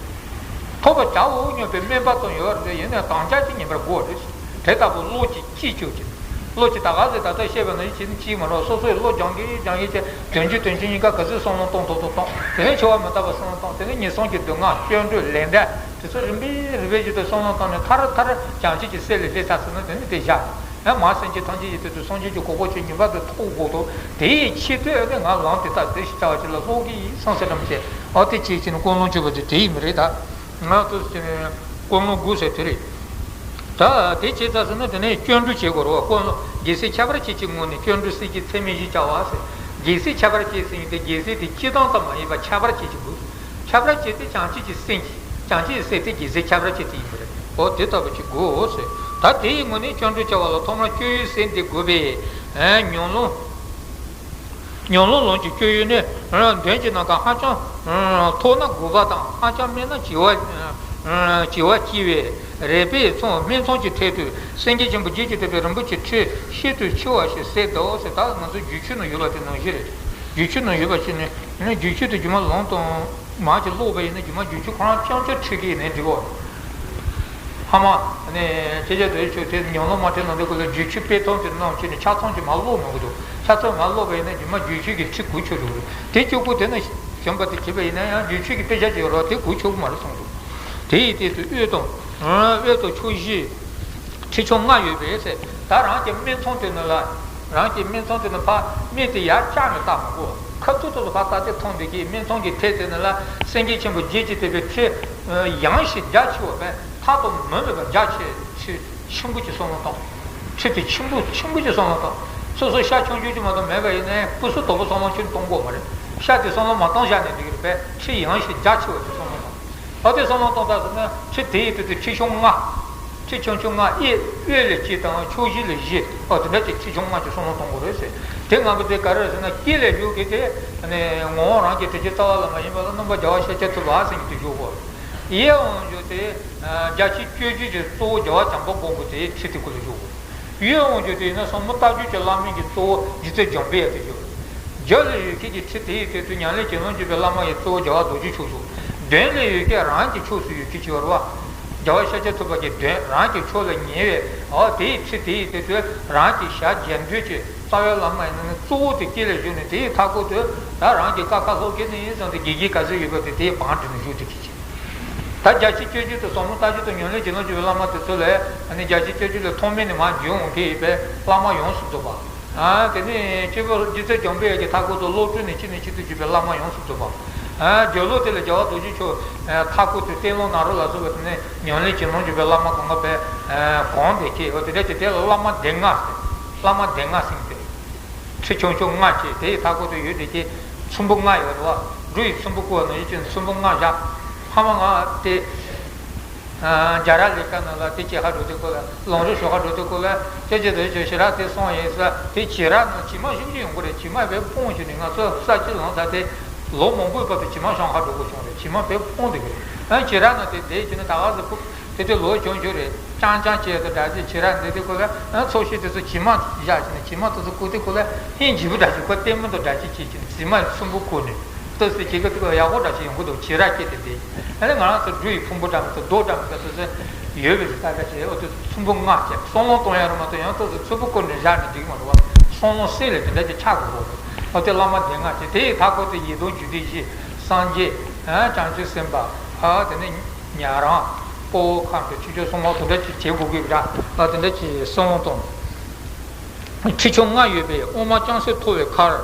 ཐོབ་པར་བྱའོ་སྙམ་པའི་སྨོན་པ་ཙམ་ཡོད་རེད། ཡིན་ནའང་དམ་བཅའ་ཅིག་ངེས་པར་དགོས་རེད། དེ་ལྟ་བུ་བློ་གཅིག་གཅིག་ཆོད་ཅིག་བློ་གཅིག་ད་ག་ཟེ་ད་ལྟ་བཤད་པ་ནང་བཞིན་བྱེད་ནི་གཅིག་མ་རེད། སོ་སོའི་བློ་སྦྱང་གིན་སྦྱང་གིན་བྱས་དོན་གཅིག་དོན་གཅིག་གཉིས་ཀ་ག་ཚོད་བསམ་བློ་གཏོང་ཐུབ་ཐུབ་གཏོང་། དེ་ནས་འཆི་བ་མི་རྟག་པ་བསམ་བློ་གཏོང་། དེ་ནས་ངན་སོང་གི་སྡུག་བསྔལ་སྐྱོན་བྲལ་ལས་འབྲས་དེ་ཚོ་རིམ་པས་རིམ་པས་བཞིན་དུ་བསམ་བློ་བཏང་ནས་མཐར་མཐར་བྱང་ཆུབ་ཀྱི་སེམས་ལ་སླེབས་ཚར་ཟིན་ན་དེ་ནི་དེ་བཞག་ཡང་མར་སེམས་ཅན་ཐམས་ཅད་ཀྱི་དོན་དུ་སངས་རྒྱས་ཀྱི་གོ་འཕང་ཅིག་ངེས་པར་དུ་ཐོབ་དགོས་འདུག་དེ་ཡི་ཆེད་དུ་ནི་ང་ལམ་དེ་ལྟ་བུ་ཞིག་བྱ་བ་ཅིག་ལ་སློབ་ཀྱི་ཡིན་བསམ་ས་རིན་པོ་ཆེ། ཨོ་དེ་ཅིའི་ཕྱིར་ནི་ཀུན་སློང་བཅུ་པོ་དེ་དེ་ཡིན་པ་རེད་ད། ང་ཚོ་ཀུན་སློང་དགུ་ཟེར་དེ་རེད། ད་དེ་བྱས་ཚར་ཟིན་ན་དེ་ནས་སྐྱོན་བྲལ་བྱེད་དགོས་རེད་བ། ཀུན་སློང་རྒྱལ་སྲས་ཁྱད་པར་ཅན་གྱི་ངོས་ནས་སྐྱོན་བྲལ་སེམས་བསྐྱེད་ཚད་མེད་བཞི་བྱ་བ་ཟེར། རྒྱལ་སྲས་ཁྱད་པར་ཅན་ཟེར་མཁན་དེ་རྒྱལ་སྲས་དེ་སྤྱིར་བཏང་ཙམ་མ་ཡིན་པར་ཁྱད་པར་ཅན་གྱི་དགོས། ཁྱད་པར་ཅན་དེ་བྱང་ཆུབ་ཀྱི་སེམས་ཀྱི་བྱང་ཆུབ་ཀྱི་སེམས་དེ་རྒྱལ་སྲས་ཁྱད་པར་ཅན་དེ་ཡིན་པ་རེད། འོ་དེ་ལྟ་བུ་ཅིག་དགོས་ཟེར། ད་དེ་ཡི་ངོས་ནས་སྐྱོན་བྲལ་བྱ་བ་ལ་ཐོག་མར་སྤྱོད་ཡུལ་སེམས་དེ་དགོས་པས། ཨ་ཉམས་སློང་ཉམས་སློང་ལམ་གྱི་སྤྱོད་ཡུལ་ནི། དོན་གྱི་རྣམ་གྲངས་ཧ་ཅང་མཐོ་ན་དགོས་པ་དང་ཧ་ཅང་དམན་ན་བྱེ་བ་བྱེ་བ་སྐྱེ་བས། རེག་པའི་མཚམས་སྨད་མཚམས་ཀྱི་ཐད་དུ་སེང་གེ་ཆེན་པོ་བརྒྱད་ཀྱིས་བཏེགས་པའི་རིན་པོ་ཆེའི་ཁྲི་ཤིན་ཏུ་ཆེ་བ་ཞིག་གསལ་འདུག་ཟེར། ད་ང་ཚོ་རྒྱུད་ཆོས་ནང་ཡོད་པ་དེ་ནང་བཞིན་རེད། རྒྱུད་ཆོས་ནང་ཡོད་པ་ཞིག་ནི་རྒྱུད་ཆོས་དེ་རྒྱུད་མ་ལམ་དང་མར་གྱི་ཀློག་པ་ཡིན་ན་རྒྱུད་མ་རྒྱུད་ཆོས་ཁོ་རང་རྐྱང་རྐྱང་ཁྲིད་ཀྱི་ཡིན་ནའི་འགྲིག་གོ། ཕ་མ་ནས་ཁྱེད་ཅག་དེ་ཆོས་དེ་ཉམས་སློང་མ་བྱས་ནང་དེ་ཀུན་ལ་རྒྱུད་ཆོས་དཔེ་ཐོང་དེ་གནང་བྱས་ནས་ཆ་ཚང་གྱིས་མ་ཀློག་གནང་གི་འདུག་ཆ་ཚང་མ་ཀློག་པ་ཡིན་ན་རྒྱུད་མ་རྒྱུད་ཆོས་ཀྱི་ཁྲིད་གོ་ཆོད་འགྲོ་གི་རེད། དེ་གཅིག་པུ་དེ་ན་བྱོན་པ་དེ་བྱས་པ་ཡིན་ན་ཡང་རྒྱུད་ཆོས་ཀྱི་དཔེ་ཆ་ཅིག་ཡོད་རེད་བ། དེ་གོ་ཆོད་གི་མ་རེད་གསུངས་འདུག་དེ་ཡི་སྟེང་དུ་དབུས་དང་། དབུས་དང་ཕྱོགས་བཞི། ཁྲི་ཆུང་ལྔ་ཡོད་པས་ཟེར། ད་རང་གི་སྨད་མཚམས་དེ་ནི་ལ། རང་གི་སྨད་མཚམས་དེ་ནི་ཕར་སྨད་དེ་ཡར་བཅག་ནས་བལྟ་མི་དགོས། ཁ་ཐུག་ཐུག་ཏུ་ཕར་བལྟ་སྟེ་མཐོང་བསྡད་ཀྱི། སྨད་མཚམས་ཀྱི་ཐད་དེ་ནི་ལ་སེང་གེ་ཆེན་པོ་བརྒྱད་ཀྱིས་བཏེགས་པའི་ཁྲི་ཡངས་ཤིང་རྒྱ་ཆེ་བ་བས། མཐའ་དང་མུ་མེད་པར་རྒྱ་ཆེ། ཁྲི་ཆེན་པོ་ཅིག་བསམ་བློ་བཏང་། ཁྲི་དེ་ཆེན་པོ་ཆེན་པོ་ཅིག་བསམ་བློ་བཏང་། སོ་སོ་ཤ་ཆུང་ཆུང་ཅིག་མ་གཏོགས་མེད་པ་ཡིན་ནའི་སྐུ་གཟུགས་དོག་པོ་བསམ་བློ་ཁྱོན་གཏོང་དགོས་མ་རེད། ཤ་དེ་བསམ་བློ་མ་བཏང་བཞག་ནས་འགྲིག་གི་རེད་པས། ཁྲི་ཡངས་ཤིང་རྒྱ་ཆེ་བ་ཅིག་བསམ་བློ་བཏང་། ཨ་དེ་བསམ་བློ་གཏོང་ཐབས་ཟེར་ན་ཁྲི་དེ་ཡི་སྟེང་དུ་ཁྲི་ཆུང་ལྔ། ཁྲི་ཆུང་ཆུང་ལྔ་གཡས་གཡོན་ལ་གཅིག་དང་ཕྱོགས་བཞི་ལ་བཞི། ཨ་དེ་འདྲ་ཅིག་ཁྲི་ཆུང་ལྔ་ཅིག་བསམ་བློ་གཏོང་དགོས་རེད་ཟེར། དེ་ལྔ་པོ་དེ་ག་རེ་རེད་ཟེར་ན་དཀྱིལ་ལ་བཞུགས་ཀྱི་དེ་ནི་ངོ་བོ་རང་གི་དྲི་ཆུ་རྩ་བ་ལ་མ་ཡིན་པ་ལ་སྣང་བ་རྒྱལ་བ་ཤཱཀྱ་ཐུབ་པ་ཟེར་མཁན་དེ་བཞུགས་དགོས། གཡས་དབང་བཞུགས་དེ་རྒྱ་ཆེ་སྤྱོད་བརྒྱུད་ཀྱི་གཙོ་བོ་རྒྱལ་བ་བྱམས་པ་མགོན་པོ་དེའི་ཁྲི་དེ་ཀུན་ལ་བཞུགས་དགོས། གཡོན་དབང་བསྒྱུར་དེ་ཡིན་ན་ཟབ་མོ་ལྟ་བརྒྱུད་ཀྱི་བླ་མེད་ཀྱི་གཙོ་བོ་རྗེ་བཙུན་འཇམ་དཔལ་དབྱངས་དེ་བཞུགས། རྒྱབ་ལ་ཡོད་མཁན་གྱི་ཁྲི་དེ་ཡི་སྟེང་དུ་ཉམས་ལེན་གྱི་ལམ་བརྒྱུད་པའི་བླ་མ་ཡི་གཙོ་བོ་རྒྱལ་བ་རྡོ་རྗེ་མཆོག་བཞུགས། མདུན་ལ་ཡོད་མཁན་རང་གི་ཕྱོགས་སུ་ཡོད་མཁན་ཅིག་ཡོད་རེད་བ། རྒྱལ་བ་ཤཱཀྱ་ཐུབ་པ་གི་མདུན་རང་གི་ཕྱོགས་ལ་ཉེ་བའི་འོ་དེའི་ཁྲི་དེ་ཡི་སྟེང་དུ་རང་གི་ཞབས་རྒྱ་མདུན་གྱི་རྩ་བའི་བླ་མ་ཡིན་ན་གཙོ་བོ་དེ་དཀྱིལ་ལ་བཞུགས་ནས། དེའི་མཐའ་སྐོར་དུ་ད་རང་གི་ཀ་ཁ་ལྷོ་སྐྱིད་ནས་ཡིན་ཙང་དེ་དགེ་རྒན་ག་ཚོད་ཡོད་པ་དེ་དེའི་བང་བསྒྲིགས་ནས་བཞུགས་བསྡད་མཁན་ཅིག་ད་བརྒྱ་ཆ་བཅུ་དུ་བསམ་བློ་བཏང་རྒྱུ་དང་ཉམས་ལེན་གྱི་ལམ་བརྒྱུད་པའི་བླ་མ་དེ་ཚོ་ལས་ཨ་ནི་བརྒྱ་ཆ་བཅུ་ལས་ཐོག་མེད་ནས་མར་བརྒྱུད་འོང་མཁན་ཡིན་པའི་བླ་མ་ཡོངས་སུ་རྫོགས་པ། ཨ་དེ་ནས་སྐྱེས་བུ་རྗེ་བཙུན་འཇམ་དཔལ་གྱི་མཐའ་སྐོར་དུ་བློ་གྲོས་ནས་གཅིག་ནས་གཅིག་ཏུ་གྱུར་པའི་བླ་མ་ཡོངས་སུ་རྫོགས་པ། ཨ་རྒྱབ་ལོགས་དེ་ལ་རྒྱལ་བ་རྡོ་རྗེ་མཆོག་མཐའ་སྐོར་དུ་སྟེང་ལོགས་ནང་ལོགས་ལ་སོགས་པ་དེ་ནས་ཉམས་ལེན་གྱི་ལམ་བརྒྱུད་པའི་བླ་མ་གང་ག་བས་གང་དེ་ཁྱེད་འོ་དེ་འདྲ་དེ་དེ་ལ་བླ་མ་སྡེ་ལྔ་ཟེར། བླ་མ་སྡེ་ལྔ་ཟེར་ཏེ། ཁྲི་ཆུང་ཆུང་ལྔ་བྱས་དེའི་མཐའ་སྐོར་དུ་ཡོད་དེ་ཁྱེད་ཚོམ་བུ་ལྔ་ཡོད་རེད་བ། འབྲུ་ཡི་ཚོམ་བུ་བསྐོར་བ་ནང་བཞིན་ཚོམ་བུ་ལྔ་བཞག་ཕ་མ་ང་དེ། རྒྱ་ར་ལས་ཀ་ནང་ལ་དེ་སྐྱེ་ཁ་འགྲོ་དུས་སྐོར་ལ་ལུང་རིགས་ཞོགས་ཁ་འགྲོ་དུས་སྐོར་ལ་ཁྱེད་ཀྱིས་དེ་ཆོས་ཞེ་དྲག་དེ་སོང་ཡིན་ས་དེ་བྱེ་ར་ནང་བྱེ་མ་ཞིབ་ཅིག་ཡོང་གི་རེད། བྱེ་མ་བས་སྤུངས་བྱས་ནས་ང་ཚོ་ས་ཁྱི་ལང་ཚ་དེ་ལོ་མང་པོའི་བར་དུ་བྱེ་མ་ཤང་ཁ་འགྲོ་དགོས་བྱུང་རེད། བྱེ་མ་བས་སྤུངས་བསྡད་ཀྱི་རེད། ཨ་བྱེ་ར་ནང་དེ་བསྡད་བྱས་ནས་ད་ག་ཟེ་ཕུག་དེ་དེ་ལོ་ཆུང་ཆུང་རེད། ཅང་ཅང་བྱས་དུ་འདྲ་ཅིག་བྱེ་ར་འདི་དེ་སྐོར་ལ་ཚོགས་ཤིག་དེ་ཚོ་བྱེ་མ་བཞག་བྱས་ནས་བྱེ་མ་དེ་ཚོ་བཀོལ་དུས་སྐོར་ལ་ཧིན་བྱེད་པོ་འདྲ་ཅིག་ཁོ་ལྟད་མོ་དང་འདྲ་ཅིག་བྱས་བྱས་ནས་བྱེ་མ་ཚོམ་བུ་བཀོལ་ནས། ལྟོས་ཟེར་བྱེད་ཀྱི་འདུག་ཡག་པོ་འདྲ་ཞིག་ཡོང་གི་འདུག་བྱེ་ར་སྐྱེས་ཏེ་བསྡད། ཨ་ནི་ང་རང་ཚོ་འབྲུ་ཡི་ཕུང་པོ་འདྲ་མི་འདུག་རྡོ་འདྲ་མི་འདུག་ཟེར་ཟེར་ཡོད་པའི་རིགས་ལྟ་ག་བྱས་འོ་དེ་ཚོམ་བུ་ལྔ་བྱས་བསམ་བློ་གཏོང་ཡ་རུ་མ་གཏོང་ཡང་ལྟོས་ཟེར་ཚོམ་བུ་བསྐོར་ནས་བཞག་ནས་འགྲིག་མ་རེད་བ། བསམ་བློ་གསལ་ལེ་དེ་འདྲ་ཅིག་ཆགས་དགོས་རེད། འོ་དེ་བླ་མ་སྡེ་ལྔ་བྱས་དེ་ཡི་མཐའ་སྐོར་དུ་ཡི་དམ་རྒྱུད་སྡེ་བཞི་སངས་རྒྱས་བྱང་ཆུབ་སེམས་དཔའ་དེ་ནས་ཉན་རང་དཔའ་བོ་ཁམས་དང་ཆོས་སྐྱོང་སྲུང་མ་དེ་འདྲ་ཅིག་བྱེད་དགོས་ཀྱི་རེད་བ། དེ་འདྲ་ཅིག་བསམ་བློ་གཏོང་། ཁྲི་ཆུང་ལྔ་ཡོད་པའི་དབུ་མ་ལྕང་སེང་མཐོ་བའི་ཁར་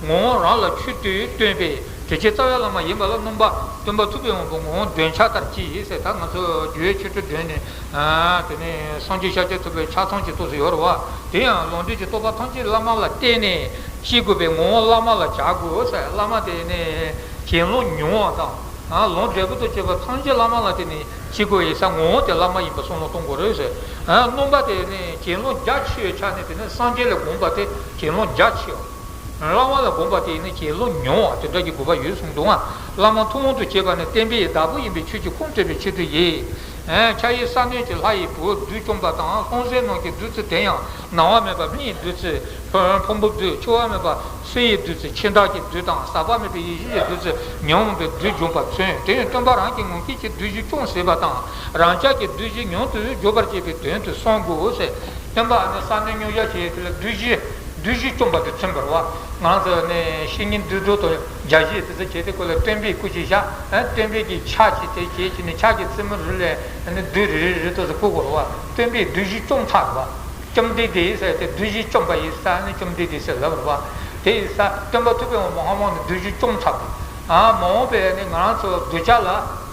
ངོ་བོ་རང་ལ་ཆུ་དུས་སྟོན་པའི་དྲིན་ཅན་རྩ་བའི་བླ་མ་ཡིན་པ་ལ་སྣོན་པ་སྟོན་པ་ཐུབ་པའི་དབང་པོ་ངོ་བོ་འདོན་ཆ་ལྟར་གྱིས་ཟེར། ད་ང་ཚོ་རྒྱུ་བའི་ཆོས་ཁྲིད་འདོན་ནས་དེ་ནས་སངས་རྒྱས་ཤཱཀྱ་ཐུབ་པའི་ཆ་ཚང་གི་ཐོག་སུ་ཡོད་རེད་བ། དེ་ཡང་ལུང་འདྲེན་གྱི་རྟོགས་པ་ཐམས་ཅད་བླ་མ་ལ་བརྟེན་ནས་སྐྱེ་དགོས་པའི་ངོ་བོ་བླ་མ་ལ་བྱ་དགོས་ཟེར། བླ་མ་དེ་ནས་གྱེན་ལོག་མྱོང་བ་དང་། ལུང་འབྲས་བུ་དང་བཅས་པ་ཐམས་ཅད་བླ་མ་ལ་བརྟེན་ནས་སྐྱེ་དགོས་ཡིན་ས་ངོ་བོ་དེ་བླ་མ་ཡིན་པ་བསམ་བློ་གཏོང་དགོས་རེད་ཟེར། སྣོན་པ་དེ་ནི་གྱེན་ལོག་རྒྱ་ཆེ་བའི་ཆ་ནས་དེ་ནི་སངས་རྒྱས་ལ་དགོངས་པ་དེ་གྱེན་ལོག་རྒྱ་ཆེ་བ། བླ་མ་ལ་དགོངས་པ་དེ་ནི་གྱེན་ལོག་ཉུང་བ་དེ་འདྲ་གྱི་དགོས་པ་ཡོད་གསུངས་འདུག་ང་། བླ་མ་ཐུན་མོང་དུ་བྱེད་པ་ནི་བསྟན་པའི་བདག་པོ་ཡིན་པའི་ཆོས་ཀྱི་ཁུངས་བཙུན་པའི་ཆེད་དུ་ཡིན། ཕྱག་གཡས་ས་གནོན་གྱི་ལྷ་ཡི་བུ་བདུད་བཅོམ་པ་དང་ལྷུང་བཟེད་རྣམས་ཀྱི་བདུད་རྩི། དེ་ཡང་སྣང་བ་མེད་པ་མི་ཡི་བདུད་རྩི། ཕུང་པོའི་བདུད། འཆི་བ་མེད་པ་ཚེ་ཡི་བདུད་རྩི། འཆི་བདག་གི་བདུད་དང་ཟག་པ་མེད་པའི་ཡེ་ཤེས་ཀྱི་བདུད་རྩི། ཉོན་མོངས་པའི་བདུད་འཇོམས་པ་མཚོན། དེ་ཡང་སྟོན་པ་རང་གི་ངོ་སྐལ་གྱི་བདུད་བཞི་བཅོམ་ཟིན་པ་དང་རང་ཅག་གི་བདུད་བཞི་ཉུང་དུ་འཇོག་པར་བྱེད་པའི་དོན་དུ་གསུངས་དགོས་ཟེར། སྟོན་པ་ཨ་ནི་ས་གནོན་སྙུང་གཞི་བྱས་དེ་ལ་བདུད་བཞི། བདུད་བཞི་བཅོམ་པ་དེ་མཚོན་པར་བ། ང་ཚོ་ནི་བཤེས་གཉེན་བདུད་འགྲོ་དང་རྒྱ་བཞི་དེ་ཚོ་བྱས་ཏེ་ཁོ་ལ་སྟོན་པའི་སྐུ་ཅིག་བཞག་སྟོན་པའི་གི་ཕྱག་ཅིག་དེ་བྱས་ཀྱི་ནི་ཕྱག་གི་རྩེ་མོ་རུ་ལས་ནི་བདུད་རེ་རེ་རེ་ཏོག་ཙམ་བཀུག་དགོས་རེད་བ། སྟོན་པས་བདུད་བཞི་བཅོམ་ཚར་བ། བཅོམ་ལྡན་འདས་ཟེར་ཏེ་བདུད་བཞི་བཅོམ་པ་ཡིན་ས་ནི་བཅོམ་ལྡན་འདས་ཟེར་ལབ་རེད་བ། དེ་ཡིན་ས་སྟོན་པ་ཐུབ་པའི་དབང་པོ་སྔ་མོ་ནི་བདུད་བཞི་བཅོམ་ཚར་བ། ཨ་མ་འོངས་པའི་ནི་ང་རང་ཚོ་གདུལ་བྱ་ལ་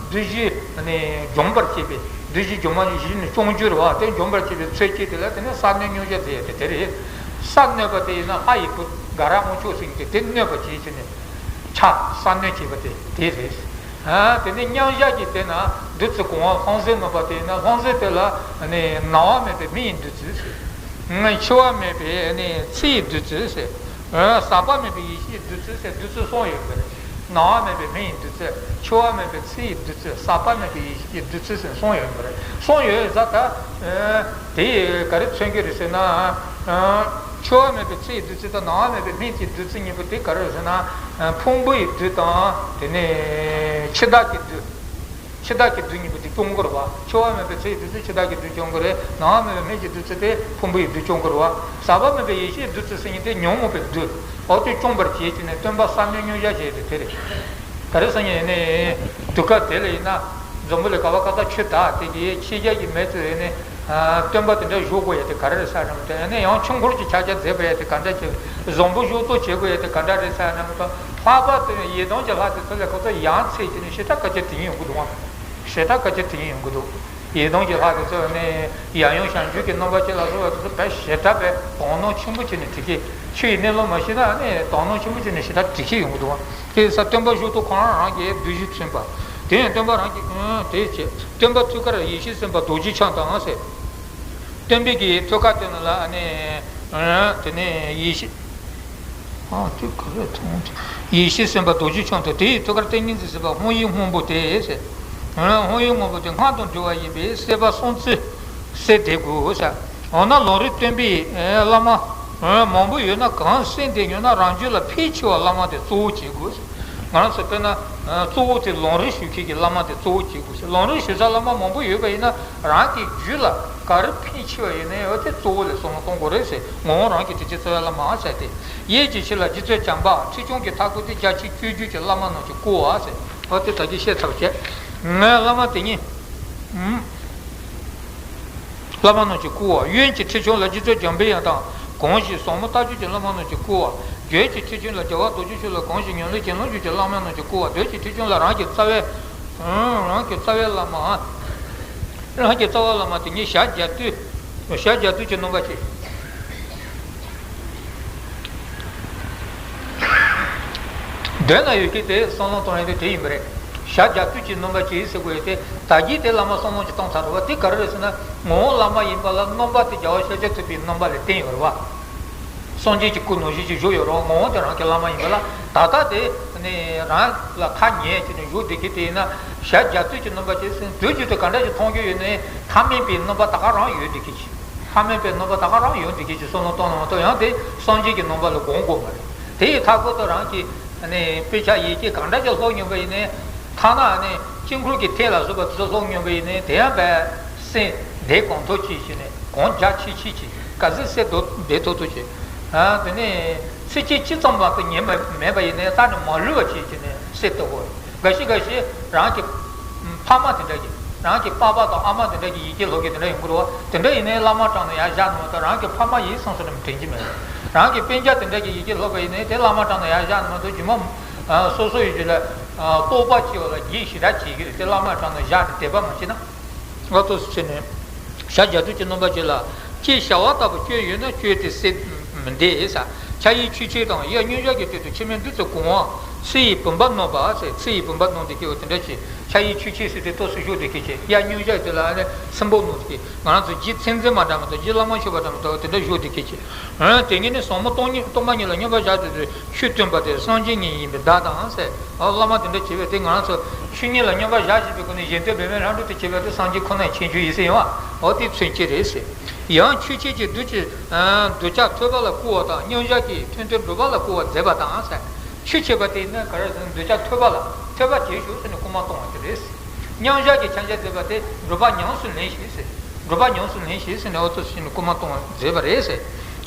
བདུད་བཞི་ནི་འཇོམས་པར་བྱེད་པའི་བདུད་བཞི་འཇོམས་པ་བཞི་ནི་སྐྱོང་རྒྱུ་རེད་བ། དེ་འཇོམས་པར་བྱེད་པའི་ཚུལ་གྱིས་དེ་ལ་དེ་ནི་ས་གནོན་སྙུང་གཞི་ཟེར་ཏེ་དེ་རེད། ས་གནོན་པ་དེ་ཡིན་ན་ལྷ་ཡི་བུ་དགའ་རབ་དབང་ཕྱུག་ཟེར་གྱི་དེ་གནོན་པ་བྱེད་ཀྱི་ནི་ཕྱག་ས་གནོན་བྱེད་པ་དེ་དེ་རེད། ཨ་དེ་ནས་མཉམ་བཞག་གི་དེ་ན་བདུད་རྩི་གང་བ་ལྷུང་བཟེད་ནོན་པ་དེ་ན་ལྷུང་བཟེད་དེ་ལ་ནི་སྣང་བ་མེད་པའི་མི་ཡི་བདུད་རྩི་ཟེར། འཆི་བ་མེད་པའི་ནི་ཚེ་ཡི་བདུད་རྩི་ཟེར། ཟག་པ་མེད་པའི་ཡེ་ཤེས་ཀྱི་བདུད་རྩི་ཟེར་བདུད་རྩི་གསུམ་ཡོད་པ་རེད། སྣང་བ་མེད་པའི་མི་ཡི་བདུད་རྩི། འཆི་བ་མེད་པའི་ཚེ་ཡི་བདུད་རྩི། ཟག་པ་མེད་པའི་ཡེ་ཤེས་ཀྱི་བདུད་རྩི་ཟེར་གསུམ་ཡོད་པ་རེད། གསུམ་ཡོད་ས་ད། དེ་ག་རེ་མཚོན་གྱི་རེད་ཟེར་ན། འཆི་བ་མེད་པའི་ཚེ་ཡི་བདུད་རྩི་དང་སྣང་བ་མེད་པའི་མི་ཡི་བདུད་རྩི་གཉིས་པོ་དེ་ག་རེ་རེད་ཟེར་ན། ཕུང་པོ་ཡི་བདུད་དང་དེ་ནས་འཆི་བདག་གི་བདུད། འཆི་བདག་གི་བདུད་གཉིས་པོ་དེ་སྐྱོང་གི་རེད་བ། འཆི་བ་མེད་པའི་ཚེ་ཡི་བདུད་རྩི་འཆི་བདག་གི་བདུད་སྐྱོང་གི་རེད། སྣང་བ་མེད་པའི་མི་ཡི་བདུད་རྩི་དེ་ཕུང་པོ་ཡི་བདུད་སྐྱོང་གི་རེད་བ། ཟག་པ་མེད་པའི་ཡེ་ཤེས་བདུད་རྩི་ཟེར་མཁན་དེ་ཉོན་མོངས་པའི་བདུད། འོ་དེ་སྐྱོང་བར་བྱེད་ཀྱི་ནི་སྟོན་པ་ས་གནོན་སྙུང་གཞི་བྱས་ཏེ་དེ་རེད། ག་རེ་ཟེར་ན་ཡིན་ནའི། དུས་སྐབས་དེ་ལ་ཡིན་ན། འཛམ་བུ་གླིང་ག་བ་ག་ས་ཆུ་དྭགས་དེ་གའི་ཕྱི་རྒྱལ་གྱི་མི་ཚོས་ཡིན་ནའི། སྟོན་པ་དེ་འདྲ་བཞུགས་དགོས་ཡ་དེ་ག་རེ་རེད་ཟེར་ན་མི་འདུག་ཡིན་ནའི་ཡང་ཆོས་འཁོར་གྱི་ཕྱག་རྒྱ་མཛད་དགོས་ཡ་དེ་ག་འདྲ་བྱེད། བཟང་པོ་བཞུགས་གཏོགས་བྱེད་དགོས་ཡ་དེ་ག་འདྲ་རེད་ཟེར་ན་མི་འདུག་ལྷག་པར་དུ་ཡི་དམ་གྱི་ལྷ་དེ་ཚོ་ལ་ཁོ་ཚོ་ཡང་ཚེ་ཅིག་ནས་ཞེ་དྲག་དཀའ་སྤྱད་དེ་ཡིན་ཡོང་གི་འདུག་ཞེ་དྲག་དཀའ་སྤྱད་དེ་ཡིན་ཡོང་གི་འདུག་ཡི་དམ་གྱི་ལྷ་དེ་ཚོ་ནི་ཡབ་ཡུམ་བྱང་ཆུབ་ཀྱི་རྣམ་པ་ཅན་ལ་སོགས་པ་དེ་ཚོ་དཔེ་ཞེ་དྲག་པའི་དོ་སྣང་ཆེན་པོ་བྱས་ནས་དེ་གའི་ཆོས་ཀྱི་གནས་ལུགས་མ་ཤེས་ན་ནི་དོ་སྣང་ཆེན་པོ་བྱས་ནས་ཞེ་དྲག་འགྲིག་གི་ཡོང་གི་འདུག་དེ་ས་སྟོན་པ་བཞུགས་ཐོག་ཁོ་རང་རང་གི་བདུད་བཞི་མཚོན་པ། དེ་ཡང་སྟོན་པ་རང་གི་དེ་བྱས་སྟོན་པ་ཐུགས་ཀར་ཡེ་ཤེས་སེམས་དཔའ་རྡོ་རྗེ་འཆང་དང་ཟེར། སྟོན་པའི་གི་ཐུགས་ཀ་དེ་ནི་ལ་ནི་དེ་ནི་ཡེ་ཤེས། ཨ་དེ་ག་རེ་མཐོང་དེ། ཡེ་ཤེས་སེམས་དཔའ་རྡོ་རྗེ་འཆང་དང་དེའི་ཐུགས་ཀར་ཏིང་ངེ་འཛིན་སེམས་དཔའ་ཧཱུྃ་ཡིག་སྔོན་པོ་དེ་ཟེར། ཧཱུྃ་ཡིག་སྔོན་པོ་དེ་སྔགས་དང་འབྲེལ་བ་ཡིན་པས་སྲེད་པ་སྲོག་རྩོལ་སེལ་བསྡད་དགོས་ཟེར། འོ་ན་ལམ་རིམ་སྟོན་པའི་བླ་མ། མང་པོ་ཡོད་ན་གང་སེམས་དེ་ཉོན་ན་རང་རྒྱུད་ལ་ཕལ་ཆེ་བ་བླ་མ་དེ་གཙོ་བོ་བྱེད་དགོས། ང་རང་ཚོ་དཔེར་ན་གཙོ་བོ་དེ་ལུང་རིགས་ཞུ་མཁན་གྱི་བླ་མ་དེ་གཙོ་བོ་བྱེད་དགོས། ལུང་རིགས་ཞུ་ས་བླ་མ་མང་པོ་ཡོད་པ་ཡིན་ན་རང་གི་རྒྱུད་ལ་ག་རེ་ཕན་ཆེ་བ་ཡོད་ན་འོ་དེ་གཙོ་བོ་ལ་བསམ་བློ་གཏོང་དགོས་རེད་ཟེར། ངོ་བོ་རང་གི་དྲིན་ཅན་རྩ་བའི་བླ་མ་ཟེར་ཏེ། ཡིད་ཀྱི་ཆོས་ལ་རྗེ་བཙུན་བྱམས་པ། ཁྲིད་སྐྱོང་གི་མཐའ་སྐོར་དེ་རྒྱ་ཆེ་བཅུ་བརྒྱད་ཀྱི་བླ་མ་རྣམས་ཀྱིས་བསྐོར་བ་ཟེར། འོ་དེ་ད་གིན་བཤད་ཚར་བ་བྱས། ངའི་བླ་མ་དེ་ཉིད། བླ་མ་རྣམས་ཀྱིས་བསྐོར་བ། དབོན་གྱི་ཁྲིད་སྐྱོང་ལ་རྗེ་བཙུན་འཇམ་དཔལ་དབྱངས་དང་། གང་ཞིག་ཟབ་མོ་ལྟ་སྤྱོད་ཀྱི་བླ་མ་རྣམས་ཀྱིས་བསྐོར་བ། རྒྱུད་ཀྱི་ཁྲིད་སྐྱོང་ལ་རྒྱལ་བ་རྡོ་རྗེ་འཆང་ལ། གང་ཞིག་ཉམས་ལེན་གྱི་ལམ་སྦྱོང་གི་བླ་མ་རྣམས་ཀྱིས་བསྐོར་བ། རྒྱུད་ཀྱི་ཁྲིད་སྐྱོང་ལ་རང་གི་རྩ་བའི། རང་གི་རྩ་བའི་བླ་མ། རང་གི་རྩ་བའི་བླ་མ་དེ་ཉིད་ཞལ་རྒྱ་བསྡུས། ཞལ་རྒྱ་བསྡུས་ཀྱི་རྣམ་པ་ཅན། མདོ་ན་ཡོད་ཀྱི་དེ་བསམ་བློ་གཏོང་ཡ་དེ་དེ་ཡིན་པ་རེད། ཞལ་རྒྱ་བསྡུས་ཀྱི་རྣམ་པ་ཅན་ཟེར་དགོས་ཡ་དེ་ད་གིན་དེ་བླ་མ་བསམ་བློ་ཅིག་གཏོང་ཚར་བ་དེ་ག་རེ་རེད་ཟེར་ན། ངོ་བོ་བླ་མ་ཡིན་པ་ལ་རྣམ་པ་དེ་རྒྱལ་བ་ཤཱཀྱ་ཐུབ་པའི་རྣམ་པ་ལས་བསྟན་ཡོད་རེད་བ། སངས་རྒྱས་ཀྱི་སྐུ་ནང་བཞིན་ཅིག་བཞུགས་ཡོད་རུང་ངོ་བོ་དེ་རང་གི་བླ་མ་ཡིན་པ་ལ། ད་ལྟ་དེ་ནི་རང་ལ་ཐག་ཉེ་ཅིག་ནས་བཞུགས་བསྡད་ཀྱི་དེ་ཡིན་ན་ཞལ་རྒྱ་བསྡུས་ཀྱི་རྣམ་པ་ཅན་ཟེར། དུས་རྒྱུན་དུ་ག་འདྲ་ཞིག་མཐོང་རྒྱུ་ཡོད་ནའི་ཐ་མལ་པའི་རྣམ་པ་ད་ག་རང་ཡོད་བསྡད་ཀྱི་ཅིག་ཐ་མལ་པའི་རྣམ་པ་ད་ག་རང་ཡོད་བསྡད་ཀྱི་ཅིག་བསམ་བློ་གཏོང་ན་མ་གཏོགས་ཡང་དེ་སངས་རྒྱས་ཀྱི་རྣམ་པ་ལ་སྒོམ་དགོས་མ་རེད། དེ་ཡི་མཐའ་སྐོར་དུ་རང་གི་ནི་དཔེ་ཆ་ཡི་གེ་ག་འདྲ་ཞིག་ཀློག་མྱོང་པ་ཡིན་ནའི། ཐ་ན་ནི་དཀྱིལ་འཁོར་གྱི་ཐད་ལ་སོགས་པ་དེ་ཚོ་ཀློག་མྱོང་པ་ཡིན་ནའི་དེ་ཡང་བས་སེམས་བདེ་གང་ཐུབ་ཅིག་བྱས་ནས་གང་རྒྱ་ཆེ་ཆེ་ཅིག་ག་ཚོད་སེམས་བདེ་ཐུབ་ཐུབ་ཅིག་དེ་ནས་ཚིགས་བཅད་གཅིག་ཙམ་མ་གཏོགས་ཉན་པ་མེད་པ་ཡིན་ནའི་རྩ་ནས་མ་ལུས་པ་ཅིག་བྱས་ནས་སེམས་བདེ་དགོས། འགའ་ཞིག་འགའ་ཞིག་རང་གི་ཕ་མ་དེ་འདྲ་གི་རང་གི་པ་ཕ་དང་ཨ་མ་དེ་འདྲ་གི་ཡི་གེ་ཀློག་མཁན་དེ་འདྲ་ཡོང་གི་རེད་བ། དེ་འདྲ་ཡིན་ནའི་བླ་མ་དྲངས་ནས་ཡར་བཞག་ན་མ་གཏོགས་རང་གི་ཕ་མ་ཡིན་བསམ་བསམ་རེ་དྲན་གྱི་མེད། རང་གི་སྤུན་ཀྱག་དེ་འདྲ་གི་ཡི་གེ་ཀློག་པ་ཡིན་ནའི་དེ་བླ་མ་དྲངས་ནས་ཡར་བཞག་ན་མ་གཏོགས་རྒྱུ་མ། སོ་སོ་ཡི་རྒྱུད་ལ་རྟོགས་པ་སྐྱེ་བ་ལ་དགེ་ཞེ་དྲག་བྱེད་ཀྱི་རེད་དེ། བླ་མ་དྲངས་ནས་བཞག་ནས་དད་པ་མ་བྱས་ན། ང་ཏོག་ཙམ་བྱས་ནས་ཞལ་རྒྱ་བསྡུས་ཀྱི་རྣམ་པ་ཅན་ལ། ཅེས་བྱ་བ་ལྟ་བུ་སྐྱོན་ཡོད་ན་སྐྱོན་དེ་སེལ་མི་འདེད་ཟེར། ཕྱག་གཡས་ཆོས་འཆད་དང་གཡས་མཉམ་བཞག་གི་སྟེང་དུ་ཕྱི་མིག་བདུད་རྩི་གང་བ། ཚེ་ཡི་བུམ་པ་བསྣམས་པ་ཟེར། ཚེ་ཡི་བུམ་པ་བསྣམས་ཏེ་སྐྱེ་བོ་དེ་འདྲ་ཞིག་ཕྱག་གཡས་ཆོས་འཆད་ཟེར་ཏེ་ཏོག་ཙམ་བཞུགས་ཏེ་སྐྱེ་ཅེས། གཡས་མཉམ་བཞག་དེ་ལ་ནི་སྲིན་པོ་བསྣམས་ཏེ་སྐྱེ། ང་རང་ཚོ་རྗེ་མཚན་འཛིན་མ་འདྲ་མ་གཏོགས་རྗེ་བླ་མ་མཆོད་པ་འདྲ་མ་གཏོགས་དེ་འདྲ་བཞུགས་ཏེ་སྐྱེ་ཅེས། འོན་ཏེ་ངས་ནི་ཟབ་མོ་སྟོང་ཉིད་སྟོང་པ་ཉིད་ལ་མཉམ་པར་བཞག་སྟེ་ཆོས་སྟོན་པ་དེ་སངས་རྒྱས་ཉིད་ཡིན་པའི་བརྡ་དང་ཟེར། འོ་བླ་མ་དེ་འདྲ་བྱེད་པས་དེ་ང་རང་ཚོ་ཆོས་ཉིད་ལ་མཉམ་པར་བཞག་བཞིན་པའི་སྒོ་ནས་གཞན་དོན་འབད་མེད་ལྷ་འགྲུབ་ཏུ་བྱེད་པ་དེ་སངས་རྒྱས་ཁོ་ན་ཡི་མཁྱེན་རྒྱུ་ཡིན་ཟེར་ཡང་འོ་དེ་མཚོན་བྱེད་རེད་ཟེར། ཡང་ཆོས་འཆད་ཀྱི་གདུལ་བྱ་གདུལ་བྱ་ཐོས་པ་ལ་བསྐུལ་བ་དང་མཉམ་བཞག་གི་མཐུན་རྟེན་སྒྲུབ་པ་ལ་བསྐུལ་བ་མཛད་པ་དང་ཟེར། ཆོས་འཆད་པ་དེ་ནི་ག་རེ་ཟེར་ན་གདུལ་བྱ་ཐོས་པ་ལ་ཐོས་པ་བྱེད་ཤོག་ཟེར་ནས་བསྐུལ་མ་གཏོང་བ་དེ་རེད། མཉམ་བཞག་གི་ཕྱག་རྒྱ་མཛད་པ་དེ་སྒྲུབ་པ་ཉམས་སུ་ལེན་ཞིག་ཟེར། སྒྲུབ་པ་ཉམས་སུ་ལེན་ཞིག་ཟེར་ནས་འོ་ཚོ་ཟེར་ནས་བསྐུལ་མ་གཏོང་བ་མཛད་པ་རེད་ཟེར།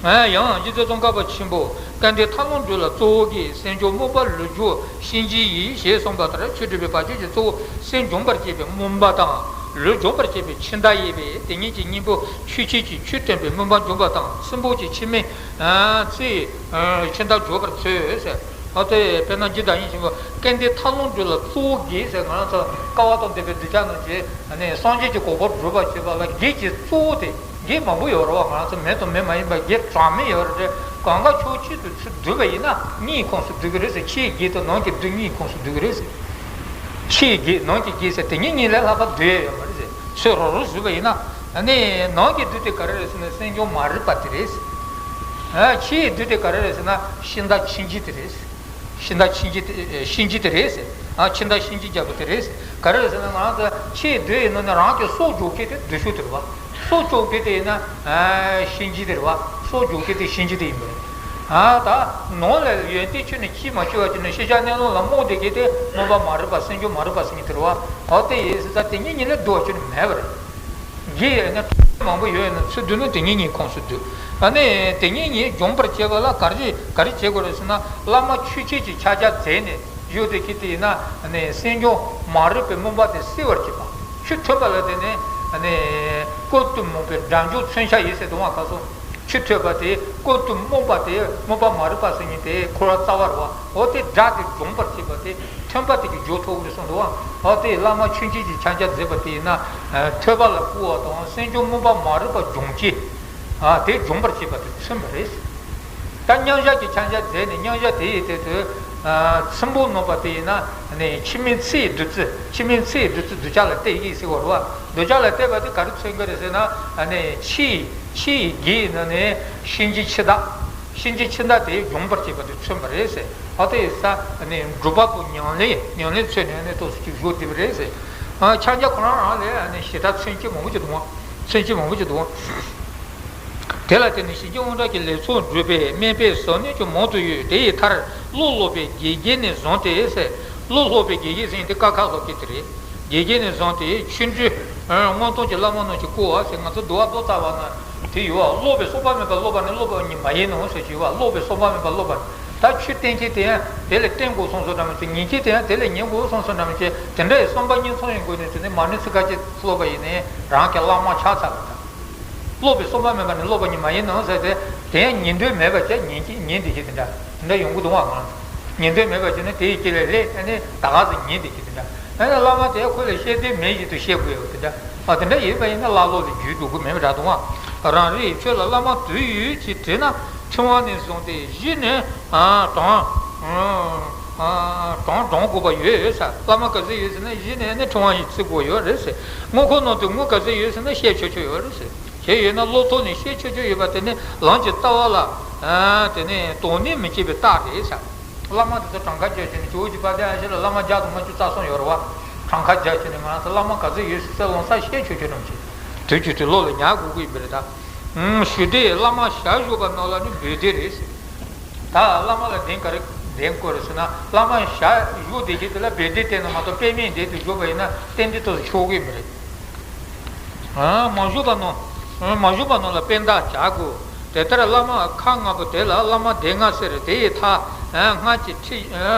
ཡང་རྗེ་བཙུན་ཙོང་ཁ་པ་ཆེན་པོ་སྐལ་ལྡན་མཐའ་ལམ་སྒྲོལ་ལ་གཙོ་བོ་གིས་སེམས་བྱུང་སྨོན་པ་ལུས་སྦྱོང་གཤིན་རྗེ་ཡིས་ཞེས་གསུངས་པ་ལྟར་ཆོས་སྒྲུབ་པའི་བར་ཆད་ཀྱི་གཙོ་བོ་སེམས་སྦྱོང་བར་བྱེད་པའི་སྨོན་པ་དང་ལུས་སྦྱོང་བར་བྱེད་པའི་ཆིབས་རྟ་ཡིན་པས། དེ་ཉིད་ཀྱི་སྙིང་པོ་ཆོས་འཆད་ཀྱི་ཆོས་སྟོན་པའི་སྨོན་པ་འབྱུང་བ་དང་སྲིན་པོ་ཆེ་ཕྱི་མིག་ཚེ་ཕྱི་མཐའ་འཇོག་པར་འཚོལ་ཟེར། ཨ་དེ་དཔེར་ན་རྗེ་བདག་ཉིད་ཆེན་པོ་སྐལ་ལྡན་མཐའ་ལམ་སྒྲོལ་ལ་གཙོ་བོ་གིས་ཟེར། ང་རང་ཚོ་དཀའ་བ་དང་ལྡན་པའི་གདུལ་བྱ་རྣམས་ཀྱིས་ནི་སངས་རྒྱས་ཀྱི་གོ་འཕང་སྒྲུབ་པར་བྱེད་པ་ལ་དགེ་གི་གཙོ་བོ་དེ་དགེ་མང་པོ་ཡོད་རེད་བ། ང་རང་ཚོ་མེད་དང་མེད་མ་ཡིན་པ་དགེ་གྲངས་མེད་ཡོད་རེད། གང་ག་ཕྱོགས་གཅིག་ཏུ་ཚུར་བསྡུས་པ་ཡིན་ན་གཉིས་ཁོངས་སུ་འདུ་གི་རེད་ཟེར། ཕྱིའི་དགེ་དང་ནང་གི་སྡིག་གཉིས་ཁོངས་སུ་འདུ་གི་རེད་ཟེར། ཕྱིའི་དགེ་ནང་གི་དགེ་ཟེར་དེ་གཉིས་གཉིས་ལས་ལྷག་པ་འདུས་ཡ་ཡོད་མ་རེད་ཟེར། ཚུར་རོབ་རོབ་བཟོས་པ་ཡིན་ན་ནི་ནང་གི་སྡིག་དེ་ག་རེ་རེད་ཟེར་ན་སེམས་བྱུང་མ་རིག་པ་དེ་རེད་ཟེར། ཕྱིའི་སྡིག་དེ་ག་རེ་རེད་ཟེར་ན་ཤིང་རྟ་གཤིན་རྗེ་དེ་རེད་ཟེར། ཤིང་རྟ་གཤིན་རྗེ་དེ་གཤིན་རྗེ་དེ་རེད་ཟེར། ཨ་ཤིང་རྟ་གཤིན་རྗེ་རྒྱལ་པོ་དེ་རེད་ཟེར། ག་རེ་རེད་ཟེར་ན་ང་རང་ཚོ་ཕྱིའི་སྡིག་ཡིན་ནོ་ནི་རང་གི་སྲོག་འཇོག་མཁན་དེ་སྡིག་ཤོས་དེ་རེད་བ། སྲོག་སྐྱོབ་མཁན་དེ་ཡིན་ན་ཨ་གཤིན་རྗེ་དེ་རེད་བ། སྲོག་འཇོག་མཁན་དེ་གཤིན་རྗེ་དེ་ཡིན་པ་རེད། ཨ་ད་ནང་ལ་ཡོན་ཏན་ཆོས་ནི་ཅིས་མ་སྐྱེ་བ་ཅིག་ནི་ཤེས་བྱ་གནས་ལུགས་ལ་རྨོངས་བསྡད་མཁན་དེ་སྨོན་པ་མ་རིག་པ་སེམས་བྱུང་མ་རིག་པ་ཟེར་མཁན་དེ་རེད་བ། འོ་དེ་ཡིན་ཟེར་ཙང་དེ་གཉིས་གཉིས་ལས་བསྡུ་བ་ཁྱོན་ནས་མེད་པ་རེད། དགེ་ཡིན་ན་མང་པོ་ཡོད་ཡིན་ན་ཚུར་བསྡུ་ན་དེ་གཉིས་གཉིས་ཁོངས་སུ་འདུ། ཨ་ནི་དེ་གཉིས་གཉིས་སྦྱོང་བར་བྱེད་པ་ལ་ག་རེ་ག་རེ་བྱེད་དགོས་རེད་ཟེར་ན་བླ་མ་ཆོས་འཆད་ཀྱི་ཕྱག་རྒྱ་མཛད་ནས་བཞུགས་ཏེ་ཁྱེད་དེ་ཡིན་ན་ཨ་ནི་སེམས་བྱུང་མ་རིག་པའི་མུན་པ་དེ་སེལ་བར་བྱེད་པ། ཆོས་ཐོས་པ་ལ་བརྟེན་ནས་ཨ་ནི་ཀུན་ཏུ་མུན་པའི་དགྲ་འཇོམས་མཚོན་ཆ་ཡིན་ཟེར་དུས་ང་ག་སོ། ཆོས་ཐོས་པ་དེ་ཀུན་ཏུ་རྨོངས་པ་དེ་རྨོངས་པ་མ་རིག་པ་ཟེར་མཁན་དེ་འཁོར་བ་རྩ་བ་རེད་བ། འོ་དེ་དགྲ་དེ་སྦྱོང་བར་བྱེད་པ་དེ་ཐོས་པ་དེ་གིས་སྦྱོང་ཐུབ་ཀྱི་རེད་གསུངས་འདུག་བ། འོ་དེ་བླ་མ་ཆོས་འཆད་ཀྱི་ཕྱག་རྒྱ་མཛད་པ་དེ་ཡིན་ན་ཐོས་པ་ལ་བསྐུལ་བ་དང་སེམས་བྱུང་རྨོངས་པ་མ་རིག་པ་སྦྱོང་བྱེད་དེ་སྦྱོང་བར་བྱེད་པ་དེ་མཚོན་པ་རེད། ད་མཉམ་བཞག་གི་ཕྱག་རྒྱ་མཛད་ནས་མཉམ་བཞག་དེ་ཡི་སྟེང་དུ་སྲིན་པོ་བསྣམས་པ་དེ་ཡིན་ན་ཕྱི་མིག་ཚེ་ཡི་བདུད་རྩི། ཕྱི་མིག་ཚེ་ཡི་བདུད་རྩི་གདུལ་བྱ་ལ་གཏད་ཀྱི་ཟེར་བ་རེད་བ། གདུལ་བྱ་ལ་གཏད་པ་དེ་ག་རེ་མཚོན་གྱི་རེད་ཟེར་ན་ཕྱི་ཡི་ཕྱི་ཡི་དགེ་ཡི་ནང་ནས་གཤིན་རྗེ་འཆི་བདག་གཤིན་རྗེ་འཆི་བདག་དེ་སྦྱོང་བར་བྱེད་པ་དེ་མཚོན་པ་རེད་ཟེར། ཨ་དེ་ས་ནི་སྒྲུབ་པ་པོ་ཉམས་ལེན་ཉམས་ལེན་ཚུལ་ནས་ནི་ཏོག་ཙམ་ཅིག་བཞུགས་བསྡད་པ་རེད་ཟེར། ཨ་ཕྱག་རྒྱ་ཁོ་རང་རང་ལས་ཨ་ནི་ཞེ་དྲག་མཚོན་བྱེད་མང་པོ་ཅིག་འདུག་བ། མཚོན་བྱེད་མང་པོ་ཅིག་འདུག་བ། དེ་ལ་བརྟེན་ནས་ཞིང་གི་དབང་དྲག་གི་ལས་ཚོགས་འགྲུབ་པའི་སྨན་པའི་ཟབ་གནད་ཀྱང་མང་དུ་ཡོད། དེ་ཡི་མཐར་བློ་སློབ་པའི་དགེ་རྒན་ནས་བཟུང་སྟེ་ཟེར། བློ་སློབ་པའི་དགེ་རྒན་ཟེར་དེ་ཀ་ཁ་སློབ་དགེ་དེ་རེད། དགེ་རྒན་ནས་བཟུང་སྟེ་ཆོ་འཕྲུལ་མངོན་སྟོབས་ཀྱི་བླ་མ་རྣམས་ཀྱིས་བསྐོར་བ་ཟེར། ང་ཚོ་འདུལ་བ་རྡོ་རྩ་བ་ན་དེ་ཡོད་བ། སློབ་པའི་གསུམ་པ་མེད་པར་སློབ་པ་ནི་སློབ་པ་ཉིད་མ་ཡིན་ནོ་ཟེར་གྱི་ཡོད་བ། སློབ་པའི་གསུམ་པ་མེད་པར་སློབ་པ་ནི། ད་ཆོས་བསྟན་མཁན་དེ་ཡང་དེ་ལས་བསྟེན་དགོས་སོང་སོ་འདྲ་མི་བྱེད། ཉན་མཁན་དེ་ཡང་དེ་ལས་ཉན་དགོས་སོང་སོ་འདྲ་མི་བྱེད། དེ་འདྲ་ཡི་གསུམ་པ་གཉིས་ཚང་ཡོང་དགོས་ནས་དེ་ནི་མ་ཎི་ཚིག་ཁ་ཅིག་སློབ་པ་ཡིན་ནའི་རང་གི་བླ་མ་ཆགས་ཚར་བ་དང་། སློབ་པའི་གསུམ་པ་མེད་པ་ནི་སློབ་པ་ཉིད་མ་ཡིན་ནོ་ཟེར་ཏེ། དེ་ཡང་ཉན་འདོད་མེད་པ་བྱས་ཉན་གྱི་ཉན་བསྡད་ཀྱི་དེ་འདྲ་དེ་འདྲ་ཡོང་གི་འདུག་བ། ང་ཉན་འདོད་མེད་པ་བྱས་ན་དེ་ཡི་དཀྱིལ་ལས་ལྷད་ཨ་ནི་ད་ག་ཟེ་ཉན་བསྡད་ཀྱི་དེ་འདྲ། ཨ་ནི་བླ་མ་དེ་ཁོ་ལ་བཤད་འདོད་མེད་བཞིན་དུ་བཤད་དགོས་ཡོད་དེ་འདྲ། ཨ་དེ་འདྲ་ཡིན་པ་ཡིན་ན་བླ་སློབ་ལ་འཇུས་འགྲོ་གི་མེད་པ་འདྲ་འདུག་བ། རང་རེའི་ཆོས་ལ་བླ་མ་དུ་ཡོད་ཅེས་དྲིས་ན། ཕྲེང་བ་ནས་བཟུང་སྟེ་གཞི་ནས་ཨ་དྲང་ཨ་དྲང་དྲང་དགོས་པ་ཡོད་ཟེར། བླ་མ་ག་ཚོད་ཡོད་ཟེར་ན་གཞི་ནས་ནི་ཕྲེང་བ་ཡིས་བརྩི་དགོས་ཡོད་རེད་ཟེར། དངོས་ཁོག་ནང་དུ་དངུལ་ག་ཚོད་ཡོད་ཟེར་ན་བཤད་ཆོག་ཆོག་ཡོད་རེད་ཟེར། བྱས་ཡོད་ན་བློ་ཐོག་ནས་བཤད་ཆོག་ཆོག་ཡོད་པ་དེ་ནི་ལམ་གྱི་ལྟ་བ་ལ་ཨ་དེ་ནི་དོགས་གནས་མི་བྱེད་པའི་རྟགས་རེད་ཟེར། བླ་མ་དེ་ཚོ་གྲངས་ཀ་བརྒྱབ་བྱས་ནས་ཇོ་བོ་རྗེ་དཔལ་ལྡན་ཨ་ཞེ་ལ་བླ་མ་བརྒྱ་དང་ལྔ་བཅུ་རྩ་གསུམ་ཡོད་རེད་བ། གྲངས་ཀ་བརྒྱབ་བྱས་ནས་ང་རང་ཚོ་བླ་མ་ག་ཚོད་ཡོད་ཟེར་ལོང་ས་བཤད་ཆོག་ཆོག་རང་བྱེད། དུས་ཀྱི་དུས་བློ་ལ་ཉར་དགོས་ཀྱི་ཡིན་པ་རེད་ད། ཞུ་སྡེ་བླ་མ་ཞལ་བཞུགས་པ་རྣམས་ལ་ནི་འབོད་སྡེ་རེད་ཟེར། ད་བླ་མ་ལ་གདན་ག་རེ་གདན་བསྐོ་རེད་ཟེར་ན། བླ་མ་ཞལ་བཞུགས་བསྡད་ཀྱི་དེ་ལ་འབོད་སྡེ་བསྟན་ན་མ་གཏོགས་པདྨའི་གདན་དུ་བཞུགས་པ་ཡིན་ན་རྟེན་འབྲེལ་ཐོག་ཏུ་ཆོག་གི་མི་རེད། མ་བཞུགས་པ་རྣམས། མ་བཞུགས་པ་རྣམས་ལ་པད་ཟླ་བྱ་དགོས། དེ་ལྟར་བླ་མ་ཁག་ལྔ་པོ་དེ་ལ་བླ་མ་སྡེ་ལྔ་ཟེར། དེ་ཡི་མཐའ་སྔར་གྱི་ཁྲི་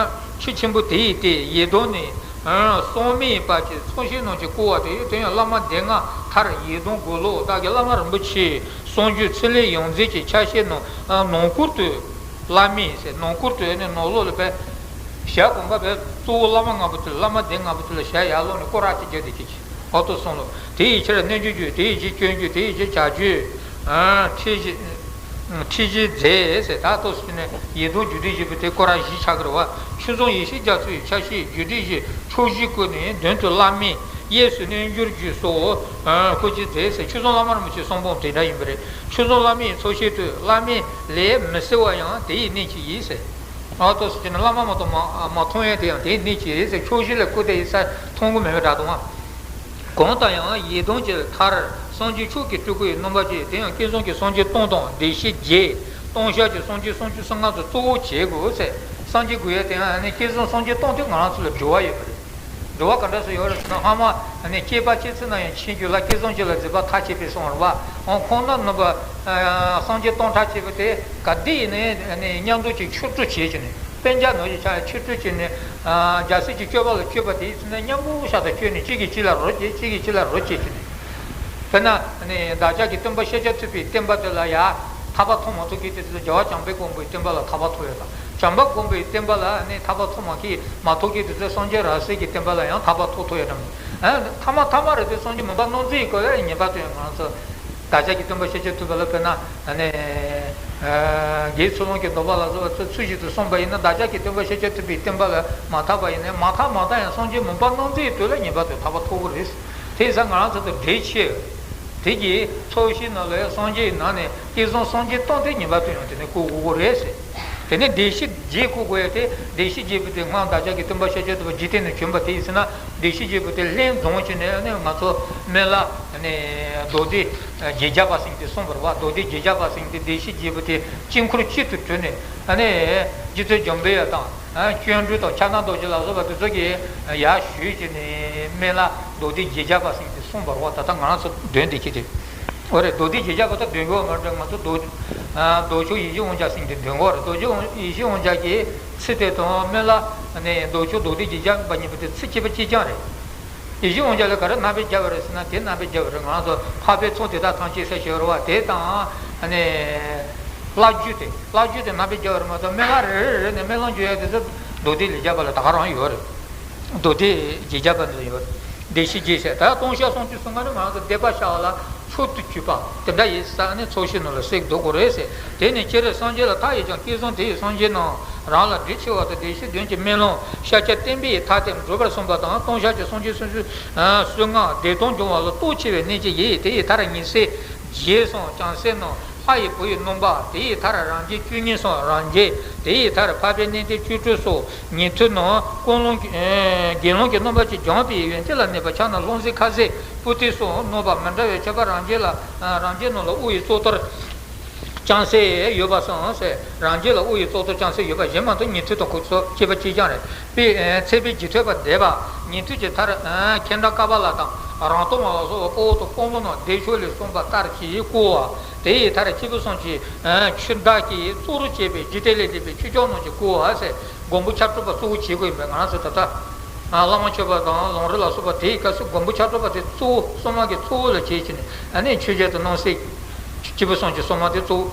ཁྲི་ཆེན་པོ་དེ་ཡི་སྟེང་ཡེ་གདོན་ནས་སྲུང་མའི་བར་གྱི་ཚོགས་ཞིང་རྣམས་ཀྱིས་བསྐོར་བ་དེ་ཡི་སྟེང་བླ་མ་སྡེ་ལྔ་མཐར་ཡེ་གདོན་གོས་ལོག་དག་གི་བླ་མ་རིན་པོ་ཆེའི་གསང་རྒྱུད་ཚུལ་ལེན་ཡོངས་འཛིན་གྱི་ཆ་ཤས་རྣམས་ནང་ཁུལ་དུ། བླ་མས་ཟེར། ནང་ཁུལ་དུ་ནི་ནང་ལོགས་ལ་བས། ཞལ་གོམ་པ་བས་གཙོ་བོ་བླ་མ་ལྔ་པོ་དེ་ལ་བླ་མ་སྡེ་ལྔ་པོ་དེ་ལ་ཞལ་ཡར་ལོག་ནས་སྐོར་ར་གཅིག་བརྒྱབ་བསྡད་ཀྱི་ཅི། འོ་ཐོག་གསུམ་ལོ། དེ་ཡི་ཕྱིར་རྣལ་འབྱོར་རྒྱུད། དེ་ཡི་ཕྱིར་སྐྱོན་རྒྱུད། དེ་ཡི་ཕྱིར་བྱ་རྒྱུད། ཁྲིད་གཞི། ཁྲིད་གཞི་རྫས་ཟེར། ད་ཐོག་སུ་ནས་ཡེ་གདོན་རྒྱུད་སྡེ་བཞི་པོ་དེ་སྐོར་ར་བཞི་ཆགས་ཀྱི་རེད་བ། ཆོས་རྫོང་ཡེ་ཤེས་རྒྱ་མཚོའི་ཆ་ཤས་རྒྱུད་སྡེ་བཞི་ཕྱོགས་བཞིར་བཀོད་ནས་མདུན་དུ་བླ་མས་གཡས་སུ་རྣལ་འབྱོར་རྒྱུད་སོགས་བཀོད་ཀྱི་མཛད་ཟེར། ཆོས་རྫོང་བླ་མ་རིན་པོ་ཆེའི་གསུང་འབུམ་དེ་འདྲ་ཡིན་པ་རེད། ཆོས་རྫོང་བླ་མའི་ཚོགས་ཞིང་དུ་བླ་མའི་ལས་མི་སེལ་བ་ཡང་དེ་ཡི་གནད་ཀྱིས་ཡིན་ཟེར། ཨ་ཐོག་སུ་བྱས་ན་བླ་མ་མ་གཏོགས་མ་མ་མཐོང་ཡས་དེ་ཡང་དེའི་གནད་ཀྱིས་ཡིན་ཟེར། ཕྱོགས་བཞི་ལ་བཀོད་དེ་ཡིན་ས་མཐོང་གི་མེད་པའི་སྒྲ་དང་། གང་ལྟར་ཡང་ཡེ་གདོན་གྱི་མཐར་སངས་རྒྱས་མཆོག་གི་སྤྲུལ་སྐུ་ཡི་རྣམ་པ་ཅིག་དེ་ཡང་བསྐལ་བཟང་གི་སངས་རྒྱས་སྟོང་དང་བདེ་གཤེགས་བརྒྱད། སྟོང་གཞག་གི་སངས་རྒྱས་སུམ་ཅུ་སོ་ལྔ་ཚོ་གཙོ་བོ་བྱེད་དགོས་ཟེར། སངས་རྒྱས་དགོས་ཡས་དེ་ཡང་ནི་བསྐལ་བཟང་སངས་རྒྱས་སྟོང་དེ་ང་རང་ཚོ་ལ་འབྲེལ་བ་ཡོད་པ་རེད། འགྲོ་བ་ག་འདྲ་སུ་ཡོད་རེད་ཟེར་ན། སྔ་མ་ནས་སྐྱེས་པ་སྐྱེས་ཚུལ་ན་ཡང་ཕྱིན་རྒྱུད་ལ་བསྐལ་བཟང་སྤྱི་ལ་གཟིགས་པ་མཐའ་ཅེས་པའི་གསུང་རེད་བ། འོ་ཁོང་རྣམས་རྣམ་པ་སངས་རྒྱས་སྟོང་ཕྲག་གཅིག་པོ་དེ་ག་དུས་ཡིན་ནའི་མཉམ་དུ་ཅིག་ཆོས་སྤྲུལ་བྱེད་ཀྱི་ནས། དཔེ་ཆ་ནོར་གྱི་ཆ་ཆོས་སྤྲུལ་བྱེད་ནས། རྒྱལ་སྲས་ཀྱི་སྤྱོད་པ་ལ་སྤྱོད་པ་དེ་ཡིན་ན་མཉམ་པོ་ཤ་དང་སྤྱོད་ནས་གཅིག་གིས་གཅིག་ལ་རོ་བྱེད། གཅིག་གིས་གཅིག་ལ་རོ་བྱེད་ཀྱི་ནས། དཔེར་ན་བདག་ཅག་གི་སྟོན་པ་ཤཱཀྱ་ཐུབ་པའི་བསྟན་པ་དེ་ལ་ཡ་ཐར་པ་ཐོབ་མ་ཐུབ་མཁན་དེ་ཚོ་རྒྱལ་བ་བྱམས་པའི་མགོན་པོའི་བསྟན་པ་ལ་ཐར་པ་ཐོབ་ཡོད་པ། བྱམས་པ་མགོན་པོའི་བསྟན་པ་ལ་ནི་ཐར་པ་ཐོབ་མ་མཁན་མ་ཐོབ་མཁན་དེ་ཚོས་སངས་རྒྱས་རང་གསལ་གྱི་བསྟན་པ་ལ་ཡང་ཐར་པ་ཐོབ་ཐུབ་ཡོད་དམ། ཐ་མ་ཐ་མ་རེད་དེ་སངས་རྒྱས་མུན་པ་རྣམ་འཛིན་གྱི་སྐོར་ལ་ངེས་པར་དུ་ཡང་ང་ཚོ་བདག་ཅག་གི་སྟོན་པ་ཤཱཀྱ་ཐུབ་པ་ལ་དཔེར་ན་ནི་དགེ་ཚུལ་སློང་གི་སྡོམ་པ་ལ་སོགས་པ་ཚུལ་བཞིན་དུ་བསྲུངས་པ་ཡིན་ན། བདག་ཅག་གི་སྟོན་པ་ཤཱཀྱ་ཐུབ་པའི་བསྟན་པ་ལ་མ་ཐར་པ་ཡིན་ན། མ་ཐར་མ་ཐར་ཡང་སངས་རྒྱས་མུན་པ་རྣམ་འཛིན་གྱི་དུས་ལ་ངེས་པར་དུ་ཐར་པ་ཐོབ་ཀྱི་རེད། དེ་ཡིན་ཙང་ང་རང་ཚོ་དང་འབྲེལ་ཆེ། དེ་གིས་ཚོགས་ཞིང་ནང་ལ་སངས་རྒྱས་ནང་ནས་བསྐལ་བཟང་སངས་རྒྱས་སྟོང་དེ་ངེས་པར་དུ་ཡང་དེ་ནས་བཀུར་དགོས་ཀྱི་རེད་ཟེར། དེ་ནས་བདེ་གཤེགས་བརྒྱད་བཀུར་དགོས་ཡ་དེ། བདེ་གཤེགས་བརྒྱད་པོ་དེ་སྔར་བདག་ཅག་གི་སྟོན་པ་ཤཱཀྱ་ཐུབ་པ་འཇིག་རྟེན་ནས་བྱོན་པ་དེ་ཡིན་ཟེར་ན། བདེ་གཤེགས་བརྒྱད་པོ་དེ་ལྷན་འཛོམས་བྱས་ནས་ནི་ང་ཚོ་སྨན་བླ་ནི་མདོ་སྡེ་བརྒྱད་བརྒྱ་པ་ཟེར་མཁན་དེ་གསུངས་པ་རེད་བ། མདོ་སྡེ་བརྒྱད་བརྒྱ་པ་ཟེར་མཁན་དེ་བདེ་གཤེགས་བརྒྱད་པོ་དེ་དཀྱིལ་འཁོར་གཅིག་ཏུ་གྲུབ་ནས་ནི་རྗེ་བཙུན་འཇམ་དཔལ་དང་། ཨ་སྤྱོད་འབྲེལ་དང་ཕྱག་ན་རྡོ་རྗེ་ལ་སོགས་པ་དེ་ཚོ་གིས་ཡར་ཞུས་བྱས་ནས་སྨན་བླ་མདོ་སྡེ་བརྒྱད་བརྒྱ་པ་ཟེར་མཁན་དེ་གསུངས་པ་རེད་བ། ད་ལྟ་ང་རང་ཚོ་འདོན་བསྡད་ཀྱི་དེ། འོ་རེད། མདོ་སྡེ་བརྒྱད་བརྒྱ་པ་ད་འདོན་དགོས་མ་རེད། ང་ཚོ་མདོ་ཨ་མདོ་ཆོག་ཡིད་བཞིན་དབང་བྱ་ཟེར་མཁན་དེ་འདོན་དགོས་རེད། མདོ་ཆོག་ཡིད་བཞིན་དབང་བྱ་གི་ཚིག་དེ་དང་སྨན་བླ་ནས་མདོ་ཆོག་མདོ་སྡེ་བརྒྱད་བརྒྱ་པ་གཉིས་པོ་དེ་ཚིག་གཅིག་པ་གཅིག་རྐྱང་རེད། ཡིད་བཞིན་དབང་བྱ་ལ་ག་རེ་རྣམ་པར་སྦྱར་བ་རེད་ཟེར་ན། དེ་རྣམ་པར་སྦྱར་བ་རེད། ང་ཚོ་འཕགས་པའི་ཚོགས་དེ་དག་ཐམས་ཅད་ཟེར་ཞེས་པ་རེད་བ། དེ་དང་ཨ་ནི་བླ་བརྒྱུད་དེ། བླ་བརྒྱུད་དེ་རྣམ་པར་སྦྱར་བ་རེད་མ་གཏོགས། སྨན་བླ་རེ་རེ་རེ་ནས་སྨན་བླ་བརྒྱུད་ཡ་དེ་ཚོ་མདོ་སྡེ་ལས་སྦྱར་བ་ལ་ད་ག་རང་ཡོད་རེད། མདོ་སྡེ་བརྒྱད་བརྒྱ་པ་འདི་ཡོད་རེད། བདེ་གཤེགས་བརྒྱད་ཟེར། ད་སྟོང་གཞག་སུམ་ཅུ་སོ་ལྔ་ནི་ང་ཚོ་བཟླས་པ་བྱ་བ་ལ་མཆོག་ཏུ་གྱུར་པ་དེ་འདྲ་ཡིན་ས་ནི་ཚོགས་ཞིང་ནང་ལ་གསལ་འདུག་གོ་རེད་ཟེར། དེ་ནི་སྤྱིར་སངས་རྒྱས་ལ་མཐའ་ཡས་ཀྱང་། བསྐལ་བཟང་དེ་ཡི་སངས་རྒྱས་རྣམས་རང་ལ་འབྲེལ་ཆེ་བ་དང་། བདེ་གཤེགས་གདོན་གྱི་སྨོན་ལམ་ཤཱཀྱ་བསྟན་པའི་མཐའ་རྟེན་འགྲུབ་པར་གསུངས་པ་དང་། སྟོང་གཞག་གི་སངས་རྒྱས་སུམ་ཅུ་སོ་ལྔ་བདེ་སྟོང་འབྱུང་བ་ལ་གཏོགས་ཆེ་བའི་གནད་ཀྱིས་ཡིན། དེ་ཡི་མཐར་ཉི་ཟེར་བརྒྱད་སོགས་བྱང་སེམས་རྣམས་ལྷ་ཡི་བུ་ཡི་རྣམ་པ། དེ་ཡི་མཐར་རང་རྒྱལ་བཅུ་གཉིས་སོགས་རང་རྒྱལ། དེ་ཡི་མཐར་འཕགས་པའི་གནས་བརྟན་བཅུ་དྲུག་སོགས་ཉན་ཐོས་རྣམས་ཀུན་སློང་གི་ཨེ་དགེ་སློང་གི་རྣམ་པ་ཅན་སྦྱངས་པའི་ཡོན་ཏན་ལ་གནས་པ་ཕྱག་ན་རླུང་གསལ་ཁ་ཟས་པུ་ཏི་སོགས་རྣམ་པ་མི་འདྲ་བའི་ཁྱད་པར་རང་རྒྱལ་ལ་རང་རྒྱལ་རྣམས་ལ་དབུ་ཡི་གཙུག་ཏོར། ལྕང་སྲེ་ཡོད་པ་སོང་ཟེར། རང་རྒྱུད་ལ་དབུ་ཡི་གཙུག་ཏོར་ལྕང་སྲེ་ཡོད་པ་གཞན་མ་གཏོགས་ཉན་ཐོས་དང་ཁོ་ཚོ་སྐྱེས་པ་གཅིག་རྐྱང་རེད། པའི་ཚེ་འཕོས་རྒྱུད་ཐོས་པ་འདས་པ་ཉན་ཐོས་ཀྱི་མཐར་ཁྱེད་འདྲ་ཀ་པ་ལ་དང་རང་སྟོང་མ་ལ་སོགས་པ་དཔའ་བོ་དང་དཔའ་མོ་རྣམས་བདེ་མཆོག་ལས་གསུངས་པ་ལྟར་གྱིས་བསྐོར་བ། དེ་ཡི་མཐར་སྐྱེས་བུ་གསུམ་གྱི་ཆུ་ཟླ་གིས་གཙུག་རུ་བྱས་པའི་འཇིག་རྟེན་ལས་འདས་པའི་ཆོས་སྐྱོང་རྣམས་ཀྱིས་བསྐོར་བ་ཟེར། མགོན་པོ་ཆབ་སྤྲུལ་པ་གཙོ་བོ་བྱེད་དགོས་ཡིན་པས། ང་རང་ཚོ་ད་ལྟ་བླ་མ་མཆོད་པ་དང་ལམ་རིམ་ལ་སོགས་པ་དེའི་སྐབས་སུ་མགོན་པོ་ཆབ་སྤྲུལ་པ་དེ་གཙོ་བོ་གསང་སྔགས་ཀྱི་གཙོ་བོ་ལ་བྱས་ཕྱིན་ནས་ཨ་ནི་ཆོས་རྒྱལ་དང་སྣང་སྲིད། སྐྱེས་བུ་གསུམ་གྱི་གསང་སྔགས་དེ་གཙོ་བོ་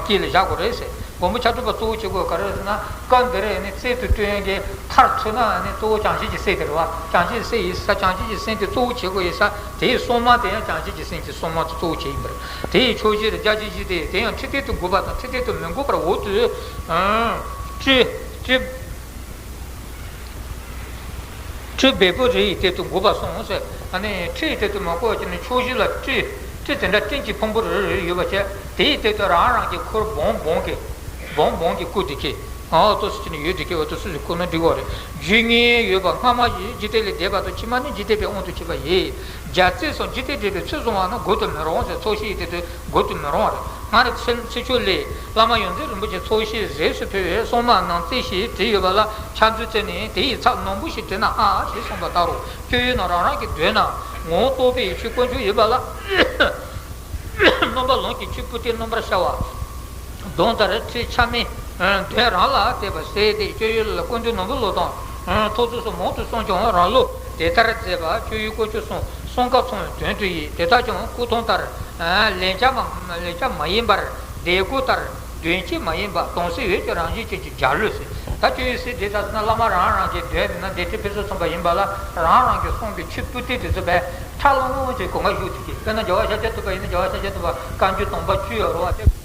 དཀྱིལ་ལ་བཞག་དགོས་རེད་ཟེར། མགོན་པོ་ཆབ་སྤྲུལ་པ་གཙོ་བོ་བྱེད་དགོས་ག་རེ་ཟེར་ན། སྐབས་འདི་རེད་ནི་རྩལ་དུ་སྤྲུལ་མཁན་གྱི་མཐར་ཐུག་ན་ནི་གཙོ་བོ་བྱང་ཆུབ་ཀྱི་སེམས་དེ་རེད་བ། བྱང་ཆུབ་སེམས་ཡིན་ས། བྱང་ཆུབ་ཀྱི་སེམས་དེ་གཙོ་བོ་བྱེད་དགོས་ཡིན་ས། དེའི་གསང་སྔགས་དེ་ཡང་བྱང་ཆུབ་ཀྱི་སེམས་ཀྱི་གསང་སྔགས་དེ་གཙོ་བོ་བྱེད་ཡིན་པ་རེད། དེའི་ཕྱོགས་བཞིར་རྒྱ་ཆེ་བཞི་སྟེ། དེ་ཡང་ཁྲི་སྟེང་དུ་དགོས་པ་དང་ཁྲི་སྟེང་དུ་མི་དགོས་པར་འོག་ཏུ་སྤྲུལ་སྤྲུལ་སྤྲུལ་བེམ་པོ་རི་ཡི་སྟེང་དུ་དགོས་པ་གསུངས་ཟེར། ཨ་ནི་ཁྲི་ཡི་སྟེང་དུ་མ་བསྐོར་བ་བྱས་ནས་ཕྱོགས་བཞི་ལ་སྤྲུལ་སྤྲུལ་དེ་འདྲ་སྤྲིན་གྱི་ཕུང་པོ་རེ་རེ་ཡོད་པ་བྱས། དེའི་སྟེང་དུ་རང་རང་གི་འཁོར་སྦོམ་སྦོམ་གྱི་སྦོམ་སྦོམ་གྱི་སྐུ་དེ་གི་ཨ་ཏོ་སི་ཅི་ནི་ཡོད་དེ་གི་འོ་ཏོ་སི་སི་བསྐོར་ན་འགྲིག་གོ་རེད། རྒྱུ་གཉིས་ཡོད་པ། སྔ་མ་འཇིག་རྟེན་ལས་འདས་པ་དང་། ཕྱི་མ་ནི་འཇིག་རྟེན་པའི་དབང་དུ་བྱས་པ་ཡིན། རྒྱལ་རྩེ་སོགས་འཇིག་རྟེན་འདས་པའི་ཚུལ་བཟུང་བ་ན་དགོས་དུ་མི་རུང་ཟེར། ཚོགས་ཞིང་ཡི་སྟེང་དུ་དགོས་དུ་མི་རུང་བ་རེད། སྔར་ཚེ་ཚེ་ཆོས་ལས་བླ་མ་ཡོངས་འཛིན་རིན་པོ་ཆེ་ཚོགས་ཞིང་རིས་སུ་ཕུལ་བའི་གསང་སྔགས་ནང་རྩིས་ཤིག་བྲིས་ཡོད་པ་ལ་ཕྱག་མཛོད་བཙལ་ནས་དེ་ཡི་ཚབ་ནོར་བུ་ཞིག་བྲིས་ན་ཨ་ཞེས་གསུངས་པ་ལྟར་རོ། སྤྱོད་ཡུལ་ནི་རང་རང་གི་དོན་ནི་ངོ་བོ་རྟོགས་པའི་ཆོས་དཀོན་མཆོག་ཡིན་པ་ལ། རྣམ་པ་ལམ་གྱི་ཆོས་སྤུ་སྟེ་རྣམ་པར་ཤར་བ། གདོང་ལྟར་ཁྲི་ཆ་མེད་དོན་རང་ལ་བལྟས་པ་ཟེར་ཏེ། སྤྱོད་ཡུལ་ལ་ཀུན་འདུས་ནོར་བུ་བློ་དང་ཐོག་ཚོགས་སོགས་མང་དུ་གསུངས་ཀྱང་རང་བློ་དེ་ལྟར་མཛད་པ་སྤྱོད་ཡུལ་དཀོན་མཆོག་གསུམ་གསུམ་ཀ་མཚུངས་པའི་དོན་དུ་ཡིན། དེ་དག་ཀྱང་སྐུ་མཐོང་ལྟར་ལན་ཆགས་མ་ལན་ཆགས་མ་ཡིན་པར་ལྡེ་གུ་ལྟར་དོན་སྤྱི་མ་ཡིན་པ་དྭངས་གསལ་འོད་ཀྱི་རང་བཞིན་ཅན་གྱི་འཇའ་ལུས་ཟེར། ད་སྤྱོད་ཡུལ་ཟེར་དེ་ད་ཟེར་ན་བླ་མ་རང་རང་གི་དོན་དེ་ན་བདེ་ཁྲི་ཕུན་སུམ་ཚོགས་པ་ཡིན་པ་ལ་རང་རང་གི་གསུང་གི་ཆོས་སྤུ་སྟེ་དེ་ཚོ་བས་ཁྲ་ལོང་ལོང་གི་གོ་འགའ་བཞུགས་དེ་གི། དཔེར་ན་རྒྱལ་བ་ཤཱཀྱ་ཐུབ་པ་ཡིན་ན་རྒྱལ་བ་ཤཱཀྱ་ཐུབ་པ་བཀའ་འགྱུར་དང་པོ་བཅུ་ཡོད་རེད་བ། དེ་